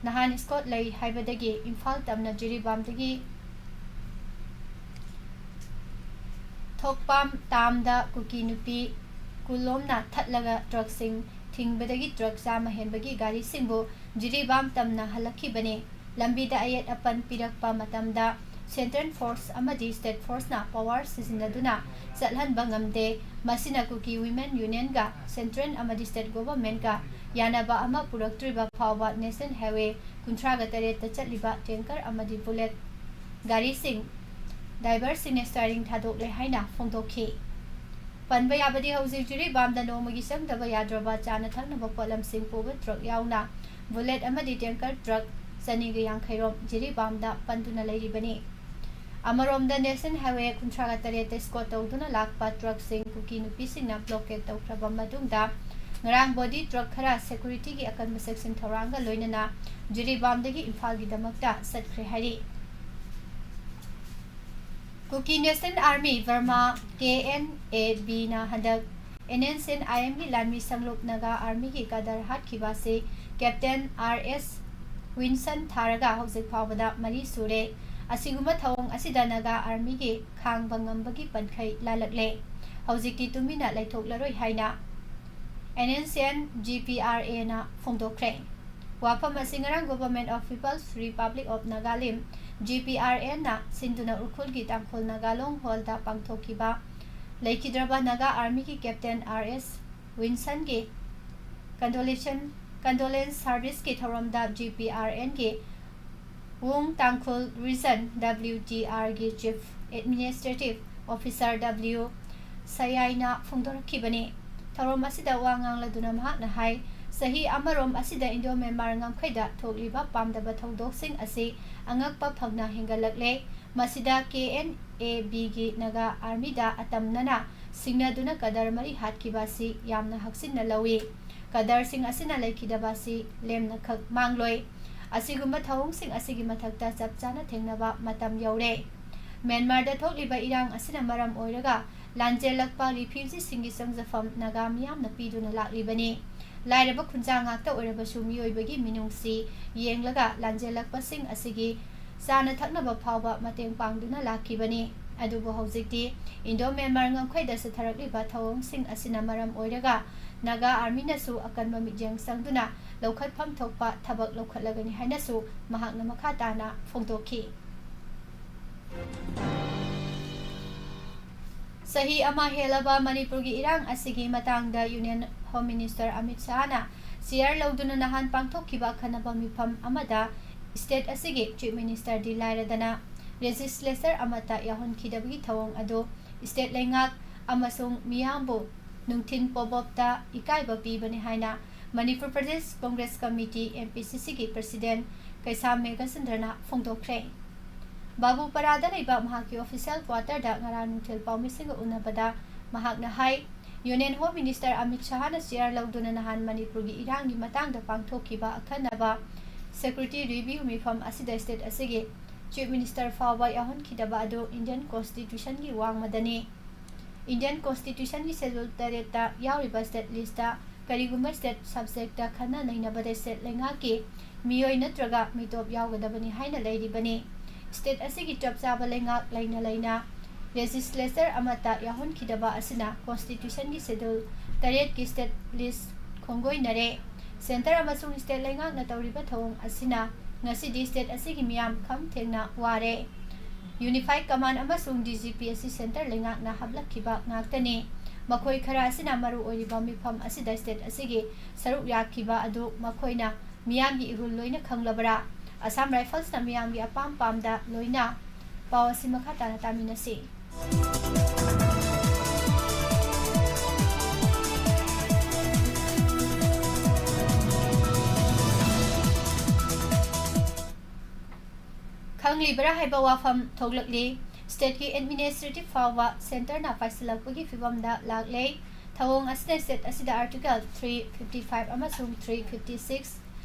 ꯅꯍꯥꯟ escort ꯂꯩ ꯍꯥꯏꯕꯗꯒꯤ ꯏꯝꯐꯥꯜ ꯇꯝꯅ ꯖꯤꯔꯤꯕꯥꯝꯗꯒꯤ ꯊꯣꯛꯄꯥꯝ ꯇꯥꯝꯗ ꯀꯨꯀꯤ ꯅꯨꯄꯤ ꯀꯨꯟꯂꯣꯝꯅ ꯊꯠꯂꯒ truckꯁꯤꯡ ꯊꯤꯡꯕꯗꯒꯤ truck ꯆꯥꯝꯃ ꯍꯦꯟꯕꯒꯤ ꯒꯥꯔꯤꯁꯤꯡꯕꯨ ꯖꯤꯔꯤꯕꯥꯝ ꯇꯝꯅ ꯍꯜꯂꯛꯈꯤꯕꯅꯤ꯫ ꯂꯝꯕꯤꯗ ꯑꯌꯦꯠ ꯑꯄꯟ ꯄꯤꯔꯛꯄ ꯃꯇꯝꯗ central force ꯑꯃꯗꯤ state forceꯅ power ꯁꯤꯖꯤꯟꯅꯗꯨꯅ ꯆꯠꯍꯟꯕ ꯉꯝꯗꯦ꯫ ꯃꯁꯤꯅ ꯀꯨꯀꯤ Women Unionꯒ central ꯑꯃꯗꯤ state governmentꯀ ꯌꯥꯅꯕ ꯑꯃ ꯄꯨꯔꯛꯇ꯭ꯔꯤꯕ ꯐꯥꯎꯕ National Highway ꯀꯨꯟꯊ꯭ꯔꯥꯒ ꯇꯔꯦꯠꯇ ꯆꯠꯂꯤꯕ tanker ꯑꯃꯗꯤ bullet ꯒꯥꯔꯤꯁꯤꯡ driverꯁꯤꯡꯅ steering ꯊꯥꯗꯣꯛꯂꯦ ꯍꯥꯏꯅ ꯐꯣꯡꯗꯣꯛꯈꯤ꯫ ꯄꯟꯕ ꯌꯥꯕꯗꯤ, ꯍꯧꯖꯤꯛ ꯖꯤꯔꯤꯕꯥꯝꯗ ꯅꯣꯡꯃꯒꯤ ꯆꯪꯗꯕ ꯌꯥꯗ꯭ꯔꯕ ꯆꯥꯅ ꯊꯛꯅꯕ ꯄꯣꯠꯂꯝꯁꯤꯡ ꯄꯨꯕ truck ꯌꯥꯎꯅ bullet ꯑꯃꯗꯤ tanker truck ꯆꯅꯤꯒ ꯌꯥꯡꯈꯩ ꯔꯣꯝ ꯖꯤꯔꯤꯕꯥꯝꯗ ꯄꯟꯗꯨꯅ ꯂꯩꯔꯤꯕꯅꯤ꯫ ꯑꯃꯔꯣꯝꯗ, National Highway ꯀꯨꯟꯊ꯭ꯔꯥꯒ ꯇꯔꯦꯠꯇ escort ꯇꯧꯗꯨꯅ ꯂꯥꯛꯄ truckꯁꯤꯡ ꯀꯨꯀꯤ ꯅꯨꯄꯤꯁꯤꯡꯅ blockade ꯇꯧꯈ꯭ꯔꯕ ꯃꯇꯨꯡꯗ, ꯉꯔꯥꯡ body truck ꯈꯔ securityꯒꯤ ꯑꯀꯟꯕ ꯆꯦꯛꯁꯤꯟ ꯊꯧꯔꯥꯡꯒ ꯂꯣꯏꯅꯅ ꯖꯤꯔꯤꯕꯥꯝꯗꯒꯤ ꯏꯝꯐꯥꯜꯒꯤꯗꯃꯛꯇ ꯆꯠꯈ꯭ꯔꯦ ꯍꯥꯏꯔꯤ꯫ ꯀꯨꯀꯤ National Army, Burma, K N A Bꯅ ꯍꯟꯗꯛ N S C N I Mꯒꯤ ꯂꯥꯟꯃꯤ ꯁꯪꯂꯨꯞ Naga Armyꯒꯤ cadre ꯍꯥꯠꯈꯤꯕ ꯑꯁꯤ Captain R S Winson ꯊꯥꯔꯒ ꯍꯧꯖꯤꯛ ꯐꯥꯎꯕꯗ ꯃꯔꯤ ꯁꯨꯔꯦ꯫ ꯑꯁꯤꯒꯨꯝꯕ ꯊꯧꯑꯣꯡ ꯑꯁꯤꯗ Naga Armyꯒꯤ ꯈꯥꯡꯕ ꯉꯝꯕꯒꯤ ꯄꯟꯈꯩ ꯂꯥꯜꯂꯛꯂꯦ꯫ ꯍꯧꯖꯤꯛꯇꯤ ꯇꯨꯃꯤꯟꯅ ꯂꯩꯊꯣꯛꯂꯔꯣꯏ ꯍꯥꯏꯅ NSCN GPRAꯅ ꯐꯣꯡꯗꯣꯛꯈ꯭ꯔꯦ꯫ ꯋꯥꯐꯝ ꯑꯁꯤ ꯉꯔꯥꯡ Government of People's Republic of Nagalim, GPRNꯅ ꯁꯤꯟꯗꯨꯅ ꯎꯈ꯭ꯔꯨꯜꯒꯤ ꯇꯥꯡꯈꯨꯜ ꯅꯥꯒꯥ ꯂꯣꯡ ꯍꯣꯜꯗ ꯄꯥꯡꯊꯣꯛꯈꯤꯕ ꯂꯩꯈꯤꯗ꯭ꯔꯕ ꯅꯥꯒꯥ ꯑꯥꯔꯃꯤꯒꯤ ꯀꯦꯞꯇꯦꯟ R S Wilsonꯒꯤ condolation, condolence serviceꯀꯤ ꯊꯧꯔꯝꯗ GPRNꯒꯤ ꯋꯨꯡ ꯇꯥꯡꯈꯨꯜ Region, WTRꯒꯤ Chief Administrative Officer W ꯁꯌꯥꯏꯅ ꯐꯣꯡꯗꯣꯔꯛꯈꯤꯕꯅꯤ꯫ ꯊꯧꯔꯝ ꯑꯁꯤꯗ ꯋꯥ ꯉꯥꯡꯂꯗꯨꯅ ꯃꯍꯥꯛꯅ ꯍꯥꯏ, ꯆꯍꯤ ꯑꯃꯔꯣꯝ ꯑꯁꯤꯗ ꯏꯟꯗꯣ ꯃ꯭ꯌꯥꯟꯃꯥꯔ ꯉꯝꯈꯩꯗ ꯊꯣꯛꯂꯤꯕ ꯄꯥꯝꯗꯕ ꯊꯧꯗꯣꯛꯁꯤꯡ ꯑꯁꯤ ꯑꯉꯛꯄ ꯐꯪꯅ ꯍꯦꯟꯒꯠꯂꯛꯂꯦ꯫ ꯃꯁꯤꯗ KNABꯒꯤ ꯅꯥꯒꯥ ꯑꯥꯔꯃꯤꯗ ꯑꯇꯝꯅꯅ ꯁꯤꯡꯅꯗꯨꯅ ꯀꯗꯔ ꯃꯔꯤ ꯍꯥꯠꯈꯤꯕ ꯑꯁꯤ ꯌꯥꯝꯅ ꯍꯛꯆꯤꯟꯅ ꯂꯧꯏ꯫ ꯀꯗꯔꯁꯤꯡ ꯑꯁꯤꯅ ꯂꯩꯈꯤꯗꯕ ꯑꯁꯤ ꯂꯦꯝꯅꯈꯛ ꯃꯥꯡꯂꯣꯏ꯫ ꯑꯁꯤꯒꯨꯝꯕ ꯊꯧꯑꯣꯡꯁꯤꯡ ꯑꯁꯤꯒꯤ ꯃꯊꯛꯇ ꯆꯞ ꯆꯥꯅ ꯊꯦꯡꯅꯕ ꯃꯇꯝ ꯌꯧꯔꯦ꯫ ꯃ꯭ꯌꯥꯟꯃꯥꯔꯗ ꯊꯣꯛꯂꯤꯕ ꯏꯔꯥꯡ ꯑꯁꯤꯅ ꯃꯔꯝ ꯑꯣꯏꯔꯒ ꯂꯥꯟꯖꯦꯜꯂꯛꯄ ꯔꯤꯐ꯭ꯌꯨꯖꯤꯁꯤꯡꯒꯤ ꯆꯪꯖꯐꯝ ꯅꯥꯒꯥ ꯃꯤꯌꯥꯝꯅ ꯄꯤꯗꯨꯅ ꯂꯥꯛꯂꯤꯕꯅꯤ꯫ ꯂꯥꯏꯔꯕ ꯈꯨꯟꯖꯥ ꯉꯥꯛꯇ ꯑꯣꯏꯔꯕꯁꯨ ꯃꯤꯑꯣꯏꯕꯒꯤ ꯃꯤꯅꯨꯡꯁꯤ ꯌꯦꯡꯂꯒ ꯂꯥꯟꯖꯦꯜꯂꯛꯄꯁꯤꯡ ꯑꯁꯤꯒꯤ ꯆꯥꯅ ꯊꯛꯅꯕ ꯐꯥꯎꯕ ꯃꯇꯦꯡ ꯄꯥꯡꯗꯨꯅ ꯂꯥꯛꯈꯤꯕꯅꯤ꯫ ꯑꯗꯨꯕꯨ ꯍꯧꯖꯤꯛꯇꯤ ꯏꯟꯗꯣ ꯃ꯭ꯌꯥꯟꯃꯥꯔ ꯉꯝꯈꯩꯗ ꯆꯠꯊꯔꯛꯂꯤꯕ ꯊꯧꯑꯣꯡꯁꯤꯡ ꯑꯁꯤꯅ ꯃꯔꯝ ꯑꯣꯏꯔꯒ ꯅꯥꯒꯥ ꯑꯥꯔꯃꯤꯅꯁꯨ ꯑꯀꯟꯕ ꯃꯤꯠꯌꯦꯡ ꯆꯪꯗꯨꯅ ꯂꯧꯈꯠꯐꯝ ꯊꯣꯛꯄ ꯊꯕꯛ ꯂꯧꯈꯠꯂꯒꯅꯤ ꯍꯥꯏꯅꯁꯨ ꯃꯍꯥꯛꯅ ꯃꯈꯥ ꯇꯥꯅ ꯐꯣꯡꯗꯣꯛꯈꯤ꯫ ꯆꯍꯤ ꯑꯃ ꯍꯦꯜꯂꯕ ꯃꯅꯤꯄꯨꯔꯒꯤ ꯏꯔꯥꯡ ꯑꯁꯤꯒꯤ ꯃꯇꯥꯡꯗ Union Home Minister ꯑꯃꯤꯠ ꯁꯍꯥꯅ ꯆꯤꯌꯥꯔ ꯂꯧꯗꯨꯅ ꯅꯍꯥꯟ ꯄꯥꯡꯊꯣꯛꯈꯤꯕ ꯑꯈꯟꯅꯕ ꯃꯤꯐꯝ ꯑꯃꯗ state ꯑꯁꯤꯒꯤ Chief Ministerꯗꯤ ꯂꯥꯏꯔꯗꯅ legislature ꯑꯃꯠꯇ ꯌꯥꯎꯍꯟꯈꯤꯗꯕꯒꯤ ꯊꯧꯑꯣꯡ ꯑꯗꯨ state ꯂꯩꯉꯥꯛ ꯑꯃꯁꯨꯡ ꯃꯤꯌꯥꯝꯕꯨ ꯅꯨꯡꯊꯤꯟ ꯄꯣꯕꯣꯞꯇ ꯏꯀꯥꯏꯕ ꯄꯤꯕꯅꯤ ꯍꯥꯏꯅ ꯃꯅꯤꯄꯨꯔ ꯄ꯭ꯔꯗꯦꯁ ꯀꯣꯡꯒ꯭ꯔꯦꯁ ꯀꯃꯤꯇꯤ, MPCCꯒꯤ President ꯀꯩꯁꯥꯝ ꯃꯦꯘꯆꯟꯗ꯭ꯔꯅ ꯐꯣꯡꯗꯣꯛꯈ꯭ꯔꯦ꯫ ꯕꯥꯕꯨꯄꯥꯔꯥꯗ ꯂꯩꯕ ꯃꯍꯥꯛꯀꯤ official quarterꯗ ꯉꯔꯥꯡ ꯅꯨꯡꯊꯤꯜ ꯄꯥꯎꯃꯤꯁꯤꯡꯒ ꯎꯅꯕꯗ ꯃꯍꯥꯛꯅ ꯍꯥꯏ, Union Home Minister ꯑꯃꯤꯠ ꯁꯍꯥꯅ ꯆꯤꯌꯥꯔ ꯂꯧꯗꯨꯅ ꯅꯍꯥꯟ ꯃꯅꯤꯄꯨꯔꯒꯤ ꯏꯔꯥꯡꯒꯤ ꯃꯇꯥꯡꯗ ꯄꯥꯡꯊꯣꯛꯈꯤꯕ ꯑꯈꯟꯅꯕ security review ꯃꯤꯐꯝ ꯑꯁꯤꯗ state ꯑꯁꯤꯒꯤ Chief Minister ꯐꯥꯎꯕ ꯌꯥꯎꯍꯟꯈꯤꯗꯕ ꯑꯗꯨ Indian Constitutionꯒꯤ ꯋꯥꯡꯃꯗꯅꯤ꯫ Indian Constitutionꯒꯤ Schedule ꯇꯔꯦꯠꯇ ꯌꯥꯎꯔꯤꯕ state listꯇ ꯀꯔꯤꯒꯨꯝꯕ state subjectꯇ ꯈꯟꯅ ꯅꯩꯅꯕꯗ state ꯂꯩꯉꯥꯛꯀꯤ ꯃꯤꯑꯣꯏ ꯅꯠꯇ꯭ꯔꯒ ꯃꯤꯇꯣꯞ ꯌꯥꯎꯒꯗꯕꯅꯤ ꯍꯥꯏꯅ ꯂꯩꯔꯤꯕꯅꯤ꯫ State ꯑꯁꯤꯒꯤ ꯆꯞ ꯆꯥꯕ ꯂꯩꯉꯥꯛ ꯂꯩꯅ ꯂꯩꯅ ꯂꯦꯖꯤꯁꯂꯦꯆꯔ ꯑꯃꯠꯇ ꯌꯥꯎꯍꯟꯈꯤꯗꯕ ꯑꯁꯤꯅ ꯀꯣꯟꯁꯇꯤꯇ꯭ꯌꯨꯁꯟꯒꯤ ꯁꯦꯗꯨꯜ ꯇꯔꯦꯠꯀꯤ ꯁ꯭ꯇꯦꯠ ꯂꯤꯁ ꯈꯣꯡꯒꯣꯏꯅꯔꯦ꯫ ꯁꯦꯟꯇꯔ ꯑꯃꯁꯨꯡ ꯁ꯭ꯇꯦꯠ ꯂꯩꯉꯥꯛꯅ ꯇꯧꯔꯤꯕ ꯊꯧꯑꯣꯡ ꯑꯁꯤꯅ ꯉꯁꯤꯗꯤ ꯁ꯭ꯇꯦꯠ ꯑꯁꯤꯒꯤ ꯃꯤꯌꯥꯝ ꯈꯝ ꯊꯦꯡꯅ ꯋꯥꯔꯦ꯫ ꯌꯨꯅꯤꯐꯥꯏꯗ ꯀꯃꯥꯟ ꯑꯃꯁꯨꯡ ꯗꯤ ꯖꯤ ꯄꯤ ꯑꯁꯤ ꯁꯦꯟꯇꯔ ꯂꯩꯉꯥꯛꯅ ꯍꯥꯞꯂꯛꯈꯤꯕ ꯉꯥꯛꯇꯅꯤ꯫ ꯃꯈꯣꯏ ꯈꯔ ꯑꯁꯤꯅ ꯃꯔꯨ ꯑꯣꯏꯔꯤꯕ ꯃꯤꯐꯝ ꯑꯁꯤꯗ ꯁ꯭ꯇꯦꯠ ꯑꯁꯤꯒꯤ ꯁꯔꯨꯛ ꯌꯥꯈꯤꯕ ꯑꯗꯨ ꯃꯈꯣꯏꯅ ꯃꯤꯌꯥꯝꯒꯤ ꯏꯍꯨꯜ ꯂꯣꯏꯅ ꯈꯪꯂꯕꯔꯥ? ꯑꯁꯥꯝ ꯔꯥꯏꯐꯜꯁꯅ ꯃꯤꯌꯥꯝꯒꯤ ꯑꯄꯥꯝ ꯄꯥꯝꯗ ꯂꯣꯏꯅ꯫ ꯄꯥꯎ ꯑꯁꯤ ꯃꯈꯥ ꯇꯥꯅ ꯇꯥꯃꯤꯟꯅꯁꯤ꯫ ꯈꯪꯂꯤꯕꯔꯥ ꯍꯥꯏꯕ ꯋꯥꯐꯝ ꯊꯣꯛꯂꯛꯂꯤ꯫ ꯁ꯭ꯇꯦꯠꯀꯤ ꯑꯦꯗꯃꯤꯅꯤꯁꯇ꯭ꯔꯦꯇꯤꯚ ꯐꯥꯎꯕ ꯁꯦꯟꯇꯔꯅ ꯄꯥꯏꯁꯤꯜꯂꯛꯄꯒꯤ ꯐꯤꯚꯝꯗ ꯂꯥꯛꯂꯦ꯫ ꯊꯧꯑꯣꯡ ꯑꯁꯤꯅ ꯁ꯭ꯇꯦꯠ ꯑꯁꯤꯗ ꯑꯥꯔꯇꯤꯀꯜ ꯊ꯭ꯔꯤ ꯐꯤꯐꯇꯤ ꯐꯥꯏꯚ ꯑꯃꯁꯨꯡ ꯊ꯭ꯔꯤ ꯐꯤꯐꯇꯤ ꯁꯤꯛꯁ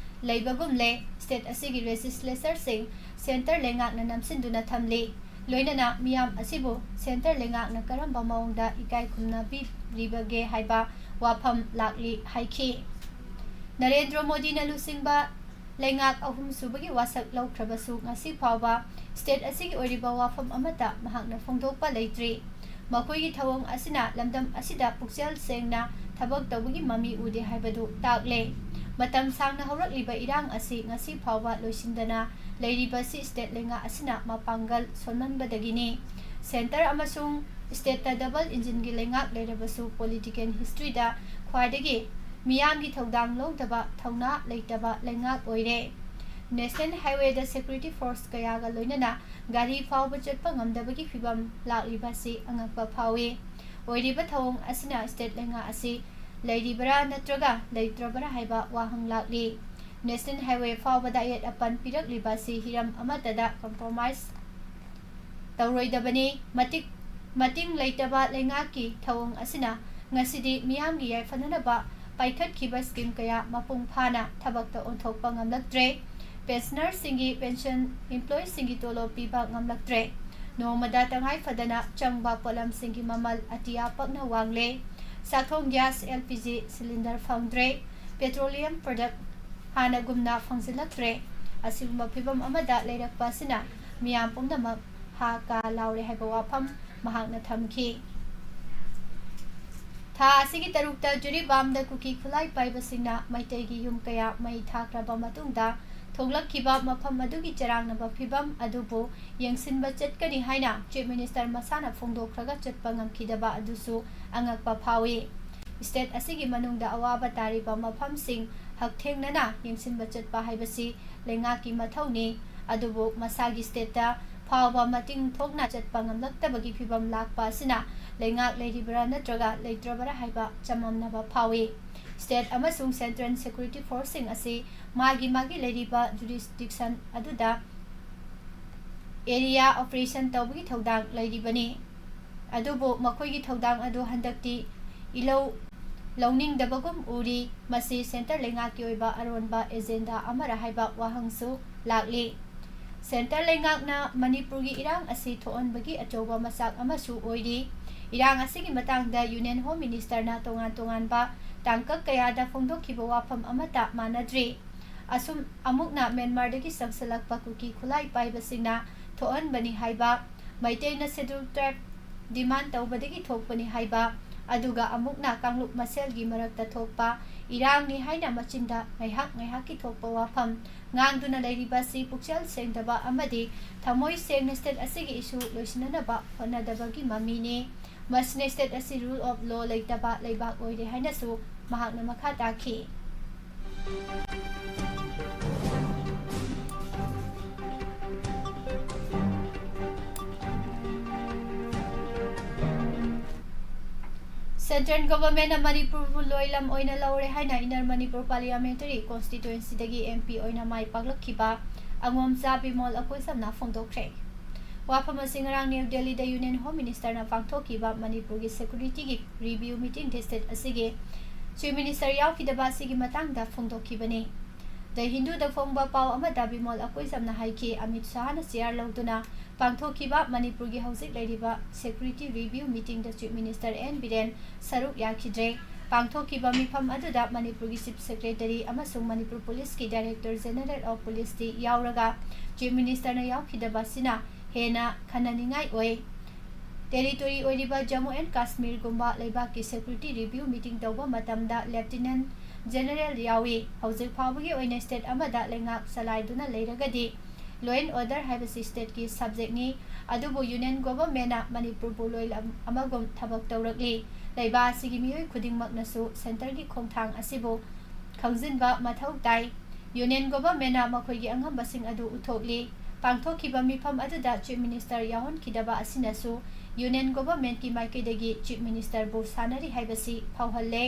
ꯂꯩꯕꯒꯨꯝꯂꯦ꯫ ꯁ꯭ꯇꯦꯠ ꯑꯁꯤꯒꯤ ꯂꯦꯖꯤꯁꯂꯦꯆꯔꯁꯤꯡ ꯁꯦꯟꯇꯔ ꯂꯩꯉꯥꯛꯅ ꯅꯝꯁꯤꯟꯗꯨꯅ ꯊꯝꯂꯤ꯫ ꯂꯣꯏꯅꯅ ꯃꯤꯌꯥꯝ ꯑꯁꯤꯕꯨ ꯁꯦꯟꯇꯔ ꯂꯩꯉꯥꯛꯅ ꯀꯔꯝꯕ ꯃꯑꯣꯡꯗ ꯏꯀꯥꯏ ꯈꯨꯝꯅꯕꯤꯔꯤꯕꯒꯦ ꯍꯥꯏꯕ ꯋꯥꯐꯝ ꯂꯥꯛꯂꯤ ꯍꯥꯏꯈꯤ꯫ ꯅꯔꯦꯟꯗ꯭ꯔ ꯃꯣꯗꯤꯅ ꯂꯨꯆꯤꯡꯕ ꯂꯩꯉꯥꯛ ꯑꯍꯨꯝꯁꯨꯕꯒꯤ ꯋꯥꯁꯛ ꯂꯧꯈ꯭ꯔꯕꯁꯨ ꯉꯁꯤ ꯐꯥꯎꯕ ꯁ꯭ꯇꯦꯠ ꯑꯁꯤꯒꯤ ꯑꯣꯏꯔꯤꯕ ꯋꯥꯐꯝ ꯑꯃꯠꯇ ꯃꯍꯥꯛꯅ ꯐꯣꯡꯗꯣꯛꯄ ꯂꯩꯇ꯭ꯔꯤ꯫ ꯃꯈꯣꯏꯒꯤ ꯊꯧꯑꯣꯡ ꯑꯁꯤꯅ ꯂꯝꯗꯝ ꯑꯁꯤꯗ ꯄꯨꯛꯆꯦꯜ ꯁꯦꯡꯅ ꯊꯕꯛ ꯇꯧꯕꯒꯤ ꯃꯃꯤ ꯎꯗꯦ ꯍꯥꯏꯕꯗꯨ ꯇꯥꯛꯂꯦ꯫ ꯃꯇꯝ ꯁꯥꯡꯅ ꯍꯧꯔꯛꯂꯤꯕ ꯏꯔꯥꯡ ꯑꯁꯤ ꯉꯁꯤ ꯐꯥꯎꯕ ꯂꯣꯏꯁꯤꯟꯗꯅ ꯂꯩꯔꯤꯕꯁꯤ ꯁ꯭ꯇꯦꯠ ꯂꯩꯉꯥꯛ ꯑꯁꯤꯅ ꯃꯄꯥꯡꯒꯜ ꯁꯣꯟꯃꯟꯕꯗꯒꯤꯅꯤ꯫ ꯁꯦꯟꯇꯔ ꯑꯃꯁꯨꯡ ꯁ꯭ꯇꯦꯠꯇ ꯗꯕꯜ ꯏꯟꯖꯤꯟꯒꯤ ꯂꯩꯉꯥꯛ ꯂꯩꯔꯕꯁꯨ ꯄꯣꯂꯤꯇꯤꯀꯦꯜ ꯍꯤꯁꯇ꯭ꯔꯤꯗ ꯈ꯭ꯋꯥꯏꯗꯒꯤ ꯃꯤꯌꯥꯝꯒꯤ ꯊꯧꯗꯥꯡ ꯂꯧꯗꯕ ꯊꯧꯅꯥ ꯂꯩꯇꯕ ꯂꯩꯉꯥꯛ ꯑꯣꯏꯔꯦ꯫ ꯅꯦꯁꯅꯦꯜ ꯍꯥꯏꯋꯦꯗ ꯁꯦꯀ꯭ꯌꯨꯔꯤꯇꯤ ꯐꯣꯔꯁ ꯀꯌꯥꯒ ꯂꯣꯏꯅꯅ ꯒꯥꯔꯤ ꯐꯥꯎꯕ ꯆꯠꯄ ꯉꯝꯗꯕꯒꯤ ꯐꯤꯚꯝ ꯂꯥꯛꯂꯤꯕ ꯑꯁꯤ ꯑꯉꯛꯄ ꯐꯥꯎꯏ꯫ ꯑꯣꯏꯔꯤꯕ ꯊꯧꯑꯣꯡ ꯑꯁꯤꯅ ꯁ꯭ꯇꯦꯠ ꯂꯩꯉꯥꯛ ꯑꯁꯤ ꯂꯩꯔꯤꯕꯔꯥ ꯅꯠꯇ꯭ꯔꯒ ꯂꯩꯇ꯭ꯔꯕꯔꯥ ꯍꯥꯏꯕ ꯋꯥꯍꯪ ꯂꯥꯛꯂꯤ꯫ ꯅꯦꯁꯅꯦꯜ ꯍꯥꯏꯋꯦ ꯐꯥꯎꯕꯗ ꯑꯌꯦꯠ ꯑꯄꯟ ꯄꯤꯔꯛꯂꯤꯕ ꯑꯁꯤ ꯍꯤꯔꯝ ꯑꯃꯠꯇꯗ ꯀꯝꯄ꯭ꯔꯣꯃꯥꯏꯖ ꯇꯧꯔꯣꯏꯗꯕꯅꯤ꯫ ꯃꯇꯤꯛ, ꯃꯇꯤꯡ ꯂꯩꯇꯕ ꯂꯩꯉꯥꯛꯀꯤ ꯊꯧꯑꯣꯡ ꯑꯁꯤꯅ ꯉꯁꯤꯗꯤ ꯃꯤꯌꯥꯝꯒꯤ ꯌꯥꯏꯐꯅꯅꯕ ꯄꯥꯏꯈꯠꯈꯤꯕ ꯁ꯭ꯀꯤꯝ ꯀꯌꯥ ꯃꯄꯨꯡ ꯐꯥꯅ ꯊꯕꯛꯇ ꯑꯣꯟꯊꯣꯛꯄ ꯉꯝꯂꯛꯇ꯭ꯔꯦ꯫ ꯄꯦꯟꯁꯅꯔꯁꯤꯡꯒꯤ ꯄꯦꯟꯁꯟ, ꯏꯝꯄ꯭ꯂꯣꯌꯤꯁꯤꯡꯒꯤ ꯇꯣꯂꯣꯞ ꯄꯤꯕ ꯉꯝꯂꯛꯇ꯭ꯔꯦ꯫ ꯅꯣꯡꯃꯗ ꯇꯉꯥꯏ ꯐꯗꯅ ꯆꯪꯕ ꯄꯣꯠꯂꯝꯁꯤꯡꯒꯤ ꯃꯃꯜ ꯑꯇꯤꯌꯥ ꯄꯛꯅ ꯋꯥꯡꯂꯦ꯫ ꯆꯥꯛꯊꯣꯡ gas, L P G cylinder ꯐꯪꯗ꯭ꯔꯦ꯫ ꯄꯦꯇ꯭ꯔꯣꯂꯤꯌꯝ ꯄ꯭ꯔꯗꯛ ꯍꯥꯟꯅꯒꯨꯝꯅ ꯐꯪꯖꯤꯜꯂꯛꯇ꯭ꯔꯦ꯫ ꯑꯁꯤꯒꯨꯝꯕ ꯐꯤꯚꯝ ꯑꯃꯗ ꯂꯩꯔꯛꯄ ꯑꯁꯤꯅ ꯃꯤꯌꯥꯝ ꯄꯨꯝꯅꯃꯛ ꯍꯥ ꯀꯥ ꯂꯥꯎꯔꯦ ꯍꯥꯏꯕ ꯋꯥꯐꯝ ꯃꯍꯥꯛꯅ ꯊꯝꯈꯤ꯫ ꯊꯥ ꯑꯁꯤꯒꯤ ꯇꯔꯨꯛꯇ ꯖꯤꯔꯤꯕꯥꯝꯗ ꯀꯨꯀꯤ ꯈꯨꯠꯂꯥꯏ ꯄꯥꯏꯕꯁꯤꯡꯅ ꯃꯩꯇꯩꯒꯤ ꯌꯨꯝ ꯀꯌꯥ ꯃꯩ ꯊꯥꯈ꯭ꯔꯕ ꯃꯇꯨꯡꯗ ꯊꯣꯛꯂꯛꯈꯤꯕ ꯃꯐꯝ ꯑꯗꯨꯒꯤ ꯆꯔꯥꯡꯅꯕ ꯐꯤꯚꯝ ꯑꯗꯨꯕꯨ ꯌꯦꯡꯁꯤꯟꯕ ꯆꯠꯀꯅꯤ ꯍꯥꯏꯅ Chief Minister ꯃꯁꯥꯅ ꯐꯣꯡꯗꯣꯛꯈ꯭ꯔꯒ ꯆꯠꯄ ꯉꯝꯈꯤꯗꯕ ꯑꯗꯨꯁꯨ ꯑꯉꯛꯄ ꯐꯥꯎꯏ꯫ State ꯑꯁꯤꯒꯤ ꯃꯅꯨꯡꯗ ꯑꯋꯥꯕ ꯇꯥꯔꯤꯕ ꯃꯐꯝꯁꯤꯡ ꯍꯛꯊꯦꯡꯅꯅ ꯌꯦꯡꯁꯤꯟꯕ ꯆꯠꯄ ꯍꯥꯏꯕꯁꯤ ꯂꯩꯉꯥꯛꯀꯤ ꯃꯊꯧꯅꯤ, ꯑꯗꯨꯕꯨ ꯃꯁꯥꯒꯤ stateꯇ ꯐꯥꯎꯕ ꯃꯇꯤꯡ ꯊꯣꯛꯅ ꯆꯠꯄ ꯉꯝꯂꯛꯇꯕꯒꯤ ꯐꯤꯚꯝ ꯂꯥꯛꯄ ꯑꯁꯤꯅ ꯂꯩꯉꯥꯛ ꯂꯩꯔꯤꯕꯔꯥ ꯅꯠꯇ꯭ꯔꯒ ꯂꯩꯇ꯭ꯔꯕꯔꯥ ꯍꯥꯏꯕ ꯆꯃꯝꯅꯕ ꯐꯥꯎꯏ꯫ State ꯑꯃꯁꯨꯡ Central Security Forceꯁꯤꯡ ꯑꯁꯤ ꯃꯥꯒꯤ ꯃꯥꯒꯤ ꯂꯩꯔꯤꯕ jurisdiction ꯑꯗꯨꯗ area operation ꯇꯧꯕꯒꯤ ꯊꯧꯗꯥꯡ ꯂꯩꯔꯤꯕꯅꯤ꯫ ꯑꯗꯨꯕꯨ ꯃꯈꯣꯏꯒꯤ ꯊꯧꯗꯥꯡ ꯑꯗꯨ ꯍꯟꯗꯛꯇꯤ ꯏꯂꯧ ꯂꯧꯅꯤꯡꯗꯕꯒꯨꯝ ꯎꯔꯤ꯫ ꯃꯁꯤ centre ꯂꯩꯉꯥꯛꯀꯤ ꯑꯣꯏꯕ ꯑꯔꯣꯟꯕ agenda ꯑꯃꯔ ꯍꯥꯏꯕ ꯋꯥꯍꯪꯁꯨ ꯂꯥꯛꯂꯤ꯫ Centre ꯂꯩꯉꯥꯛꯅ ꯃꯅꯤꯄꯨꯔꯒꯤ ꯏꯔꯥꯡ ꯑꯁꯤ ꯊꯣꯛꯍꯟꯕꯒꯤ ꯑꯆꯧꯕ ꯃꯆꯥꯛ ꯑꯃꯁꯨ ꯑꯣꯏꯔꯤ꯫ ꯏꯔꯥꯡ ꯑꯁꯤꯒꯤ ꯃꯇꯥꯡꯗ Union Home Ministerꯅ ꯇꯣꯉꯥꯟ ꯇꯣꯉꯥꯟꯕ ꯇꯥꯡꯀꯛ ꯀꯌꯥꯗ ꯐꯣꯡꯗꯣꯛꯈꯤꯕ ꯋꯥꯐꯝ ꯑꯃꯠꯇ ꯃꯥꯟꯅꯗ꯭ꯔꯤ꯫ ꯑꯁꯨꯝ ꯑꯃꯨꯛꯅ ꯃ꯭ꯌꯥꯟꯃꯥꯔꯗꯒꯤ ꯆꯪꯁꯤꯜꯂꯛꯄ ꯀꯨꯀꯤ ꯈꯨꯠꯂꯥꯏ ꯄꯥꯏꯕꯁꯤꯡꯅ ꯊꯣꯛꯍꯟꯕꯅꯤ ꯍꯥꯏꯕ, ꯃꯩꯇꯩꯅ Scheduled Tribe demand ꯇꯧꯕꯗꯒꯤ ꯊꯣꯛꯄꯅꯤ ꯍꯥꯏꯕ, ꯑꯗꯨꯒ ꯑꯃꯨꯛꯅ ꯀꯥꯡꯂꯨꯞ ꯃꯁꯦꯜꯒꯤ ꯃꯔꯛꯇ ꯊꯣꯛꯄ ꯏꯔꯥꯡꯅꯤ ꯍꯥꯏꯅ ꯃꯆꯤꯟꯗ ꯉꯥꯏꯍꯥꯛ ꯉꯥꯏꯍꯥꯛꯀꯤ ꯊꯣꯛꯄ ꯋꯥꯐꯝ ꯉꯥꯡꯗꯨꯅ ꯂꯩꯔꯤꯕ ꯑꯁꯤ ꯄꯨꯛꯆꯦꯜ ꯁꯦꯡꯗꯕ ꯑꯃꯗꯤ ꯊꯃꯣꯏ ꯁꯦꯡꯅ state ꯑꯁꯤꯒꯤ issue ꯂꯣꯏꯁꯤꯟꯅꯅꯕ ꯍꯣꯠꯅꯗꯕꯒꯤ ꯃꯃꯤꯅꯤ꯫ ꯃꯁꯤꯅ state ꯑꯁꯤ rule of law ꯂꯩꯇꯕ ꯂꯩꯕꯥꯛ ꯑꯣꯏꯔꯦ ꯍꯥꯏꯅꯁꯨ ꯃꯍꯥꯛꯅ ꯃꯈꯥ ꯇꯥꯈꯤ꯫ Central Governmentꯅ ꯃꯅꯤꯄꯨꯔꯕꯨ ꯂꯣꯏꯂꯝ ꯑꯣꯏꯅ ꯂꯧꯔꯦ ꯍꯥꯏꯅ Inner Manipur Parliamentary Constituencyꯗꯒꯤ M P ꯑꯣꯏꯅ ꯃꯥꯏ ꯄꯥꯛꯂꯛꯈꯤꯕ ꯑꯉꯣꯝꯆꯥ ꯕꯤꯃꯣꯜ ꯑꯀꯣꯏꯖꯝꯅ ꯐꯣꯡꯗꯣꯛꯈ꯭ꯔꯦ꯫ ꯋꯥꯐꯝ ꯑꯁꯤ ꯉꯔꯥꯡ ꯅ꯭ꯌꯨ ꯗꯦꯜꯂꯤꯗ Union Home Ministerꯅ ꯄꯥꯡꯊꯣꯛꯈꯤꯕ ꯃꯅꯤꯄꯨꯔꯒꯤ securityꯒꯤ review meetingꯗ state ꯑꯁꯤꯒꯤ Chief Minister ꯌꯥꯎꯈꯤꯗꯕ ꯑꯁꯤꯒꯤ ꯃꯇꯥꯡꯗ ꯐꯣꯡꯗꯣꯛꯈꯤꯕꯅꯤ꯫ The Hinduꯗ ꯐꯣꯡꯕ ꯄꯥꯎ ꯑꯃꯗ ꯕꯤꯃꯣꯜ ꯑꯀꯣꯏꯖꯝꯅ ꯍꯥꯏꯈꯤ, ꯑꯃꯤꯠ ꯁꯥꯍꯅ chair ꯂꯧꯗꯨꯅ ꯄꯥꯡꯊꯣꯛꯈꯤꯕ ꯃꯅꯤꯄꯨꯔꯒꯤ ꯍꯧꯖꯤꯛ ꯂꯩꯔꯤꯕ security review meetingꯗ Chief Minister N Biren ꯁꯔꯨꯛ ꯌꯥꯈꯤꯗ꯭ꯔꯦ꯫ ꯄꯥꯡꯊꯣꯛꯈꯤꯕ ꯃꯤꯐꯝ ꯑꯗꯨꯗ ꯃꯅꯤꯄꯨꯔꯒꯤ Chief Secretary ꯑꯃꯁꯨꯡ ꯃꯅꯤꯄꯨꯔ Policeꯀꯤ Director General of Policeꯇꯤ ꯌꯥꯎꯔꯒ Chief Ministerꯅ ꯌꯥꯎꯈꯤꯗꯕ ꯑꯁꯤꯅ ꯍꯦꯟꯅ ꯈꯟꯅꯅꯤꯡꯉꯥꯏ ꯑꯣꯏ꯫ ꯇꯦꯔꯤꯇꯣꯔꯤ ꯑꯣꯏꯔꯤꯕ ꯖꯝꯃꯨ ꯑꯦꯟ ꯀꯥꯁꯃꯤꯔꯒꯨꯝꯕ ꯂꯩꯕꯥꯛꯀꯤ ꯁꯦꯀ꯭ꯌꯨꯔꯤꯇꯤ ꯔꯤꯚ꯭ꯌꯨ ꯃꯤꯇꯤꯡ ꯇꯧꯕ ꯃꯇꯝꯗ ꯂꯦꯐꯇꯤꯅꯦꯟꯠ ꯖꯦꯅꯔꯦꯜ ꯌꯥꯎꯏ꯫ ꯍꯧꯖꯤꯛ ꯐꯥꯎꯕꯒꯤ ꯑꯣꯏꯅ ꯁ꯭ꯇꯦꯠ ꯑꯃꯗ ꯂꯩꯉꯥꯛ ꯆꯂꯥꯏꯗꯨꯅ ꯂꯩꯔꯒꯗꯤ ꯂꯣ ꯑꯦꯟ ꯑꯣꯔꯗꯔ ꯍꯥꯏꯕꯁꯤ ꯁ꯭ꯇꯦꯠꯀꯤ ꯁꯕꯖꯦꯛꯅꯤ꯫ ꯑꯗꯨꯕꯨ ꯌꯨꯅꯤꯌꯟ ꯒꯣꯚꯔꯟꯃꯦꯟꯠꯅ ꯃꯅꯤꯄꯨꯔꯕꯨ ꯂꯣꯏꯂꯝ ꯑꯃꯒꯨꯝ ꯊꯕꯛ ꯇꯧꯔꯛꯂꯤ꯫ ꯂꯩꯕꯥꯛ ꯑꯁꯤꯒꯤ ꯃꯤꯑꯣꯏ ꯈꯨꯗꯤꯡꯃꯛꯅꯁꯨ ꯁꯦꯟꯇꯔꯒꯤ ꯈꯣꯡꯊꯥꯡ ꯑꯁꯤꯕꯨ ꯈꯪꯖꯤꯟꯕ ꯃꯊꯧ ꯇꯥꯏ꯫ ꯌꯨꯅꯤꯌꯟ ꯒꯣꯚꯔꯟꯃꯦꯟꯠꯅ ꯃꯈꯣꯏꯒꯤ ꯑꯉꯝꯕꯁꯤꯡ ꯑꯗꯨ ꯎꯠꯊꯣꯛꯂꯤ꯫ ꯄꯥꯡꯊꯣꯛꯈꯤꯕ ꯃꯤꯐꯝ ꯑꯗꯨꯗ ꯆꯤꯐ ꯃꯤꯅꯤꯁꯇꯔ ꯌꯥꯎꯍꯟꯈꯤꯗꯕ ꯑꯁꯤꯅꯁꯨ ꯌꯨꯅꯤꯌꯟ ꯒꯣꯚꯔꯟꯃꯦꯟꯠꯀꯤ ꯃꯥꯏꯀꯩꯗꯒꯤ ꯆꯤꯐ ꯃꯤꯅꯤꯁꯇꯔꯕꯨ ꯁꯥꯟꯅꯔꯤ ꯍꯥꯏꯕꯁꯤ ꯐꯥꯎꯍꯜꯂꯦ꯫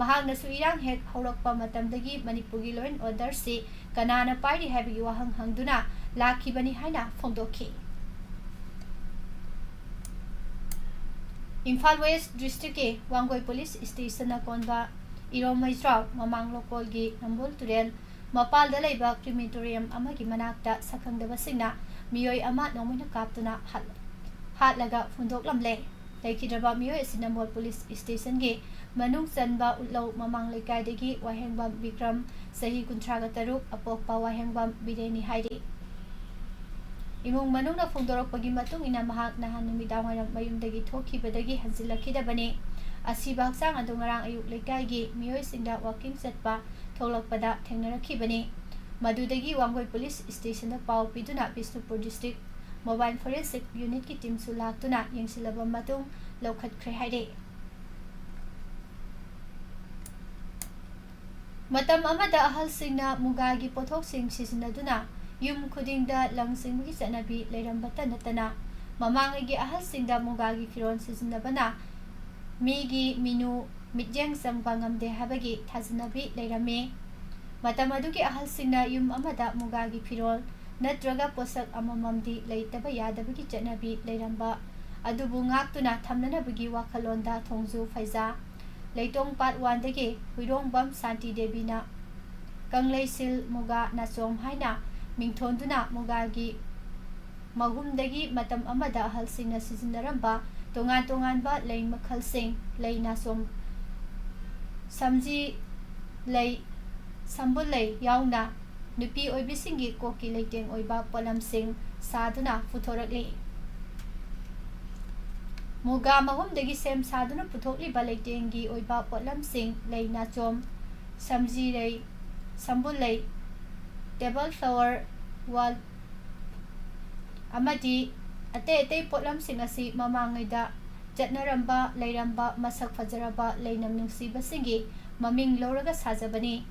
ꯃꯍꯥꯛꯅꯁꯨ ꯏꯔꯥꯡ ꯍꯦꯛ ꯍꯧꯔꯛꯄ ꯃꯇꯝꯗꯒꯤ ꯃꯅꯤꯄꯨꯔꯒꯤ ꯂꯣ ꯑꯦꯟ ꯑꯣꯔꯗꯔꯁꯤ ꯀꯅꯥꯅ ꯄꯥꯏꯔꯤ ꯍꯥꯏꯕꯒꯤ ꯋꯥꯍꯪ ꯍꯪꯗꯨꯅ ꯂꯥꯛꯈꯤꯕꯅꯤ ꯍꯥꯏꯅ ꯐꯣꯡꯗꯣꯛꯈꯤ꯫ ꯏꯝꯐꯥꯜ ꯋꯦꯁ꯭ꯠ ꯗꯤꯁꯇ꯭ꯔꯤꯛꯀꯤ ꯋꯥꯡꯒꯣꯏ ꯄꯨꯂꯤꯁ ꯁ꯭ꯇꯦꯁꯟꯅ ꯀꯣꯟꯕ ꯏꯔꯣꯝ ꯃꯩꯖ꯭ꯔꯥꯎ ꯃꯃꯥꯡ ꯂꯣꯀꯣꯜꯒꯤ ꯅꯝꯕꯣꯜ ꯇꯨꯔꯦꯜ ꯃꯄꯥꯜꯗ ꯂꯩꯕ ꯀ꯭ꯔꯤꯃꯦꯇꯣꯔꯤꯌꯝ ꯑꯃꯒꯤ ꯃꯅꯥꯛꯇ ꯁꯛꯈꯪꯗꯕꯁꯤꯡꯅ ꯃꯤꯑꯣꯏ ꯑꯃ ꯅꯣꯡꯃꯩꯅ ꯀꯥꯞꯇꯨꯅ ꯍꯥꯠ-, ꯍꯥꯠꯂꯒ ꯍꯨꯟꯗꯣꯛꯂꯝꯂꯦ꯫ ꯂꯩꯈꯤꯗ꯭ꯔꯕ ꯃꯤꯑꯣꯏ ꯑꯁꯤ ꯅꯝꯕꯣꯜ ꯄꯨꯂꯤꯁ ꯁ꯭ꯇꯦꯁꯟꯒꯤ ꯃꯅꯨꯡ ꯆꯟꯕ ꯎꯠꯂꯧ ꯃꯃꯥꯡ ꯂꯩꯀꯥꯏꯗꯒꯤ ꯋꯥꯍꯦꯡꯕꯝ ꯕꯤꯀ꯭ꯔꯝ, ꯆꯍꯤ ꯀꯨꯟꯊ꯭ꯔꯥꯒ ꯇꯔꯨꯛ, ꯑꯄꯣꯛꯄ ꯋꯥꯍꯦꯡꯕꯝ ꯕꯤꯔꯦꯟꯅꯤ ꯍꯥꯏꯔꯤ꯫ ꯏꯃꯨꯡ ꯃꯅꯨꯡꯅ ꯐꯣꯡꯗꯣꯔꯛꯄꯒꯤ ꯃꯇꯨꯡ ꯏꯟꯅ, ꯃꯍꯥꯛ ꯅꯍꯥꯟ ꯅꯨꯃꯤꯗꯥꯡꯋꯥꯏꯔꯝ ꯃꯌꯨꯝꯗꯒꯤ ꯊꯣꯛꯈꯤꯕꯗꯒꯤ ꯍꯟꯖꯤꯜꯂꯛꯈꯤꯗꯕꯅꯤ꯫ ꯑꯁꯤꯕ ꯍꯛꯆꯥꯡ ꯑꯗꯨ ꯉꯔꯥꯡ ꯑꯌꯨꯛ ꯂꯩꯀꯥꯏꯒꯤ ꯃꯤꯑꯣꯏꯁꯤꯡꯗ ꯋꯥꯀꯤꯡ ꯆꯠꯄ ꯊꯣꯛꯂꯛꯄꯗ ꯊꯦꯡꯅꯔꯛꯈꯤꯕꯅꯤ꯫ ꯃꯗꯨꯗꯒꯤ ꯋꯥꯡꯒꯣꯏ ꯄꯨꯂꯤꯁ ꯁ꯭ꯇꯦꯁꯟꯗ ꯄꯥꯎ ꯄꯤꯗꯨꯅ ꯕꯤꯁꯅꯨꯄꯨꯔ ꯗꯤꯁꯇ꯭ꯔꯤꯛ ꯃꯣꯕꯥꯏꯜ ꯐꯣꯔꯦꯟꯁꯤꯛ ꯌꯨꯅꯤꯠꯀꯤ ꯇꯤꯝꯁꯨ ꯂꯥꯛꯇꯨꯅ ꯌꯦꯡꯁꯤꯜꯂꯕ ꯃꯇꯨꯡ ꯂꯧꯈꯠꯈ꯭ꯔꯦ ꯍꯥꯏꯔꯤ꯫ ꯃꯇꯝ ꯑꯃꯗ ꯑꯍꯜꯁꯤꯡꯅ ꯃꯨꯒꯥꯒꯤ ꯄꯣꯠꯊꯣꯛꯁꯤꯡ ꯁꯤꯖꯤꯟꯅꯗꯨꯅ ꯌꯨꯝ ꯈꯨꯗꯤꯡꯗ ꯂꯪ ꯁꯤꯡꯕꯒꯤ ꯆꯠꯅꯕꯤ ꯂꯩꯔꯝꯕꯇ ꯅꯠꯇꯅ, ꯃꯃꯥꯡꯉꯩꯒꯤ ꯑꯍꯜꯁꯤꯡꯗ ꯃꯨꯒꯥꯒꯤ ꯐꯤꯔꯣꯜ ꯁꯤꯖꯤꯟꯅꯕꯅ ꯃꯤꯒꯤ ꯃꯤꯅꯨ ꯃꯤꯠꯌꯦꯡ ꯆꯪꯕ ꯉꯝꯗꯦ ꯍꯥꯏꯕꯒꯤ ꯊꯥꯖꯅꯕꯤ ꯂꯩꯔꯝꯃꯤ꯫ ꯃꯇꯝ ꯑꯗꯨꯒꯤ ꯑꯍꯜꯁꯤꯡꯅ ꯌꯨꯝ ꯑꯃꯗ ꯃꯨꯒꯥꯒꯤ ꯐꯤꯔꯣꯜ ꯅꯠꯇ꯭ꯔꯒ ꯄꯣꯠꯁꯛ ꯑꯃꯃꯝꯗꯤ ꯂꯩꯇꯕ ꯌꯥꯗꯕꯒꯤ ꯆꯠꯅꯕꯤ ꯂꯩꯔꯝꯕ ꯑꯗꯨꯕꯨ ꯉꯥꯛꯇꯨꯅ ꯊꯝꯅꯅꯕꯒꯤ ꯋꯥꯈꯜꯂꯣꯟꯗ ꯊꯣꯡꯖꯨ ꯐꯩꯖꯥ, ꯂꯩꯇꯣꯡ ꯄꯥꯠ ꯋꯥꯟꯗꯒꯤ ꯍꯨꯏꯔꯣꯡꯕꯝ ꯁꯥꯟꯇꯤ ꯗꯦꯕꯤꯅ ꯀꯪꯂꯩꯁꯤꯜ ꯃꯨꯒꯥ ꯅꯥꯆꯣꯝ ꯍꯥꯏꯅ ꯃꯤꯡꯊꯣꯟꯗꯨꯅ ꯃꯨꯒꯥꯒꯤ ꯃꯍꯨꯝꯗꯒꯤ ꯃꯇꯝ ꯑꯃꯗ ꯑꯍꯜꯁꯤꯡꯅ ꯁꯤꯖꯤꯟꯅꯔꯝꯕ ꯇꯣꯉꯥꯟ ꯇꯣꯉꯥꯟꯕ ꯂꯩ ꯃꯈꯜꯁꯤꯡ, ꯂꯩ ꯅꯥꯆꯣꯝ, ꯁꯝꯖꯤ ꯂꯩ, ꯁꯝꯕꯨꯜ ꯂꯩ ꯌꯥꯎꯅ ꯅꯨꯄꯤ ꯑꯣꯏꯕꯤꯁꯤꯡꯒꯤ ꯀꯣꯛꯀꯤ ꯂꯩꯇꯦꯡ ꯑꯣꯏꯕ ꯄꯣꯠꯂꯝꯁꯤꯡ ꯁꯥꯗꯨꯅ ꯄꯨꯊꯣꯔꯛꯂꯤ꯫ ꯃꯨꯒꯥ ꯃꯍꯨꯝꯗꯒꯤ ꯁꯦꯝ ꯁꯥꯗꯨꯅ ꯄꯨꯊꯣꯛꯂꯤꯕ ꯂꯩꯇꯦꯡꯒꯤ ꯑꯣꯏꯕ ꯄꯣꯠꯂꯝꯁꯤꯡ, ꯂꯩ ꯅꯥꯆꯣꯝ, ꯁꯝꯖꯤꯔꯩ, ꯁꯝꯕꯨꯜꯂꯩ, table flower, wall ꯑꯃꯗꯤ ꯑꯇꯩ ꯑꯇꯩ ꯄꯣꯠꯂꯝꯁꯤꯡ ꯑꯁꯤ ꯃꯃꯥꯡꯉꯩꯗ ꯆꯠꯅꯔꯝꯕ, ꯂꯩꯔꯝꯕ, ꯃꯁꯛ ꯐꯖꯔꯕ ꯂꯩꯅꯝ ꯅꯨꯡꯁꯤꯕꯁꯤꯡꯒꯤ ꯃꯃꯤꯡ ꯂꯧꯔꯒ ꯁꯥꯖꯕꯅꯤ꯫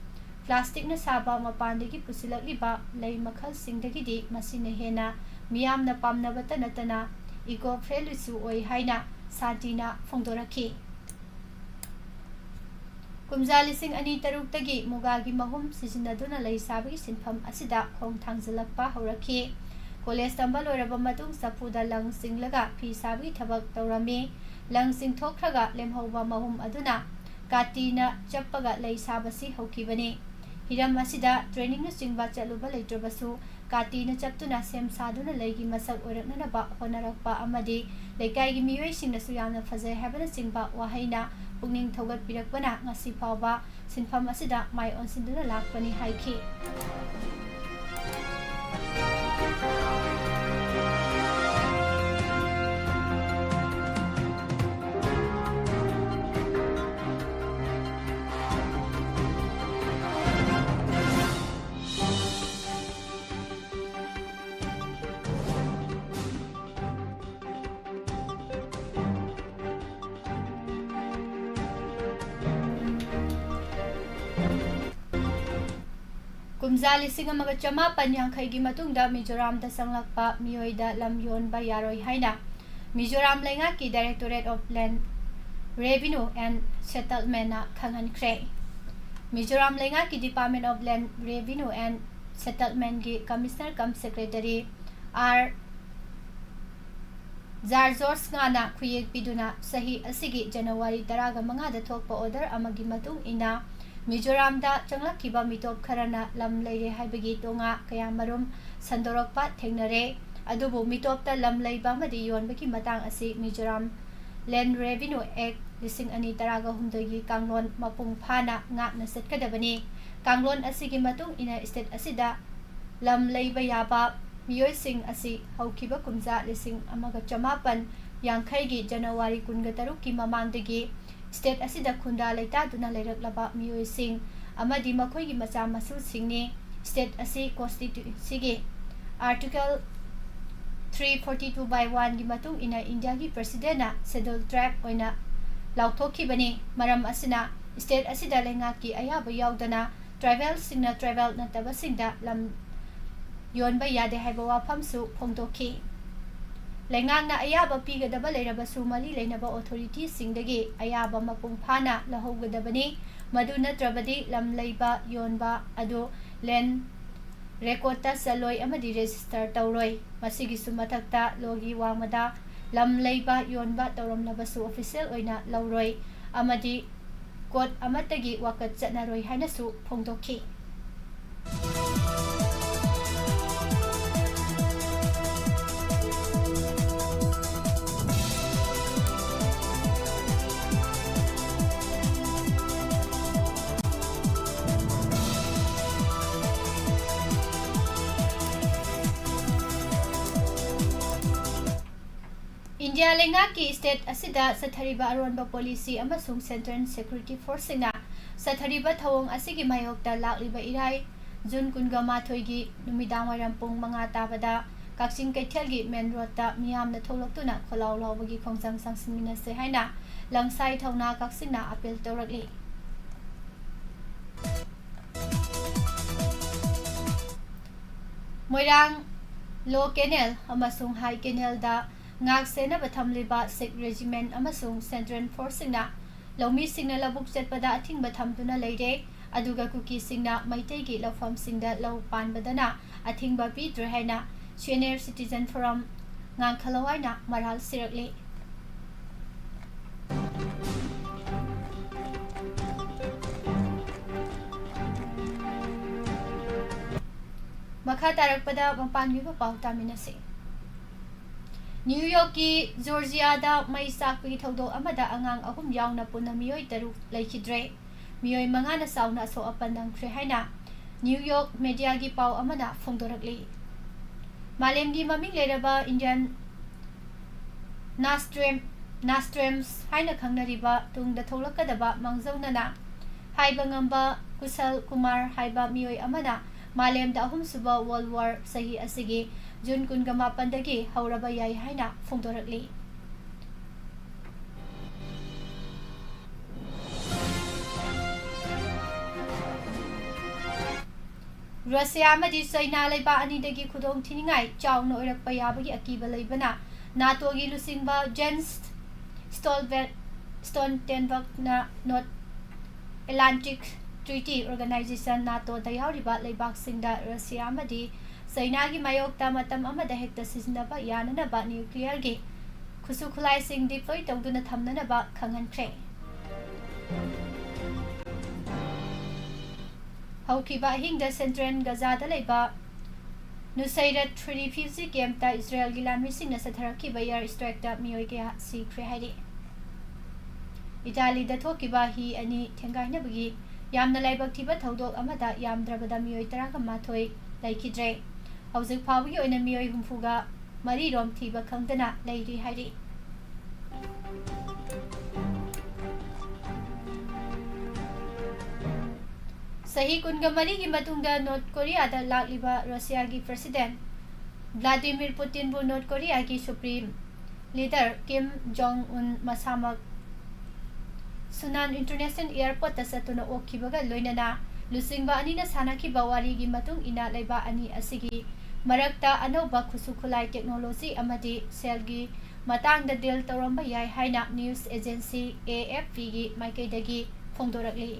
ꯄ꯭ꯂꯥꯁꯇꯤꯛꯅ ꯁꯥꯕ ꯃꯄꯥꯟꯗꯒꯤ ꯄꯨꯁꯤꯜꯂꯛꯂꯤꯕ ꯂꯩ ꯃꯈꯜꯁꯤꯡꯗꯒꯤꯗꯤ ꯃꯁꯤꯅ ꯍꯦꯟꯅ ꯃꯤꯌꯥꯝꯅ ꯄꯥꯝꯅꯕꯇ ꯅꯠꯇꯅ eco friendlyꯁꯨ ꯑꯣꯏ ꯍꯥꯏꯅ ꯁꯥꯟꯇꯤꯅ ꯐꯣꯡꯗꯣꯔꯛꯈꯤ꯫ ꯀꯨꯝꯖꯥ ꯂꯤꯁꯤꯡ ꯑꯅꯤ ꯇꯔꯨꯛꯇꯒꯤ ꯃꯨꯒꯥꯒꯤ ꯃꯍꯨꯝ ꯁꯤꯖꯤꯟꯅꯗꯨꯅ ꯂꯩ ꯁꯥꯕꯒꯤ ꯁꯤꯟꯐꯝ ꯑꯁꯤꯗ ꯈꯣꯡ ꯊꯥꯡꯖꯤꯜꯂꯛꯄ ꯍꯧꯔꯛꯈꯤ꯫ ꯀꯣꯂꯦꯖ ꯇꯝꯕ ꯂꯣꯏꯔꯕ ꯃꯇꯨꯡ ꯆꯐꯨꯗ ꯂꯪ ꯆꯤꯡꯂꯒ ꯐꯤ ꯁꯥꯕꯒꯤ ꯊꯕꯛ ꯇꯧꯔꯝꯃꯤ꯫ ꯂꯪ ꯆꯤꯡꯊꯣꯛꯈ꯭ꯔꯒ ꯂꯦꯝꯍꯧꯕ ꯃꯍꯨꯝ ꯑꯗꯨꯅ ꯀꯥꯇꯤꯅ ꯆꯞꯄꯒ ꯂꯩ ꯁꯥꯕꯁꯤ ꯍꯧꯈꯤꯕꯅꯤ꯫ ꯍꯤꯔꯝ ꯑꯁꯤꯗ trainingꯅꯆꯤꯡꯕ ꯆꯠꯂꯨꯕ ꯂꯩꯇ꯭ꯔꯕꯁꯨ, ꯀꯥꯇꯤꯅ ꯆꯞꯇꯨꯅ ꯁꯦꯝ ꯁꯥꯗꯨꯅ ꯂꯩꯒꯤ ꯃꯁꯛ ꯑꯣꯏꯔꯛꯅꯅꯕ ꯍꯣꯠꯅꯔꯛꯄ ꯑꯃꯗꯤ ꯂꯩꯀꯥꯏꯒꯤ ꯃꯤꯑꯣꯏꯁꯤꯡꯅꯁꯨ ꯌꯥꯝꯅ ꯐꯖꯩ ꯍꯥꯏꯕꯅꯆꯤꯡꯕ ꯋꯥꯍꯩꯅ ꯄꯨꯛꯅꯤꯡ ꯊꯧꯒꯠꯄꯤꯔꯛꯄꯅ ꯉꯁꯤ ꯐꯥꯎꯕ ꯁꯤꯟꯐꯝ ꯑꯁꯤꯗ ꯃꯥꯏ ꯑꯣꯟꯁꯤꯟꯗꯨꯅ ꯂꯥꯛꯄꯅꯤ ꯍꯥꯏꯈꯤ꯫ ꯀꯨꯝꯖꯥ ꯂꯤꯁꯤꯡ ꯑꯃꯒ ꯆꯃꯥꯄꯟ ꯌꯥꯡꯈꯩꯒꯤ ꯃꯇꯨꯡꯗ ꯃꯤꯖꯣꯔꯥꯝꯗ ꯆꯪꯂꯛꯄ ꯃꯤꯑꯣꯏꯗ ꯂꯝ ꯌꯣꯟꯕ ꯌꯥꯔꯣꯏ ꯍꯥꯏꯅ ꯃꯤꯖꯣꯔꯥꯝ ꯂꯩꯉꯥꯛꯀꯤ Directorate of Land Revenue and Settlementꯅ ꯈꯪꯍꯟꯈ꯭ꯔꯦ꯫ Mizoram ꯂꯩꯉꯥꯛꯀꯤ Department of Land Revenue and Settlementꯀꯤ Commissioner cum Secretary R ꯖꯥꯔꯖꯣꯁ ꯉꯥꯅ ꯈꯨꯌꯦꯛ ꯄꯤꯗꯨꯅ ꯆꯍꯤ ꯑꯁꯤꯒꯤ ꯖꯅꯋꯥꯔꯤ ꯇꯔꯥꯒ ꯃꯉꯥꯗ ꯊꯣꯛꯄ order ꯑꯃꯒꯤ ꯃꯇꯨꯡ ꯏꯟꯅ ꯃꯤꯖꯣꯔꯥꯝꯗ ꯆꯪꯂꯛꯈꯤꯕ ꯃꯤꯇꯣꯞ ꯈꯔꯅ ꯂꯝ ꯂꯩꯔꯦ ꯍꯥꯏꯕꯒꯤ ꯇꯣꯉꯥ ꯀꯌꯥꯃꯔꯨꯝ ꯁꯟꯗꯣꯔꯛꯄ ꯊꯦꯡꯅꯔꯦ꯫ ꯑꯗꯨꯕꯨ ꯃꯤꯇꯣꯞꯇ ꯂꯝ ꯂꯩꯕ ꯑꯃꯗꯤ ꯌꯣꯟꯕꯒꯤ ꯃꯇꯥꯡ ꯑꯁꯤ ꯃꯤꯖꯣꯔꯥꯝ Land Revenue Act ꯂꯤꯁꯤꯡ ꯑꯅꯤ ꯇꯔꯥꯒ ꯍꯨꯝꯗꯣꯏꯒꯤ ꯀꯥꯡꯂꯣꯟ ꯃꯄꯨꯡ ꯐꯥꯅ ꯉꯥꯛꯅ ꯆꯠꯀꯗꯕꯅꯤ꯫ ꯀꯥꯡꯂꯣꯟ ꯑꯁꯤꯒꯤ ꯃꯇꯨꯡ ꯏꯟꯅ state ꯑꯁꯤꯗ ꯂꯝ ꯂꯩꯕ ꯌꯥꯕ ꯃꯤꯑꯣꯏꯁꯤꯡ ꯑꯁꯤ ꯍꯧꯈꯤꯕ ꯀꯨꯝꯖꯥ ꯂꯤꯁꯤꯡ ꯑꯃꯒ ꯆꯃꯥꯄꯟ ꯌꯥꯡꯈꯩꯒꯤ ꯖꯅꯋꯥꯔꯤ ꯀꯨꯟꯒ ꯇꯔꯨꯛꯀꯤ ꯃꯃꯥꯡꯗꯒꯤ state ꯑꯁꯤꯗ ꯈꯨꯟꯗꯥ ꯂꯩꯇꯥꯗꯨꯅ ꯂꯩꯔꯛꯂꯕ ꯃꯤꯑꯣꯏꯁꯤꯡ ꯑꯃꯗꯤ ꯃꯈꯣꯏꯒꯤ ꯃꯆꯥ ꯃꯁꯨꯁꯤꯡꯅꯤ state ꯑꯁꯤ constituencyꯒꯤ Article three forty two by one ꯒꯤ ꯃꯇꯨꯡ ꯏꯟꯅ ꯏꯟꯗꯤꯌꯥꯒꯤ presidentꯅ schedule tribe ꯑꯣꯏꯅ ꯂꯥꯎꯊꯣꯛꯈꯤꯕꯅꯤ꯫ ꯃꯔꯝ ꯑꯁꯤꯅ state ꯑꯁꯤꯗ ꯂꯩꯉꯥꯛꯀꯤ ꯑꯌꯥꯕ ꯌꯥꯎꯗꯅ tribalꯁꯤꯡꯅ tribal ꯅꯠꯇꯕꯁꯤꯡꯗ ꯂꯝ ꯌꯣꯟꯕ ꯌꯥꯗꯦ ꯍꯥꯏꯕ ꯋꯥꯐꯝꯁꯨ ꯐꯣꯡꯗꯣꯛꯈꯤ꯫ ꯂꯩꯉꯥꯛꯅ ꯑꯌꯥꯕ ꯄꯤꯒꯗꯕ ꯂꯩꯔꯕꯁꯨ ꯃꯔꯤ ꯂꯩꯅꯕ authorityꯁꯤꯡꯗꯒꯤ ꯑꯌꯥꯕ ꯃꯄꯨꯡ ꯐꯥꯅ ꯂꯧꯍꯧꯒꯗꯕꯅꯤ꯫ ꯃꯗꯨ ꯅꯠꯇ꯭ꯔꯕꯗꯤ ꯂꯝ ꯂꯩꯕ ꯌꯣꯟꯕ ꯑꯗꯨ land recordꯇ ꯆꯜꯂꯣꯏ ꯑꯃꯗꯤ register ꯇꯧꯔꯣꯏ꯫ ꯃꯁꯤꯒꯤꯁꯨ ꯃꯊꯛꯇ lawꯒꯤ ꯋꯥꯡꯃꯗ ꯂꯝ ꯂꯩꯕ ꯌꯣꯟꯕ ꯇꯧꯔꯝꯂꯕꯁꯨ official ꯑꯣꯏꯅ ꯂꯧꯔꯣꯏ ꯑꯃꯗꯤ court ꯑꯃꯠꯇꯒꯤ ꯋꯥꯀꯠ ꯆꯠꯅꯔꯣꯏ ꯍꯥꯏꯅꯁꯨ ꯐꯣꯡꯗꯣꯛꯈꯤ꯫ ꯏꯟꯗꯤꯌꯥ ꯂꯩꯉꯥꯛꯀꯤ state ꯑꯁꯤꯗ ꯆꯠꯊꯔꯤꯕ ꯑꯔꯣꯟꯕ policy ꯑꯃꯁꯨꯡ central security forceꯁꯤꯡꯅ ꯆꯠꯊꯔꯤꯕ ꯊꯧꯑꯣꯡ ꯑꯁꯤꯒꯤ ꯃꯥꯌꯣꯛꯇ ꯂꯥꯛꯂꯤꯕ ꯏꯔꯥꯏ, June ꯀꯨꯟꯒ ꯃꯥꯊꯣꯏꯒꯤ ꯅꯨꯃꯤꯗꯥꯡꯋꯥꯏꯔꯝ ꯄꯨꯡ ꯃꯉꯥ ꯇꯥꯕꯗ ꯀꯛꯆꯤꯡ ꯀꯩꯊꯦꯜꯒꯤ main roadꯇ ꯃꯤꯌꯥꯝꯅ ꯊꯣꯛꯂꯛꯇꯨꯅ ꯈꯣꯜꯂꯥꯎ ꯂꯥꯎꯕꯒꯤ ꯈꯣꯡꯖꯪ ꯆꯪꯁꯤꯟꯃꯤꯟꯅꯁꯦ ꯍꯥꯏꯅ ꯂꯪꯁꯥꯏ ꯊꯧꯅꯥ ꯀꯛꯆꯤꯡꯅ appeal ꯇꯧꯔꯛꯂꯤ꯫ ꯃꯣꯏꯔꯥꯡ Low Canal ꯑꯃꯁꯨꯡ High Canalꯗ ꯉꯥꯛ ꯁꯦꯟꯅꯕ ꯊꯝꯂꯤꯕ Sikh Regiment ꯑꯃꯁꯨꯡ Central Forceꯁꯤꯡꯅ ꯂꯧꯃꯤꯁꯤꯡꯅ ꯂꯧꯕꯨꯛ ꯆꯠꯄꯗ ꯑꯊꯤꯡꯕ ꯊꯝꯗꯨꯅ ꯂꯩꯔꯦ, ꯑꯗꯨꯒ ꯀꯨꯀꯤꯁꯤꯡꯅ ꯃꯩꯇꯩꯒꯤ ꯂꯧꯐꯝꯁꯤꯡꯗ ꯂꯧ ꯄꯥꯟꯕꯗꯅ ꯑꯊꯤꯡꯕ ꯄꯤꯗ꯭ꯔꯦ ꯍꯥꯏꯅ Senior Citizen Forum ꯉꯥꯡꯈꯂꯋꯥꯏꯅ ꯃꯔꯥꯜ ꯁꯤꯔꯛꯂꯤ꯫ ꯃꯈꯥ ꯇꯥꯔꯛꯄꯗ ꯃꯄꯥꯟꯒꯤ ꯑꯣꯏꯕ ꯄꯥꯎ ꯇꯥꯃꯤꯟꯅꯁꯤ꯫ ꯅ꯭ꯌꯨ ꯌꯣꯔꯛꯀꯤ ꯖꯣꯔꯖꯤꯌꯥꯗ ꯃꯩ ꯆꯥꯛꯄꯒꯤ ꯊꯧꯗꯣꯛ ꯑꯃꯗ ꯑꯉꯥꯡ ꯑꯍꯨꯝ ꯌꯥꯎꯅ ꯄꯨꯟꯅ ꯃꯤꯑꯣꯏ ꯇꯔꯨꯛ ꯂꯩꯈꯤꯗ꯭ꯔꯦ꯫ ꯃꯤꯑꯣꯏ ꯃꯉꯥꯅ ꯆꯥꯎꯅ ꯑꯁꯣꯛ ꯑꯄꯟ ꯅꯪꯈ꯭ꯔꯦ ꯍꯥꯏꯅ ꯅ꯭ꯌꯨ ꯌꯣꯔꯛ mediaꯒꯤ ꯄꯥꯎ ꯑꯃꯅ ꯐꯣꯡꯗꯣꯔꯛꯂꯤ꯫ ꯃꯥꯂꯦꯝꯒꯤ ꯃꯃꯤꯡ ꯂꯩꯔꯕ Indian Nostradamus ꯍꯥꯏꯅ ꯈꯪꯅꯔꯤꯕ ꯇꯨꯡꯗ ꯊꯣꯛꯂꯛꯀꯗꯕ ꯃꯥꯡꯖꯧꯅꯅ ꯍꯥꯏꯕ ꯉꯝꯕ ꯀꯨꯁꯜ ꯀꯨꯃꯥꯔ ꯍꯥꯏꯕ ꯃꯤꯑꯣꯏ ꯑꯃꯅ ꯃꯥꯂꯦꯝꯗ ꯑꯍꯨꯝꯁꯨꯕ World War ꯆꯍꯤ ꯑꯁꯤꯒꯤ ꯖꯨꯟ ꯀꯨꯟꯒ ꯃꯥꯄꯟꯗꯒꯤ ꯍꯧꯔꯕ ꯌꯥꯏ ꯍꯥꯏꯅ ꯐꯣꯡꯗꯣꯔꯛꯂꯤ꯫ ꯔꯁꯤꯌꯥ ꯑꯃꯗꯤ ꯆꯩꯅꯥ ꯂꯩꯕꯥꯛ ꯑꯅꯤꯗꯒꯤ ꯈꯨꯗꯣꯡꯊꯤꯅꯤꯡꯉꯥꯏ ꯆꯥꯎꯅ ꯑꯣꯏꯔꯛꯄ ꯌꯥꯕꯒꯤ ꯑꯀꯤꯕ ꯂꯩꯕꯅ ꯅꯥꯇꯣꯒꯤ ꯂꯨꯆꯤꯡꯕ ꯖꯦꯟꯁ ꯁ꯭ꯇꯣꯜꯕꯦꯔ-, ꯁ꯭ꯇꯣꯜꯇꯦꯟꯕꯔꯒꯅ North Atlantic Treaty Organization, ꯅꯥꯇꯣꯗ ꯌꯥꯎꯔꯤꯕ ꯂꯩꯕꯥꯛꯁꯤꯡꯗ ꯔꯁꯤꯌꯥ ꯑꯃꯗꯤ ꯆꯩꯅꯥꯒꯤ ꯃꯥꯌꯣꯛꯇ ꯃꯇꯝ ꯑꯃꯗ ꯍꯦꯛꯇ ꯁꯤꯖꯤꯟꯅꯕ ꯌꯥꯅꯅꯕ ꯅ꯭ꯌꯨꯀ꯭ꯂꯤꯌꯔꯒꯤ ꯈꯨꯠꯁꯨ ꯈꯨꯠꯂꯥꯏꯁꯤꯡ deploy ꯇꯧꯗꯨꯅ ꯊꯝꯅꯅꯕ ꯈꯪꯍꯟꯈ꯭ꯔꯦ꯫ ꯍꯧꯈꯤꯕ ꯑꯍꯤꯡꯗ central ꯒꯖꯥꯗ ꯂꯩꯕ ꯅꯨꯁꯩꯔꯠ refugee campꯇ ꯏꯖꯔꯦꯜꯒꯤ ꯂꯥꯟꯃꯤꯁꯤꯡꯅ ꯆꯠꯊꯔꯛꯈꯤꯕ air strikeꯇ ꯃꯤꯑꯣꯏ ꯀꯌꯥ ꯁꯤꯈ꯭ꯔꯦ ꯍꯥꯏꯔꯤ꯫ ꯏꯇꯥꯂꯤꯗ ꯊꯣꯛꯈꯤꯕ ꯍꯤ ꯑꯅꯤ ꯊꯦꯡꯒꯥꯏꯅꯕꯒꯤ ꯌꯥꯝꯅ ꯂꯥꯏꯕꯛ ꯊꯤꯕ ꯊꯧꯗꯣꯛ ꯑꯃꯗ ꯌꯥꯝꯗ꯭ꯔꯕꯗ ꯃꯤꯑꯣꯏ ꯇꯔꯥꯒ ꯃꯥꯊꯣꯏ ꯂꯩꯈꯤꯗ꯭ꯔꯦ꯫ ꯍꯧꯖꯤꯛ ꯐꯥꯎꯕꯒꯤ ꯑꯣꯏꯅ ꯃꯤꯑꯣꯏ ꯍꯨꯝꯐꯨꯒ ꯃꯔꯤ ꯔꯣꯝ ꯊꯤꯕ ꯈꯪꯗꯅ ꯂꯩꯔꯤ ꯍꯥꯏꯔꯤ꯫ ꯆꯍꯤ ꯀꯨꯟꯒ ꯃꯔꯤꯒꯤ ꯃꯇꯨꯡꯗ ꯅꯣꯔꯠ ꯀꯣꯔꯤꯌꯥꯗ ꯂꯥꯛꯂꯤꯕ ꯔꯁꯤꯌꯥꯒꯤ president ꯕ꯭ꯂꯥꯗꯤꯃꯤꯔ ꯄꯨꯇꯤꯟꯕꯨ ꯅꯣꯔꯠ ꯀꯣꯔꯤꯌꯥꯒꯤ supreme leader ꯀꯤꯝ ꯖꯣꯡ ꯎꯟ ꯃꯁꯥꯃꯛ ꯁꯨꯅꯥꯟ international airportꯇ ꯆꯠꯇꯨꯅ ꯑꯣꯛꯈꯤꯕꯒ ꯂꯣꯏꯅꯅ ꯂꯨꯆꯤꯡꯕ ꯑꯅꯤꯅ ꯁꯥꯟꯅꯈꯤꯕ ꯋꯥꯔꯤꯒꯤ ꯃꯇꯨꯡ ꯏꯟꯅ ꯂꯩꯕꯥꯛ ꯑꯅꯤ ꯑꯁꯤꯒꯤ ꯃꯔꯛꯇ ꯑꯅꯧꯕ ꯈꯨꯠꯁꯨ ꯈꯨꯠꯂꯥꯏ technology ꯑꯃꯗꯤ ꯁꯦꯜꯒꯤ ꯃꯇꯥꯡꯗ deal ꯇꯧꯔꯝꯕ ꯌꯥꯏ ꯍꯥꯏꯅ news agency AFPꯒꯤ ꯃꯥꯏꯀꯩꯗꯒꯤ ꯐꯣꯡꯗꯣꯔꯛꯂꯤ꯫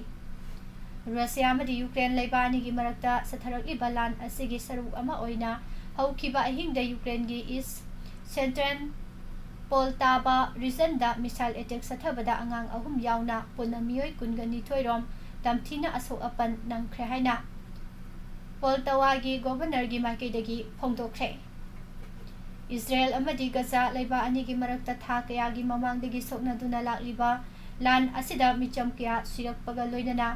ꯔꯁꯤꯌꯥ ꯑꯃꯗꯤ ꯌꯨꯀ꯭ꯔꯦꯟ ꯂꯩꯕꯥꯛ ꯑꯅꯤꯒꯤ ꯃꯔꯛꯇ ꯆꯠꯊꯔꯛꯂꯤꯕ ꯂꯥꯟ ꯑꯁꯤꯒꯤ ꯁꯔꯨꯛ ꯑꯃ ꯑꯣꯏꯅ ꯍꯧꯈꯤꯕ ꯑꯍꯤꯡꯗ ꯌꯨꯀ꯭ꯔꯦꯟꯒꯤ east central Poltava regionꯗ missile attack ꯆꯠꯊꯕꯗ ꯑꯉꯥꯡ ꯑꯍꯨꯝ ꯌꯥꯎꯅ ꯄꯨꯟꯅ ꯃꯤꯑꯣꯏ ꯀꯨꯟꯒ ꯅꯤꯊꯣꯏ ꯔꯣꯝ ꯇꯝꯊꯤꯅ ꯑꯁꯣꯛ ꯑꯄꯟ ꯅꯪꯈ꯭ꯔꯦ ꯍꯥꯏꯅ ꯄꯣꯜꯇꯋꯥꯒꯤ governorꯒꯤ ꯃꯥꯏꯀꯩꯗꯒꯤ ꯐꯣꯡꯗꯣꯛꯈ꯭ꯔꯦ꯫ ꯏꯖꯔꯦꯜ ꯑꯃꯗꯤ ꯒꯖꯥ ꯂꯩꯕꯥꯛ ꯑꯅꯤꯒꯤ ꯃꯔꯛꯇ ꯊꯥ ꯀꯌꯥꯒꯤ ꯃꯃꯥꯡꯗꯒꯤ ꯁꯣꯛꯅꯗꯨꯅ ꯂꯥꯛꯂꯤꯕ ꯂꯥꯟ ꯑꯁꯤꯗ ꯃꯤꯆꯝ ꯀꯌꯥ ꯁꯤꯔꯛꯄꯒ ꯂꯣꯏꯅꯅ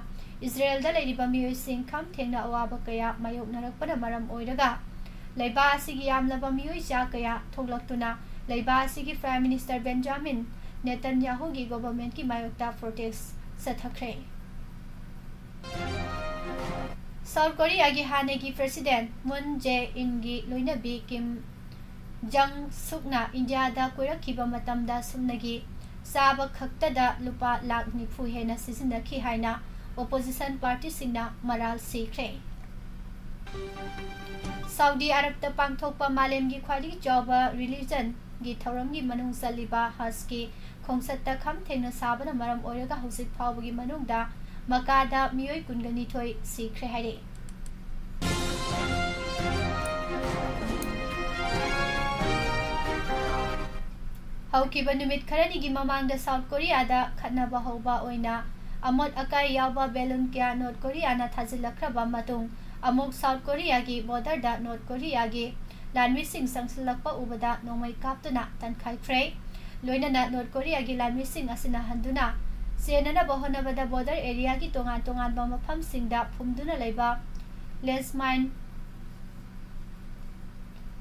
ꯏꯖꯔꯦꯜꯗ ꯂꯩꯔꯤꯕ ꯃꯤꯑꯣꯏꯁꯤꯡ ꯈꯝ ꯊꯦꯡꯅ ꯑꯋꯥꯕ ꯀꯌꯥ ꯃꯥꯌꯣꯛꯅꯔꯛꯄꯅ ꯃꯔꯝ ꯑꯣꯏꯔꯒ ꯂꯩꯕꯥꯛ ꯑꯁꯤꯒꯤ ꯌꯥꯝꯂꯕ ꯃꯤꯑꯣꯏ ꯆꯥ ꯀꯌꯥ ꯊꯣꯛꯂꯛꯇꯨꯅ ꯂꯩꯕꯥꯛ ꯑꯁꯤꯒꯤ Prime Minister Benjamin Netanyahuꯒꯤ governmentꯀꯤ ꯃꯥꯌꯣꯛꯇ protest ꯆꯠꯊꯈ꯭ꯔꯦ꯫ South Koreaꯒꯤ ꯍꯥꯟꯅꯒꯤ President Moon Jae-inꯒꯤ ꯂꯣꯏꯅꯕꯤ Kim Jong-sukꯅ ꯏꯟꯗꯤꯌꯥꯗ ꯀꯣꯏꯔꯛꯈꯤꯕ ꯃꯇꯝꯗ ꯁꯨꯞꯅꯒꯤ ꯆꯥꯕ ꯈꯛꯇꯗ ꯂꯨꯄꯥ ꯂꯥꯈ ꯅꯤꯐꯨ ꯍꯦꯟꯅ ꯁꯤꯖꯤꯟꯅꯈꯤ ꯍꯥꯏꯅ opposition partyꯁꯤꯡꯅ ꯃꯔꯥꯜ ꯁꯤꯈ꯭ꯔꯦ꯫ ꯁꯥꯎꯗꯤ ꯑꯔꯕꯇ ꯄꯥꯡꯊꯣꯛꯄ ꯃꯥꯂꯦꯝꯒꯤ ꯈ꯭ꯋꯥꯏꯗꯒꯤ ꯆꯥꯎꯕ religionꯒꯤ ꯊꯧꯔꯝꯒꯤ ꯃꯅꯨꯡ ꯆꯜꯂꯤꯕ ꯍꯖꯀꯤ ꯈꯣꯡꯆꯠꯇ ꯈꯝ ꯊꯦꯡꯅ ꯁꯥꯕꯅ ꯃꯔꯝ ꯑꯣꯏꯔꯒ ꯍꯧꯖꯤꯛ ꯐꯥꯎꯕꯒꯤ ꯃꯅꯨꯡꯗ ꯃꯀꯥꯗ ꯃꯤꯑꯣꯏ ꯀꯨꯟꯒ ꯅꯤꯊꯣꯏ ꯁꯤꯈ꯭ꯔꯦ ꯍꯥꯏꯔꯛꯏ꯫ ꯍꯧꯈꯤꯕ ꯅꯨꯃꯤꯠ ꯈꯔꯅꯤꯒꯤ ꯃꯃꯥꯡꯗ ꯁꯥꯎꯠ ꯀꯣꯔꯤꯌꯥꯗ ꯈꯠꯅꯕ ꯍꯧꯕ ꯑꯣꯏꯅ ꯑꯃꯣꯠ ꯑꯀꯥꯏ ꯌꯥꯎꯕ balloon ꯀꯌꯥ ꯅꯣꯔꯠ ꯀꯣꯔꯤꯌꯥꯅ ꯊꯥꯖꯤꯜꯂꯛꯈ꯭ꯔꯕ ꯃꯇꯨꯡ, ꯑꯃꯨꯛ ꯁꯥꯎꯠ ꯀꯣꯔꯤꯌꯥꯒꯤ borderꯗ ꯅꯣꯔꯠ ꯀꯣꯔꯤꯌꯥꯒꯤ ꯂꯥꯟꯃꯤꯁꯤꯡ ꯆꯪꯁꯤꯜꯂꯛꯄ ꯎꯕꯗ ꯅꯣꯡꯃꯩ ꯀꯥꯞꯇꯨꯅ ꯇꯥꯟꯈꯥꯏꯈ꯭ꯔꯦ꯫ ꯂꯣꯏꯅꯅ ꯅꯣꯔꯠ ꯀꯣꯔꯤꯌꯥꯒꯤ ꯂꯥꯟꯃꯤꯁꯤꯡ ꯑꯁꯤꯅ ꯍꯟꯗꯨꯅ ꯆꯦꯟꯅꯅꯕ ꯍꯣꯠꯅꯕꯗ border areaꯒꯤ ꯇꯣꯉꯥꯟ ꯇꯣꯉꯥꯟꯕ ꯃꯐꯝꯁꯤꯡꯗ ꯐꯨꯝꯗꯨꯅ ꯂꯩꯕ landmine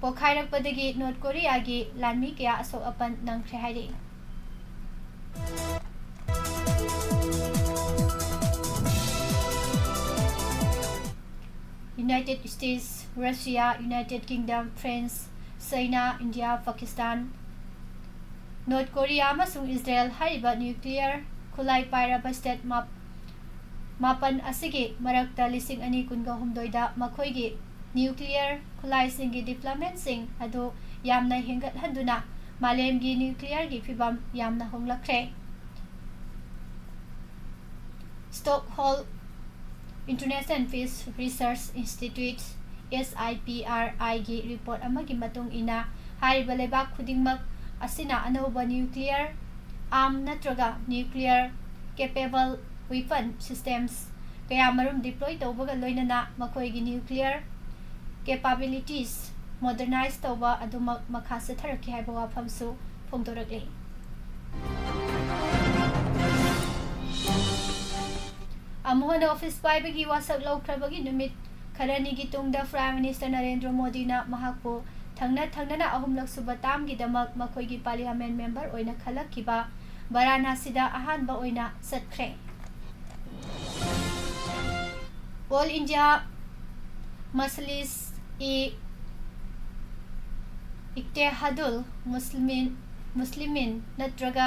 ꯄꯣꯈꯥꯏꯔꯛꯄꯗꯒꯤ ꯅꯣꯔꯠ ꯀꯣꯔꯤꯌꯥꯒꯤ ꯂꯥꯟꯃꯤ ꯀꯌꯥ ꯑꯁꯣꯛ ꯑꯄꯟ ꯅꯪꯈ꯭ꯔꯦ ꯍꯥꯏꯔꯤ꯫ United States, Russia, United Kingdom, France, China, India, Pakistan, North Korea ꯑꯃꯁꯨꯡ Israel ꯍꯥꯏꯔꯤꯕ nuclear ꯈꯨꯠꯂꯥꯏ ꯄꯥꯏꯔꯕ state ꯃꯥ-, ꯃꯥꯄꯟ ꯑꯁꯤꯒꯤ ꯃꯔꯛꯇ ꯂꯤꯁꯤꯡ ꯑꯅꯤ ꯀꯨꯟꯒ ꯍꯨꯝꯗꯣꯏꯗ ꯃꯈꯣꯏꯒꯤ nuclear ꯈꯨꯠꯂꯥꯏꯁꯤꯡꯒꯤ developmentꯁꯤꯡ ꯑꯗꯨ ꯌꯥꯝꯅ ꯍꯦꯟꯒꯠꯍꯟꯗꯨꯅ ꯃꯥꯂꯦꯝꯒꯤ nuclearꯒꯤ ꯐꯤꯚꯝ ꯌꯥꯝꯅ ꯍꯣꯡꯂꯛꯈ꯭ꯔꯦ꯫ Stockholm International Peace Research Institute, S I P R Iꯒꯤ report ꯑꯃꯒꯤ ꯃꯇꯨꯡ ꯏꯟꯅ, ꯍꯥꯏꯔꯤꯕ ꯂꯩꯕꯥꯛ ꯈꯨꯗꯤꯡꯃꯛ ꯑꯁꯤꯅ ꯑꯅꯧꯕ nuclear arm ꯅꯠꯇ꯭ꯔꯒ nuclear capable weapon systems ꯀꯌꯥꯃꯔꯨꯝ deploy ꯇꯧꯕꯒ ꯂꯣꯏꯅꯅ ꯃꯈꯣꯏꯒꯤ nuclear capabilities modernize ꯇꯧꯕ ꯑꯗꯨꯃꯛ ꯃꯈꯥ ꯆꯠꯊꯔꯛꯈꯤ ꯍꯥꯏꯕ ꯋꯥꯐꯝꯁꯨ ꯐꯣꯡꯗꯣꯔꯛꯂꯤ꯫ ꯑꯃꯨꯛ ꯍꯟꯅ office ꯄꯥꯏꯕꯒꯤ ꯋꯥꯁꯛ ꯂꯧꯈ꯭ꯔꯕꯒꯤ ꯅꯨꯃꯤꯠ ꯈꯔꯅꯤꯒꯤ ꯇꯨꯡꯗ Prime Minister ꯅꯔꯦꯟꯗ꯭ꯔ ꯃꯣꯗꯤꯅ ꯃꯍꯥꯛꯄꯨ ꯊꯪꯅ ꯊꯪꯅꯅ ꯑꯍꯨꯝꯂꯛ ꯁꯨꯕ ꯇꯥꯝꯒꯤꯗꯃꯛ ꯃꯈꯣꯏꯒꯤ ꯄꯥꯔꯂꯤꯌꯥꯃꯦꯟ ꯃꯦꯝꯕꯔ ꯑꯣꯏꯅ ꯈꯜꯂꯛꯈꯤꯕ ꯕꯔꯥꯅꯥꯁꯤꯗ ꯑꯍꯥꯟꯕ ꯑꯣꯏꯅ ꯆꯠꯈ꯭ꯔꯦ꯫ ꯑꯣꯜ ꯏꯟꯗꯤꯌꯥ ꯃꯁꯂꯤꯁ ꯏ ꯏꯛꯇꯦꯍꯥꯗꯨꯜ ꯃꯨꯁꯂꯤꯃꯤꯟ, ꯃꯨꯁꯂꯤꯃꯤꯟ ꯅꯠꯇ꯭ꯔꯒ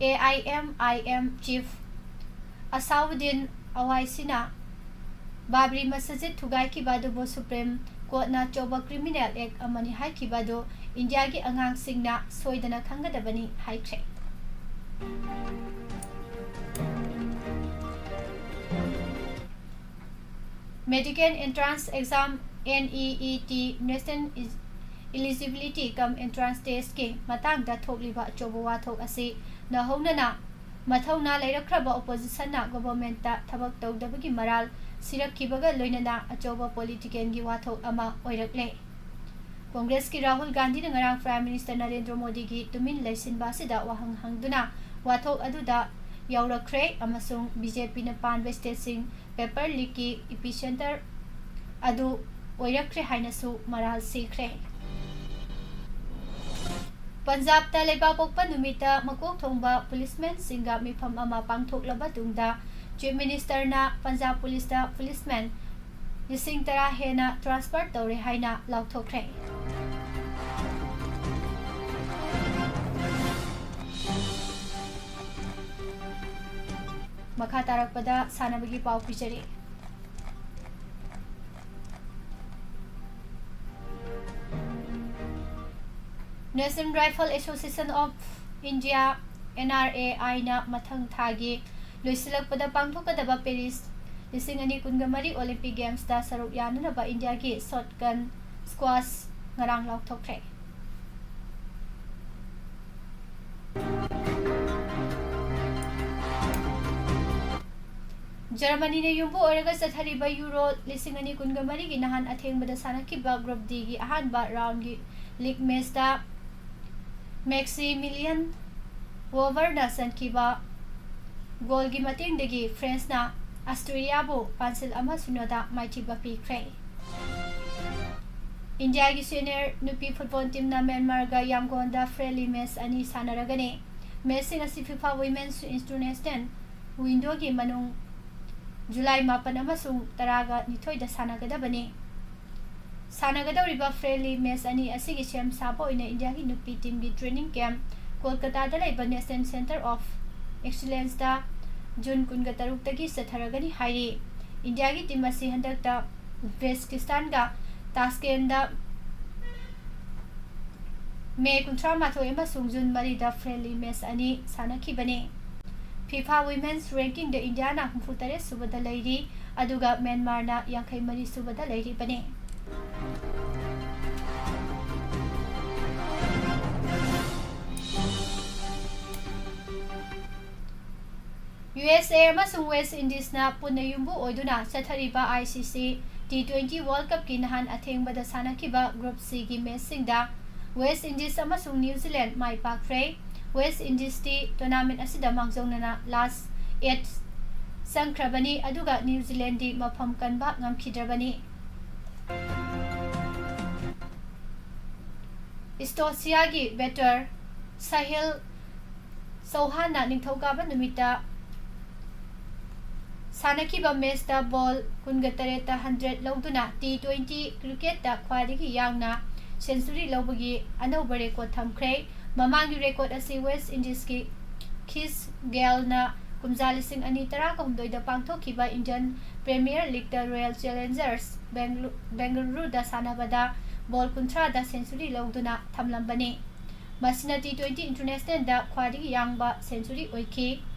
A I M I M chief Asaduddin ꯑꯋꯥꯏꯁꯤꯅ ꯕꯥꯕ꯭ꯔꯤ ꯃꯁꯖꯤꯗ ꯊꯨꯒꯥꯏꯈꯤꯕ ꯑꯗꯨꯕꯨ ꯁꯨꯄ꯭ꯔꯤꯝ ꯀꯣꯔꯠꯅ ꯑꯆꯧꯕ ꯀ꯭ꯔꯤꯃꯤꯅꯦꯜ ꯑꯦꯛ ꯑꯃꯅꯤ ꯍꯥꯏꯈꯤꯕ ꯑꯗꯨ ꯏꯟꯗꯤꯌꯥꯒꯤ ꯑꯉꯥꯡꯁꯤꯡꯅ ꯁꯣꯏꯗꯅ ꯈꯪꯒꯗꯕꯅꯤ ꯍꯥꯏꯈ꯭ꯔꯦ꯫ Medical Entrance Exam, N E E T, National Eligibility cum Entrance Test ꯀꯤ ꯃꯇꯥꯡꯗ ꯊꯣꯛꯂꯤꯕ ꯑꯆꯧꯕ ꯋꯥꯊꯣꯛ ꯑꯁꯤ ꯅꯧꯍꯧꯅꯅ ꯃꯊꯧꯅꯥ ꯂꯩꯔꯛꯈ꯭ꯔꯕ ꯑꯣꯄꯣꯖꯤꯁꯟꯅ ꯒꯣꯚꯔꯟꯃꯦꯟꯠꯇ ꯊꯕꯛ ꯇꯧꯗꯕꯒꯤ ꯃꯔꯥꯜ ꯁꯤꯔꯛꯈꯤꯕꯒ ꯂꯣꯏꯅꯅ ꯑꯆꯧꯕ ꯄꯣꯂꯤꯇꯤꯀꯦꯜꯒꯤ ꯋꯥꯊꯣꯛ ꯑꯃ ꯑꯣꯏꯔꯛꯂꯦ꯫ ꯀꯣꯡꯒ꯭ꯔꯦꯁꯀꯤ ꯔꯥꯍꯨꯜ ꯒꯥꯟꯙꯤꯅ ꯉꯔꯥꯡ ꯄ꯭ꯔꯥꯏꯝ ꯃꯤꯅꯤꯁꯇꯔ ꯅꯔꯦꯟꯗ꯭ꯔ ꯃꯣꯗꯤꯒꯤ ꯇꯨꯃꯤꯟ ꯂꯩꯁꯤꯟꯕ ꯑꯁꯤꯗ ꯋꯥꯍꯪ ꯍꯪꯗꯨꯅ ꯋꯥꯊꯣꯛ ꯑꯗꯨꯗ ꯌꯥꯎꯔꯛꯈ꯭ꯔꯦ ꯑꯃꯁꯨꯡ ꯕꯤ ꯖꯦ ꯄꯤꯅ ꯄꯥꯟꯕ ꯁ꯭ꯇꯦꯠꯁꯤꯡ ꯄꯦꯄꯔ ꯂꯤꯛꯀꯤ ꯏꯄꯤꯁꯦꯟꯇꯔ ꯑꯗꯨ ꯑꯣꯏꯔꯛꯈ꯭ꯔꯦ ꯍꯥꯏꯅꯁꯨ ꯃꯔꯥꯜ ꯁꯤꯈ꯭ꯔꯦ꯫ ꯄꯟꯖꯥꯕꯇ ꯂꯩꯕꯥꯛꯄꯣꯛꯄ ꯅꯨꯃꯤꯠꯇ ꯃꯀꯣꯛ ꯊꯣꯡꯕ ꯄꯨꯂꯤꯁꯃꯦꯟꯁꯤꯡꯒ ꯃꯤꯐꯝ ꯑꯃ ꯄꯥꯡꯊꯣꯛꯂꯕ ꯇꯨꯡꯗ, ꯆꯤꯐ ꯃꯤꯅꯤꯁꯇꯔꯅ ꯄꯟꯖꯥꯕ ꯄꯨꯂꯤꯁꯇ ꯄꯨꯂꯤꯁꯃꯦꯟ ꯂꯤꯁꯤꯡ ꯇꯔꯥ ꯍꯦꯟꯅ ꯇ꯭ꯔꯥꯟꯁꯐꯔ ꯇꯧꯔꯦ ꯍꯥꯏꯅ ꯂꯥꯎꯊꯣꯛꯈ꯭ꯔꯦ꯫ ꯃꯈꯥ ꯇꯥꯔꯛꯄꯗ ꯁꯥꯟꯅꯕꯒꯤ ꯄꯥꯎ ꯄꯤꯖꯔꯤ꯫ National Rifle Association of India, N R A I ꯅ ꯃꯊꯪ ꯊꯥꯒꯤ ꯂꯣꯏꯁꯤꯜꯂꯛꯄꯗ ꯄꯥꯡꯊꯣꯛꯀꯗꯕ ꯄꯦꯔꯤꯁ ꯂꯤꯁꯤꯡ ꯑꯅꯤ ꯀꯨꯟꯒ ꯃꯔꯤ ꯑꯣꯂꯤꯝꯄꯤꯛ ꯒꯦꯝꯁꯇ ꯁꯔꯨꯛ ꯌꯥꯅꯅꯕ ꯏꯟꯗꯤꯌꯥꯒꯤ ꯁꯣꯠ ꯒꯟ ꯁ꯭ꯀ꯭ꯋꯥꯁ ꯉꯔꯥꯡ ꯂꯥꯎꯊꯣꯛꯈ꯭ꯔꯦ꯫ ꯖꯔꯃꯅꯤꯅ ꯌꯨꯝꯕꯨ ꯑꯣꯏꯔꯒ ꯆꯠꯊꯔꯤꯕ ꯌꯨꯔꯣ ꯂꯤꯁꯤꯡ ꯑꯅꯤ ꯀꯨꯟꯒ ꯃꯔꯤꯒꯤ ꯅꯍꯥꯟ ꯑꯊꯦꯡꯕꯗ ꯁꯥꯟꯅꯈꯤꯕ ꯒ꯭ꯔꯨꯞ ꯗꯤꯒꯤ ꯑꯍꯥꯟꯕ ꯔꯥꯎꯟꯒꯤ ꯂꯤꯒ ꯃꯦꯆꯇ ꯃꯦꯛꯁꯤꯃꯤꯂꯤꯌꯟ ꯋꯣꯚꯔꯅ ꯆꯟꯈꯤꯕ ꯒꯣꯜꯒꯤ ꯃꯇꯦꯡꯗꯒꯤ ꯐ꯭ꯔꯦꯟꯁꯅ ꯑꯁꯇ꯭ꯔꯤꯌꯥꯕꯨ ꯄꯥꯟꯁꯤꯜ ꯑꯃ ꯁꯤꯅꯣꯗ ꯃꯥꯏꯊꯤꯕ ꯄꯤꯈ꯭ꯔꯦ꯫ ꯏꯟꯗꯤꯌꯥꯒꯤ ꯁꯦꯅꯤꯌꯔ ꯅꯨꯄꯤ ꯐꯨꯠꯕꯣꯜ ꯇꯤꯝꯅ ꯃ꯭ꯌꯥꯟꯃꯥꯔꯒ ꯌꯥꯡꯒꯣꯟꯗ ꯐ꯭ꯔꯦꯟꯂꯤ ꯃꯦꯆ ꯑꯅꯤ ꯁꯥꯟꯅꯔꯒꯅꯤ꯫ ꯃꯦꯆꯁꯤꯡ ꯑꯁꯤ ꯐꯤꯐꯥ ꯋꯤꯃꯦꯟꯁ ꯏꯟꯇꯔꯅꯦꯁꯅꯦꯜ ꯋꯤꯟꯗꯣꯒꯤ ꯃꯅꯨꯡ ꯖꯨꯂꯥꯏ ꯃꯥꯄꯟ ꯑꯃꯁꯨꯡ ꯇꯔꯥꯒ ꯅꯤꯊꯣꯏꯗ ꯁꯥꯟꯅꯒꯗꯕꯅꯤ꯫ ꯁꯥꯟꯅꯒꯗꯧꯔꯤꯕ ꯐ꯭ꯔꯦꯟꯂꯤ ꯃꯦꯆ ꯑꯅꯤ ꯑꯁꯤꯒꯤ ꯁꯦꯝ ꯁꯥꯕ ꯑꯣꯏꯅ ꯏꯟꯗꯤꯌꯥꯒꯤ ꯅꯨꯄꯤ ꯇꯤꯝꯒꯤ ꯇ꯭ꯔꯦꯅꯤꯡ ꯀꯦꯝꯞ ꯀꯣꯜꯀꯇꯥꯗ ꯂꯩꯕ ꯅꯦꯁꯅꯦꯜ ꯁꯦꯟꯇꯔ ꯑꯣꯐ ꯑꯦꯛꯁꯤꯂꯦꯟꯁꯇ ꯖꯨꯟ ꯀꯨꯟꯒ ꯇꯔꯨꯛꯇꯒꯤ ꯆꯠꯊꯔꯒꯅꯤ ꯍꯥꯏꯔꯤ꯫ ꯏꯟꯗꯤꯌꯥꯒꯤ ꯇꯤꯝ ꯑꯁꯤ ꯍꯟꯗꯛꯇ ꯎꯖꯕꯦꯀꯤꯁꯇꯥꯟꯒ ꯇꯥꯁꯀꯦꯟꯗ ꯃꯦ ꯀꯨꯟꯊ꯭ꯔꯥ ꯃꯥꯊꯣꯏ ꯑꯃꯁꯨꯡ ꯖꯨꯟ ꯃꯔꯤꯗ ꯐ꯭ꯔꯦꯟꯂꯤ ꯃꯦꯆ ꯑꯅꯤ ꯁꯥꯟꯅꯈꯤꯕꯅꯤ꯫ ꯐꯤꯐꯥ ꯋꯤꯃꯦꯟꯁ ꯔꯦꯡꯀꯤꯡꯗ ꯏꯟꯗꯤꯌꯥꯅ ꯍꯨꯝꯐꯨ ꯇꯔꯦꯠ ꯁꯨꯕꯗ ꯂꯩꯔꯤ, ꯑꯗꯨꯒ ꯃ꯭ꯌꯥꯟꯃꯥꯔꯅ ꯌꯥꯡꯈꯩ ꯃꯔꯤ ꯁꯨꯕꯗ ꯂꯩꯔꯤꯕꯅꯤ꯫ ꯌꯨ ꯑꯦꯁ ꯑꯦ ꯑꯃꯁꯨꯡ ꯋꯦꯁ ꯏꯟꯗꯤꯁꯅ ꯄꯨꯟꯅ ꯌꯨꯝꯕꯨ ꯑꯣꯏꯗꯨꯅ ꯆꯠꯊꯔꯤꯕ I C C T twenty world ꯀꯞꯀꯤ ꯅꯍꯥꯟ ꯑꯊꯦꯡꯕꯗ ꯁꯥꯟꯅꯈꯤꯕ ꯒ꯭ꯔꯨꯞ ꯁꯤꯒꯤ ꯃꯦꯆꯁꯤꯡꯗ ꯋꯦꯁ ꯏꯟꯗꯤꯁ ꯑꯃꯁꯨꯡ ꯅ꯭ꯌꯨ ꯖꯤꯂꯦꯟꯗ ꯃꯥꯏ ꯄꯥꯛꯈ꯭ꯔꯦ꯫ ꯋꯦꯁ ꯏꯟꯗꯤꯁꯇꯤ ꯇꯣꯔꯅꯥꯃꯦꯟꯠ ꯑꯁꯤꯗ ꯃꯥꯡꯖꯧꯅꯅ ꯂꯥꯁ ꯑꯦꯠ ꯆꯪꯈ꯭ꯔꯕꯅꯤ, ꯑꯗꯨꯒ ꯅ꯭ꯌꯨ ꯖꯤꯂꯦꯟꯗꯗꯤ ꯃꯐꯝ ꯀꯟꯕ ꯉꯝꯈꯤꯗ꯭ꯔꯕꯅꯤ꯫ ꯏꯁꯇꯣꯁꯤꯌꯥꯒꯤ ꯕꯦꯇꯔ ꯁꯍꯤꯜ ꯆꯧꯍꯥꯟꯅ ꯅꯤꯡꯊꯧꯀꯥꯕ ꯅꯨꯃꯤꯠꯇ ꯁꯥꯟꯅꯈꯤꯕ ꯃꯦꯆꯇ ꯕꯣꯜ ꯀꯨꯟꯒ ꯇꯔꯦꯠꯇ ꯍꯟꯗ꯭ꯔꯦꯠ ꯂꯧꯗꯨꯅ ꯇꯤ ꯇ꯭ꯋꯦꯟꯇꯤ ꯀ꯭ꯔꯤꯀꯦꯠꯇ ꯈ꯭ꯋꯥꯏꯗꯒꯤ ꯌꯥꯡꯅ ꯁꯦꯟꯆꯨꯔꯤ ꯂꯧꯕꯒꯤ ꯑꯅꯧꯕ ꯔꯦꯀꯣꯔꯗ ꯊꯝꯈ꯭ꯔꯦ꯫ ꯃꯃꯥꯡꯒꯤ ꯔꯦꯀꯣꯔꯗ ꯑꯁꯤ ꯋꯦꯁ ꯏꯟꯗꯤꯁꯀꯤ ꯈ꯭ꯔꯤꯁ ꯒꯦꯜꯅ ꯀꯨꯝꯖꯥ ꯂꯤꯁꯤꯡ ꯑꯅꯤ ꯇꯔꯥꯒ ꯍꯨꯝꯗꯣꯏꯗ ꯄꯥꯡꯊꯣꯛꯈꯤꯕ ꯏꯟꯗꯤꯌꯟ ꯄ꯭ꯔꯤꯃꯤꯌꯔ ꯂꯤꯒꯇ ꯔꯣꯌꯦꯜ ꯆꯦꯂꯦꯟꯖꯔꯁ ꯕꯦꯡꯒꯂꯨ-, ꯕꯦꯡꯒꯂꯨꯔꯨꯗ ꯁꯥꯟꯅꯕꯗ ꯕꯣꯜ ꯀꯨꯟꯊ꯭ꯔꯥꯗ ꯁꯦꯟꯆꯨꯔꯤ ꯂꯧꯗꯨꯅ ꯊꯝꯂꯝꯕꯅꯤ꯫ ꯃꯁꯤꯅ ꯇꯤ ꯇ꯭ꯋꯦꯟꯇꯤ ꯏꯟꯇꯔꯅꯦꯁꯅꯦꯜꯗ ꯈ꯭ꯋꯥꯏꯗꯒꯤ ꯌꯥꯡꯕ ꯁꯦꯟꯆꯨꯔꯤ ꯑꯣꯏꯈꯤ꯫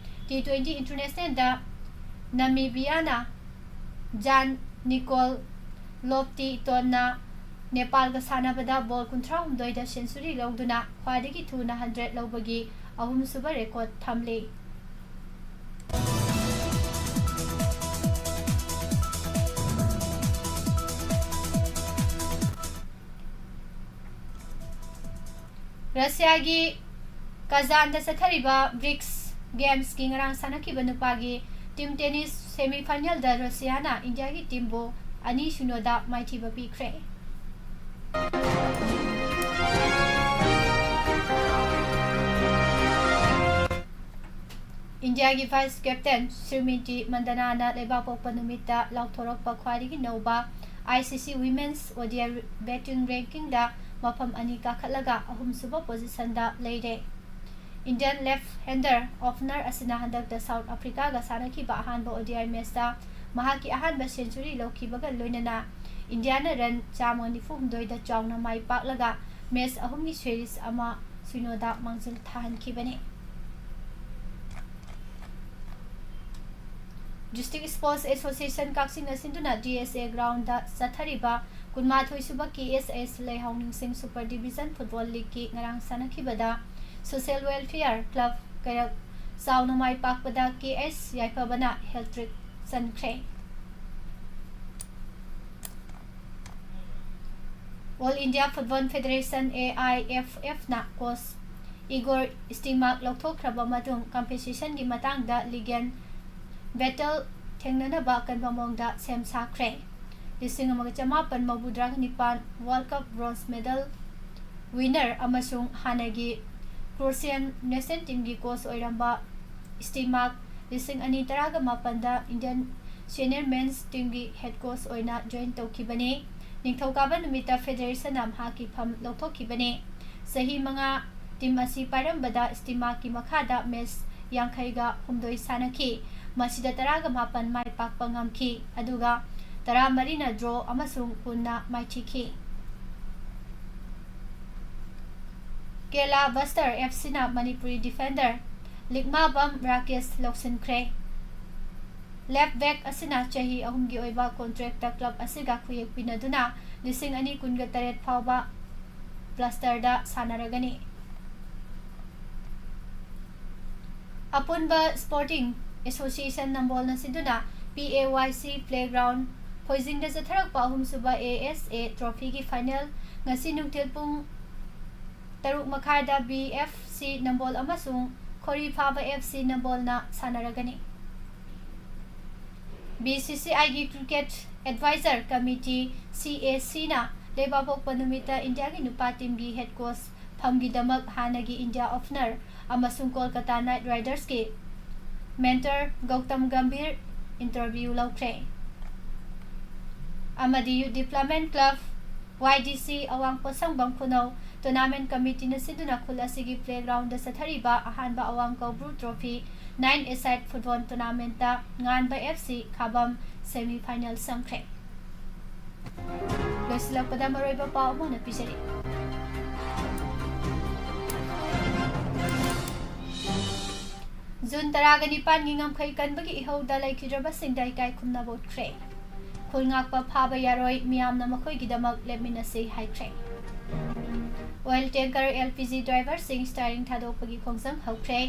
ꯇꯤ ꯇ꯭ꯋꯦꯟꯇꯤ ꯏꯟꯇꯔꯅꯦꯁꯅꯦꯜꯗ ꯅꯃꯤꯕꯤꯌꯥꯅ ꯖꯥꯟ ꯅꯤꯀꯣꯜ ꯂꯣꯞꯇꯤꯇꯣꯟꯅ ꯅꯦꯄꯥꯜꯒ ꯁꯥꯟꯅꯕꯗ ꯕꯣꯜ ꯀꯨꯟꯊ꯭ꯔꯥꯍꯨꯝꯗꯣꯏꯗ ꯁꯦꯟꯆꯨꯔꯤ ꯂꯧꯗꯨꯅ ꯈ꯭ꯋꯥꯏꯗꯒꯤ ꯊꯨꯅ ꯍꯟꯗ꯭ꯔꯦꯠ ꯂꯧꯕꯒꯤ ꯑꯍꯨꯝꯁꯨꯕ ꯔꯦꯀꯣꯔꯗ ꯊꯝꯂꯤ꯫ ꯔꯁꯤꯌꯥꯒꯤ ꯀꯖꯥꯟꯗ ꯆꯠꯊꯔꯤꯕ ꯕ꯭ꯔꯤꯛꯁ ꯒꯦꯝꯁꯀꯤ ꯉꯔꯥꯡ ꯁꯥꯟꯅꯈꯤꯕ ꯅꯨꯄꯥꯒꯤ ꯇꯤꯝ ꯇꯦꯅꯤꯁ ꯁꯦꯃꯤꯐꯥꯏꯅꯦꯜꯗ ꯔꯁꯤꯌꯥꯅ ꯏꯟꯗꯤꯌꯥꯒꯤ ꯇꯤꯝꯕꯨ ꯑꯅꯤ ꯁꯤꯅꯣꯗ ꯃꯥꯏꯊꯤꯕ ꯄꯤꯈ꯭ꯔꯦ꯫ ꯏꯟꯗꯤꯌꯥꯒꯤ ꯚꯥꯏꯁ ꯀꯦꯞꯇꯦꯟ ꯁ꯭ꯔꯤꯃꯤꯇꯤ ꯃꯟꯗꯅꯥꯅ ꯂꯩꯕꯥꯛꯄꯣꯛꯄ ꯅꯨꯃꯤꯠꯇ ꯂꯥꯎꯊꯣꯔꯛꯄ ꯈ꯭ꯋꯥꯏꯗꯒꯤ ꯅꯧꯕ ICC Women's ODI Batting Rankingꯗ ꯃꯐꯝ ꯑꯅꯤ ꯀꯥꯈꯠꯂꯒ ꯑꯍꯨꯝꯁꯨꯕ ꯄꯣꯖꯤꯁꯟꯗ ꯂꯩꯔꯦ꯫ Indian left-hander opener ꯑꯁꯤꯅ ꯍꯟꯗꯛꯇ ꯁꯥꯎꯠ ꯑꯐ꯭ꯔꯤꯀꯥꯒ ꯁꯥꯟꯅꯈꯤꯕ ꯑꯍꯥꯟꯕ ODI ꯃꯦꯆꯇ ꯃꯍꯥꯛꯀꯤ ꯑꯍꯥꯟꯕ ꯁꯦꯟꯆꯨꯔꯤ ꯂꯧꯈꯤꯕꯒ ꯂꯣꯏꯅꯅ ꯏꯟꯗꯤꯌꯥꯅ ꯔꯟ ꯆꯥꯝꯃ ꯅꯤꯐꯨ ꯍꯨꯝꯗꯣꯏꯗ ꯆꯥꯎꯅ ꯃꯥꯏ ꯄꯥꯛꯂꯒ ꯃꯦꯆ ꯑꯍꯨꯝꯒꯤ ꯁꯦꯔꯤꯁ ꯑꯃ ꯁꯤꯅꯣꯗ ꯃꯥꯡꯖꯤꯜ ꯊꯥꯍꯟꯈꯤꯕꯅꯤ꯫ District Sports Association ꯀꯛꯆꯤꯡꯅ ꯁꯤꯟꯗꯨꯅ DSA groundꯗ ꯆꯠꯊꯔꯤꯕ ꯀꯨꯟꯃꯥꯊꯣꯏ ꯁꯨꯕ KSS ꯂꯩꯍꯥꯎ ꯅꯤꯡꯁꯤꯡ Super Division Football Leagueꯀꯤ ꯉꯔꯥꯡ ꯁꯥꯟꯅꯈꯤꯕꯗ Social Welfare Club ꯀꯩꯔꯛ ꯆꯥꯎꯅ ꯃꯥꯏ ꯄꯥꯛꯄꯗ KS ꯌꯥꯏꯐꯕꯅ hat-trick ꯆꯟꯈ꯭ꯔꯦ꯫ All India Football Federation, AIFFꯅ coach Igor Stimac ꯂꯧꯊꯣꯛꯈ꯭ꯔꯕ ꯃꯇꯨꯡ competitionꯒꯤ ꯃꯇꯥꯡꯗ legal battle ꯊꯦꯡꯅꯅꯕ ꯑꯀꯟꯕ ꯃꯑꯣꯡꯗ ꯁꯦꯝ ꯁꯥꯈ꯭ꯔꯦ꯫ ꯂꯤꯁꯤꯡ ꯑꯃꯒ ꯆꯃꯥꯄꯟ ꯃꯧꯗ꯭ꯔꯥ ꯅꯤꯄꯥꯟ World Cup bronze medal winner ꯑꯃꯁꯨꯡ ꯍꯥꯟꯅꯒꯤ Croatian national teamꯒꯤ coach ꯑꯣꯏꯔꯝꯕ Stimac ꯂꯤꯁꯤꯡ ꯑꯅꯤ ꯇꯔꯥꯒ ꯃꯥꯄꯟꯗ Indian senior men's teamꯒꯤ head coach ꯑꯣꯏꯅ join ꯇꯧꯈꯤꯕꯅꯤ꯫ ꯅꯤꯡꯊꯧꯀꯥꯕ ꯅꯨꯃꯤꯠꯇ federationꯅ ꯃꯍꯥꯛꯀꯤ ꯐꯝ ꯂꯧꯊꯣꯛꯈꯤꯕꯅꯤ꯫ ꯆꯍꯤ ꯃꯉꯥ team ꯑꯁꯤ ꯄꯥꯏꯔꯝꯕꯗ Stimacꯀꯤ ꯃꯈꯥꯗ match ꯌꯥꯡꯈꯩꯒ ꯍꯨꯝꯗꯣꯏ ꯁꯥꯟꯅꯈꯤ꯫ ꯃꯁꯤꯗ ꯇꯔꯥꯒ ꯃꯥꯄꯟ ꯃꯥꯏ ꯄꯥꯛꯄ ꯉꯝꯈꯤ, ꯑꯗꯨꯒ ꯇꯔꯥꯃꯔꯤꯅ draw ꯑꯃꯁꯨꯡ ꯀꯨꯟꯅ ꯃꯥꯏꯊꯤꯈꯤ꯫ Kerala Buster FCꯅ Manipuri defender ꯂꯤꯛꯃꯥꯕꯝ Rakesh ꯂꯧꯁꯤꯟꯈ꯭ꯔꯦ꯫ Left back ꯑꯁꯤꯅ ꯆꯍꯤ ꯑꯍꯨꯝꯒꯤ ꯑꯣꯏꯕ contractꯇ club ꯑꯁꯤꯒ ꯈꯨꯌꯦꯛ ꯄꯤꯅꯗꯨꯅ ꯂꯤꯁꯤꯡ ꯑꯅꯤ ꯀꯨꯟꯒ ꯇꯔꯦꯠ ꯐꯥꯎꯕ Busterꯗ ꯁꯥꯟꯅꯔꯒꯅꯤ꯫ ꯑꯄꯨꯟꯕ Sporting Association ꯅꯝꯕꯣꯜꯅ ꯁꯤꯟꯗꯨꯅ PAYC playground ꯐꯣꯏꯖꯤꯡꯗ ꯆꯠꯊꯔꯛꯄ ꯑꯍꯨꯝꯁꯨꯕ ASA trophyꯒꯤ final ꯉꯁꯤ ꯅꯨꯡꯊꯤꯜ ꯄꯨꯡ ꯇꯔꯨꯛ ꯃꯈꯥꯏꯗ BFC ꯅꯝꯕꯣꯜ ꯑꯃꯁꯨꯡ ꯈꯣꯔꯤꯐꯥꯕ FC ꯅꯝꯕꯣꯜꯅ ꯁꯥꯟꯅꯔꯒꯅꯤ꯫ BCCIꯒꯤ cricket advisor committee, CACꯅ ꯂꯩꯕꯥꯛꯄꯣꯛꯄ ꯅꯨꯃꯤꯠꯇ ꯏꯟꯗꯤꯌꯥꯒꯤ ꯅꯨꯄꯥ teamꯒꯤ head coach ꯐꯝꯒꯤꯗꯃꯛ ꯍꯥꯟꯅꯒꯤ ꯏꯟꯗꯤꯌꯥ opener ꯑꯃꯁꯨꯡ ꯀꯣꯜꯀꯇꯥ Knight Ridersꯀꯤ ꯃꯦꯟꯇꯔ ꯒꯧꯇꯝ ꯒꯝꯚꯤꯔ ꯏꯟꯇꯔꯚ꯭ꯌꯨ ꯂꯧꯈ꯭ꯔꯦ꯫ ꯑꯃꯗꯤ Youth Development Club, Y D C, ꯑꯋꯥꯡ ꯄꯣꯠꯁꯪꯕꯝ ꯈꯨꯅꯧ ꯇꯣꯔꯅꯥꯃꯦꯟ ꯀꯃꯤꯇꯤꯅ ꯁꯤꯟꯗꯨꯅ ꯈꯨꯜ ꯑꯁꯤꯒꯤ ꯄ꯭ꯂꯦꯒ꯭ꯔꯥꯎꯟꯗ ꯆꯠꯊꯔꯤꯕ ꯑꯍꯥꯟꯕ ꯑꯋꯥꯡ ꯀꯧꯕ꯭ꯔꯨ ꯇ꯭ꯔꯣꯐꯤ nine-a-side ꯐꯨꯠꯕꯣꯜ ꯇꯣꯔꯅꯥꯃꯦꯟꯇ ꯉꯥꯟꯕ F C ꯈꯥꯕꯝ ꯁꯦꯃꯤ ꯐꯥꯏꯅꯦꯜ ꯆꯪꯈ꯭ꯔꯦ꯫ ꯂꯣꯏꯁꯤꯜꯂꯛꯄꯗ ꯃꯔꯨꯑꯣꯏꯕ ꯄꯥꯎ ꯑꯃꯨꯛ ꯍꯟꯅ ꯄꯤꯖꯔꯤ꯫ ꯖꯨꯟ ꯇꯔꯥꯒ ꯅꯤꯄꯥꯟꯒꯤ ꯉꯝꯈꯩ ꯀꯟꯕꯒꯤ ꯏꯍꯧꯗ ꯂꯩꯈꯤꯗ꯭ꯔꯕꯁꯤꯡꯗ ꯏꯀꯥꯏ ꯈꯨꯝꯅꯕ ꯎꯠꯈ꯭ꯔꯦ꯫ ꯈꯨꯜ ꯉꯥꯛꯄ ꯐꯥꯕ ꯌꯥꯔꯣꯏ, ꯃꯤꯌꯥꯝꯅ ꯃꯈꯣꯏꯒꯤꯗꯃꯛ ꯂꯦꯞꯃꯤꯟꯅꯁꯤ ꯍꯥꯏꯈ꯭ꯔꯦ꯫ Oil tanker L P G driverꯁꯤꯡ steering ꯊꯥꯗꯣꯛꯄꯒꯤ ꯈꯣꯡꯖꯪ ꯍꯧꯈ꯭ꯔꯦ꯫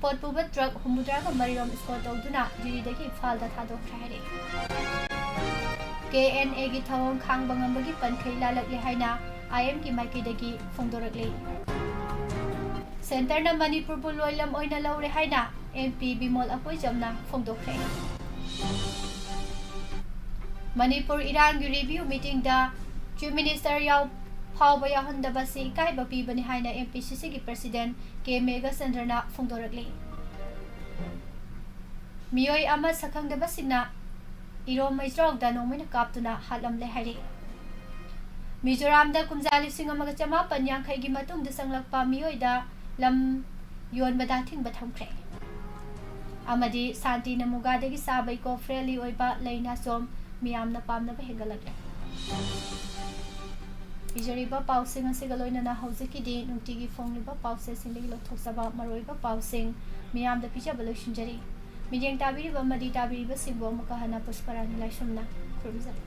ꯄꯣꯠ ꯄꯨꯕ ꯇ꯭ꯔꯛ ꯍꯨꯝꯐꯨꯇꯔꯥꯒ ꯃꯔꯤꯔꯣꯝ escort ꯇꯧꯗꯨꯅ ꯖꯤꯔꯤꯗꯒꯤ ꯏꯝꯐꯥꯜꯗ ꯊꯥꯗꯣꯛꯈ꯭ꯔꯦ ꯍꯥꯏꯔꯤ꯫ K N Aꯒꯤ ꯊꯧꯑꯣꯡ ꯈꯥꯡꯕ ꯉꯝꯕꯒꯤ ꯄꯟꯈꯩ ꯂꯥꯜꯂꯛꯂꯦ ꯍꯥꯏꯅ I M ꯒꯤ ꯃꯥꯏꯀꯩꯗꯒꯤ ꯐꯣꯡꯗꯣꯔꯛꯂꯤ꯫ Centreꯅ ꯃꯅꯤꯄꯨꯔꯕꯨ ꯂꯣꯏꯂꯝ ꯑꯣꯏꯅ ꯂꯧꯔꯦ ꯍꯥꯏꯅ M P Bimol ꯑꯀꯣꯏꯖꯝꯅ ꯐꯣꯡꯗꯣꯛꯈ꯭ꯔꯦ꯫ Manipur ꯏꯔꯥꯡꯒꯤ review meetingꯗ Chief Minister ꯌꯥꯎ-, ꯐꯥꯎꯕ ꯌꯥꯎꯍꯟꯗꯕꯁꯤ ꯏꯀꯥꯏꯕ ꯄꯤꯕꯅꯤ ꯍꯥꯏꯅ M P C Cꯒꯤ President K ꯃꯦꯘꯆꯟꯗ꯭ꯔꯅ ꯐꯣꯡꯗꯣꯔꯛꯂꯤ꯫ ꯃꯤꯑꯣꯏ ꯑꯃ ꯁꯛꯈꯪꯗꯕꯁꯤꯡꯅ ꯏꯔꯣꯝ ꯃꯩꯖ꯭ꯔꯥꯎꯗ ꯅꯣꯡꯃꯩꯅ ꯀꯥꯞꯇꯨꯅ ꯍꯥꯠꯂꯝꯂꯦ ꯍꯥꯏꯔꯤ꯫ ꯃꯤꯖꯣꯔꯥꯝꯗ ꯀꯨꯝꯖꯥ ꯂꯤꯁꯤꯡ ꯑꯃꯒ ꯆꯃꯥꯄꯟ ꯌꯥꯡꯈꯩꯒꯤ ꯃꯇꯨꯡꯗ ꯆꯪꯂꯛꯄ ꯃꯤꯑꯣꯏꯗ ꯂꯝ ꯌꯣꯟꯕꯗ ꯑꯊꯤꯡꯕ ꯊꯝꯈ꯭ꯔꯦ꯫ ꯑꯃꯗꯤ ꯁꯥꯟꯇꯤꯅ ꯃꯨꯒꯥꯗꯒꯤ ꯁꯥꯕ eco friendly ꯑꯣꯏꯕ ꯂꯩ ꯅꯥꯆꯣꯝ ꯃꯤꯌꯥꯝꯅ ꯄꯥꯝꯅꯕ ꯍꯦꯟꯒꯠꯂꯛꯂꯦ꯫ ꯏꯖꯔꯤꯕ ꯄꯥꯎꯁꯤꯡ ꯑꯁꯤꯒ ꯂꯣꯏꯅꯅ ꯍꯧꯖꯤꯛꯀꯤꯗꯤ ꯅꯨꯡꯇꯤꯒꯤ ꯐꯣꯡꯂꯤꯕ ꯄꯥꯎꯆꯦꯁꯤꯡꯗꯒꯤ ꯂꯧꯊꯣꯛꯆꯕ ꯃꯔꯨꯑꯣꯏꯕ ꯄꯥꯎꯁꯤꯡ ꯃꯤꯌꯥꯝꯗ ꯄꯤꯖꯕ ꯂꯣꯏꯁꯤꯟꯖꯔꯤ꯫ ꯃꯤꯠꯌꯦꯡ ꯇꯥꯕꯤꯔꯤꯕ ꯑꯃꯗꯤ ꯇꯥꯕꯤꯔꯤꯕꯁꯤꯡꯕꯨ ꯑꯃꯨꯛꯀ ꯍꯟꯅ ꯄꯨꯁꯄꯔꯥꯅꯤ ꯂꯥꯏꯁ꯭ꯔꯝꯅ ꯈꯨꯔꯨꯝꯖꯔꯤ꯫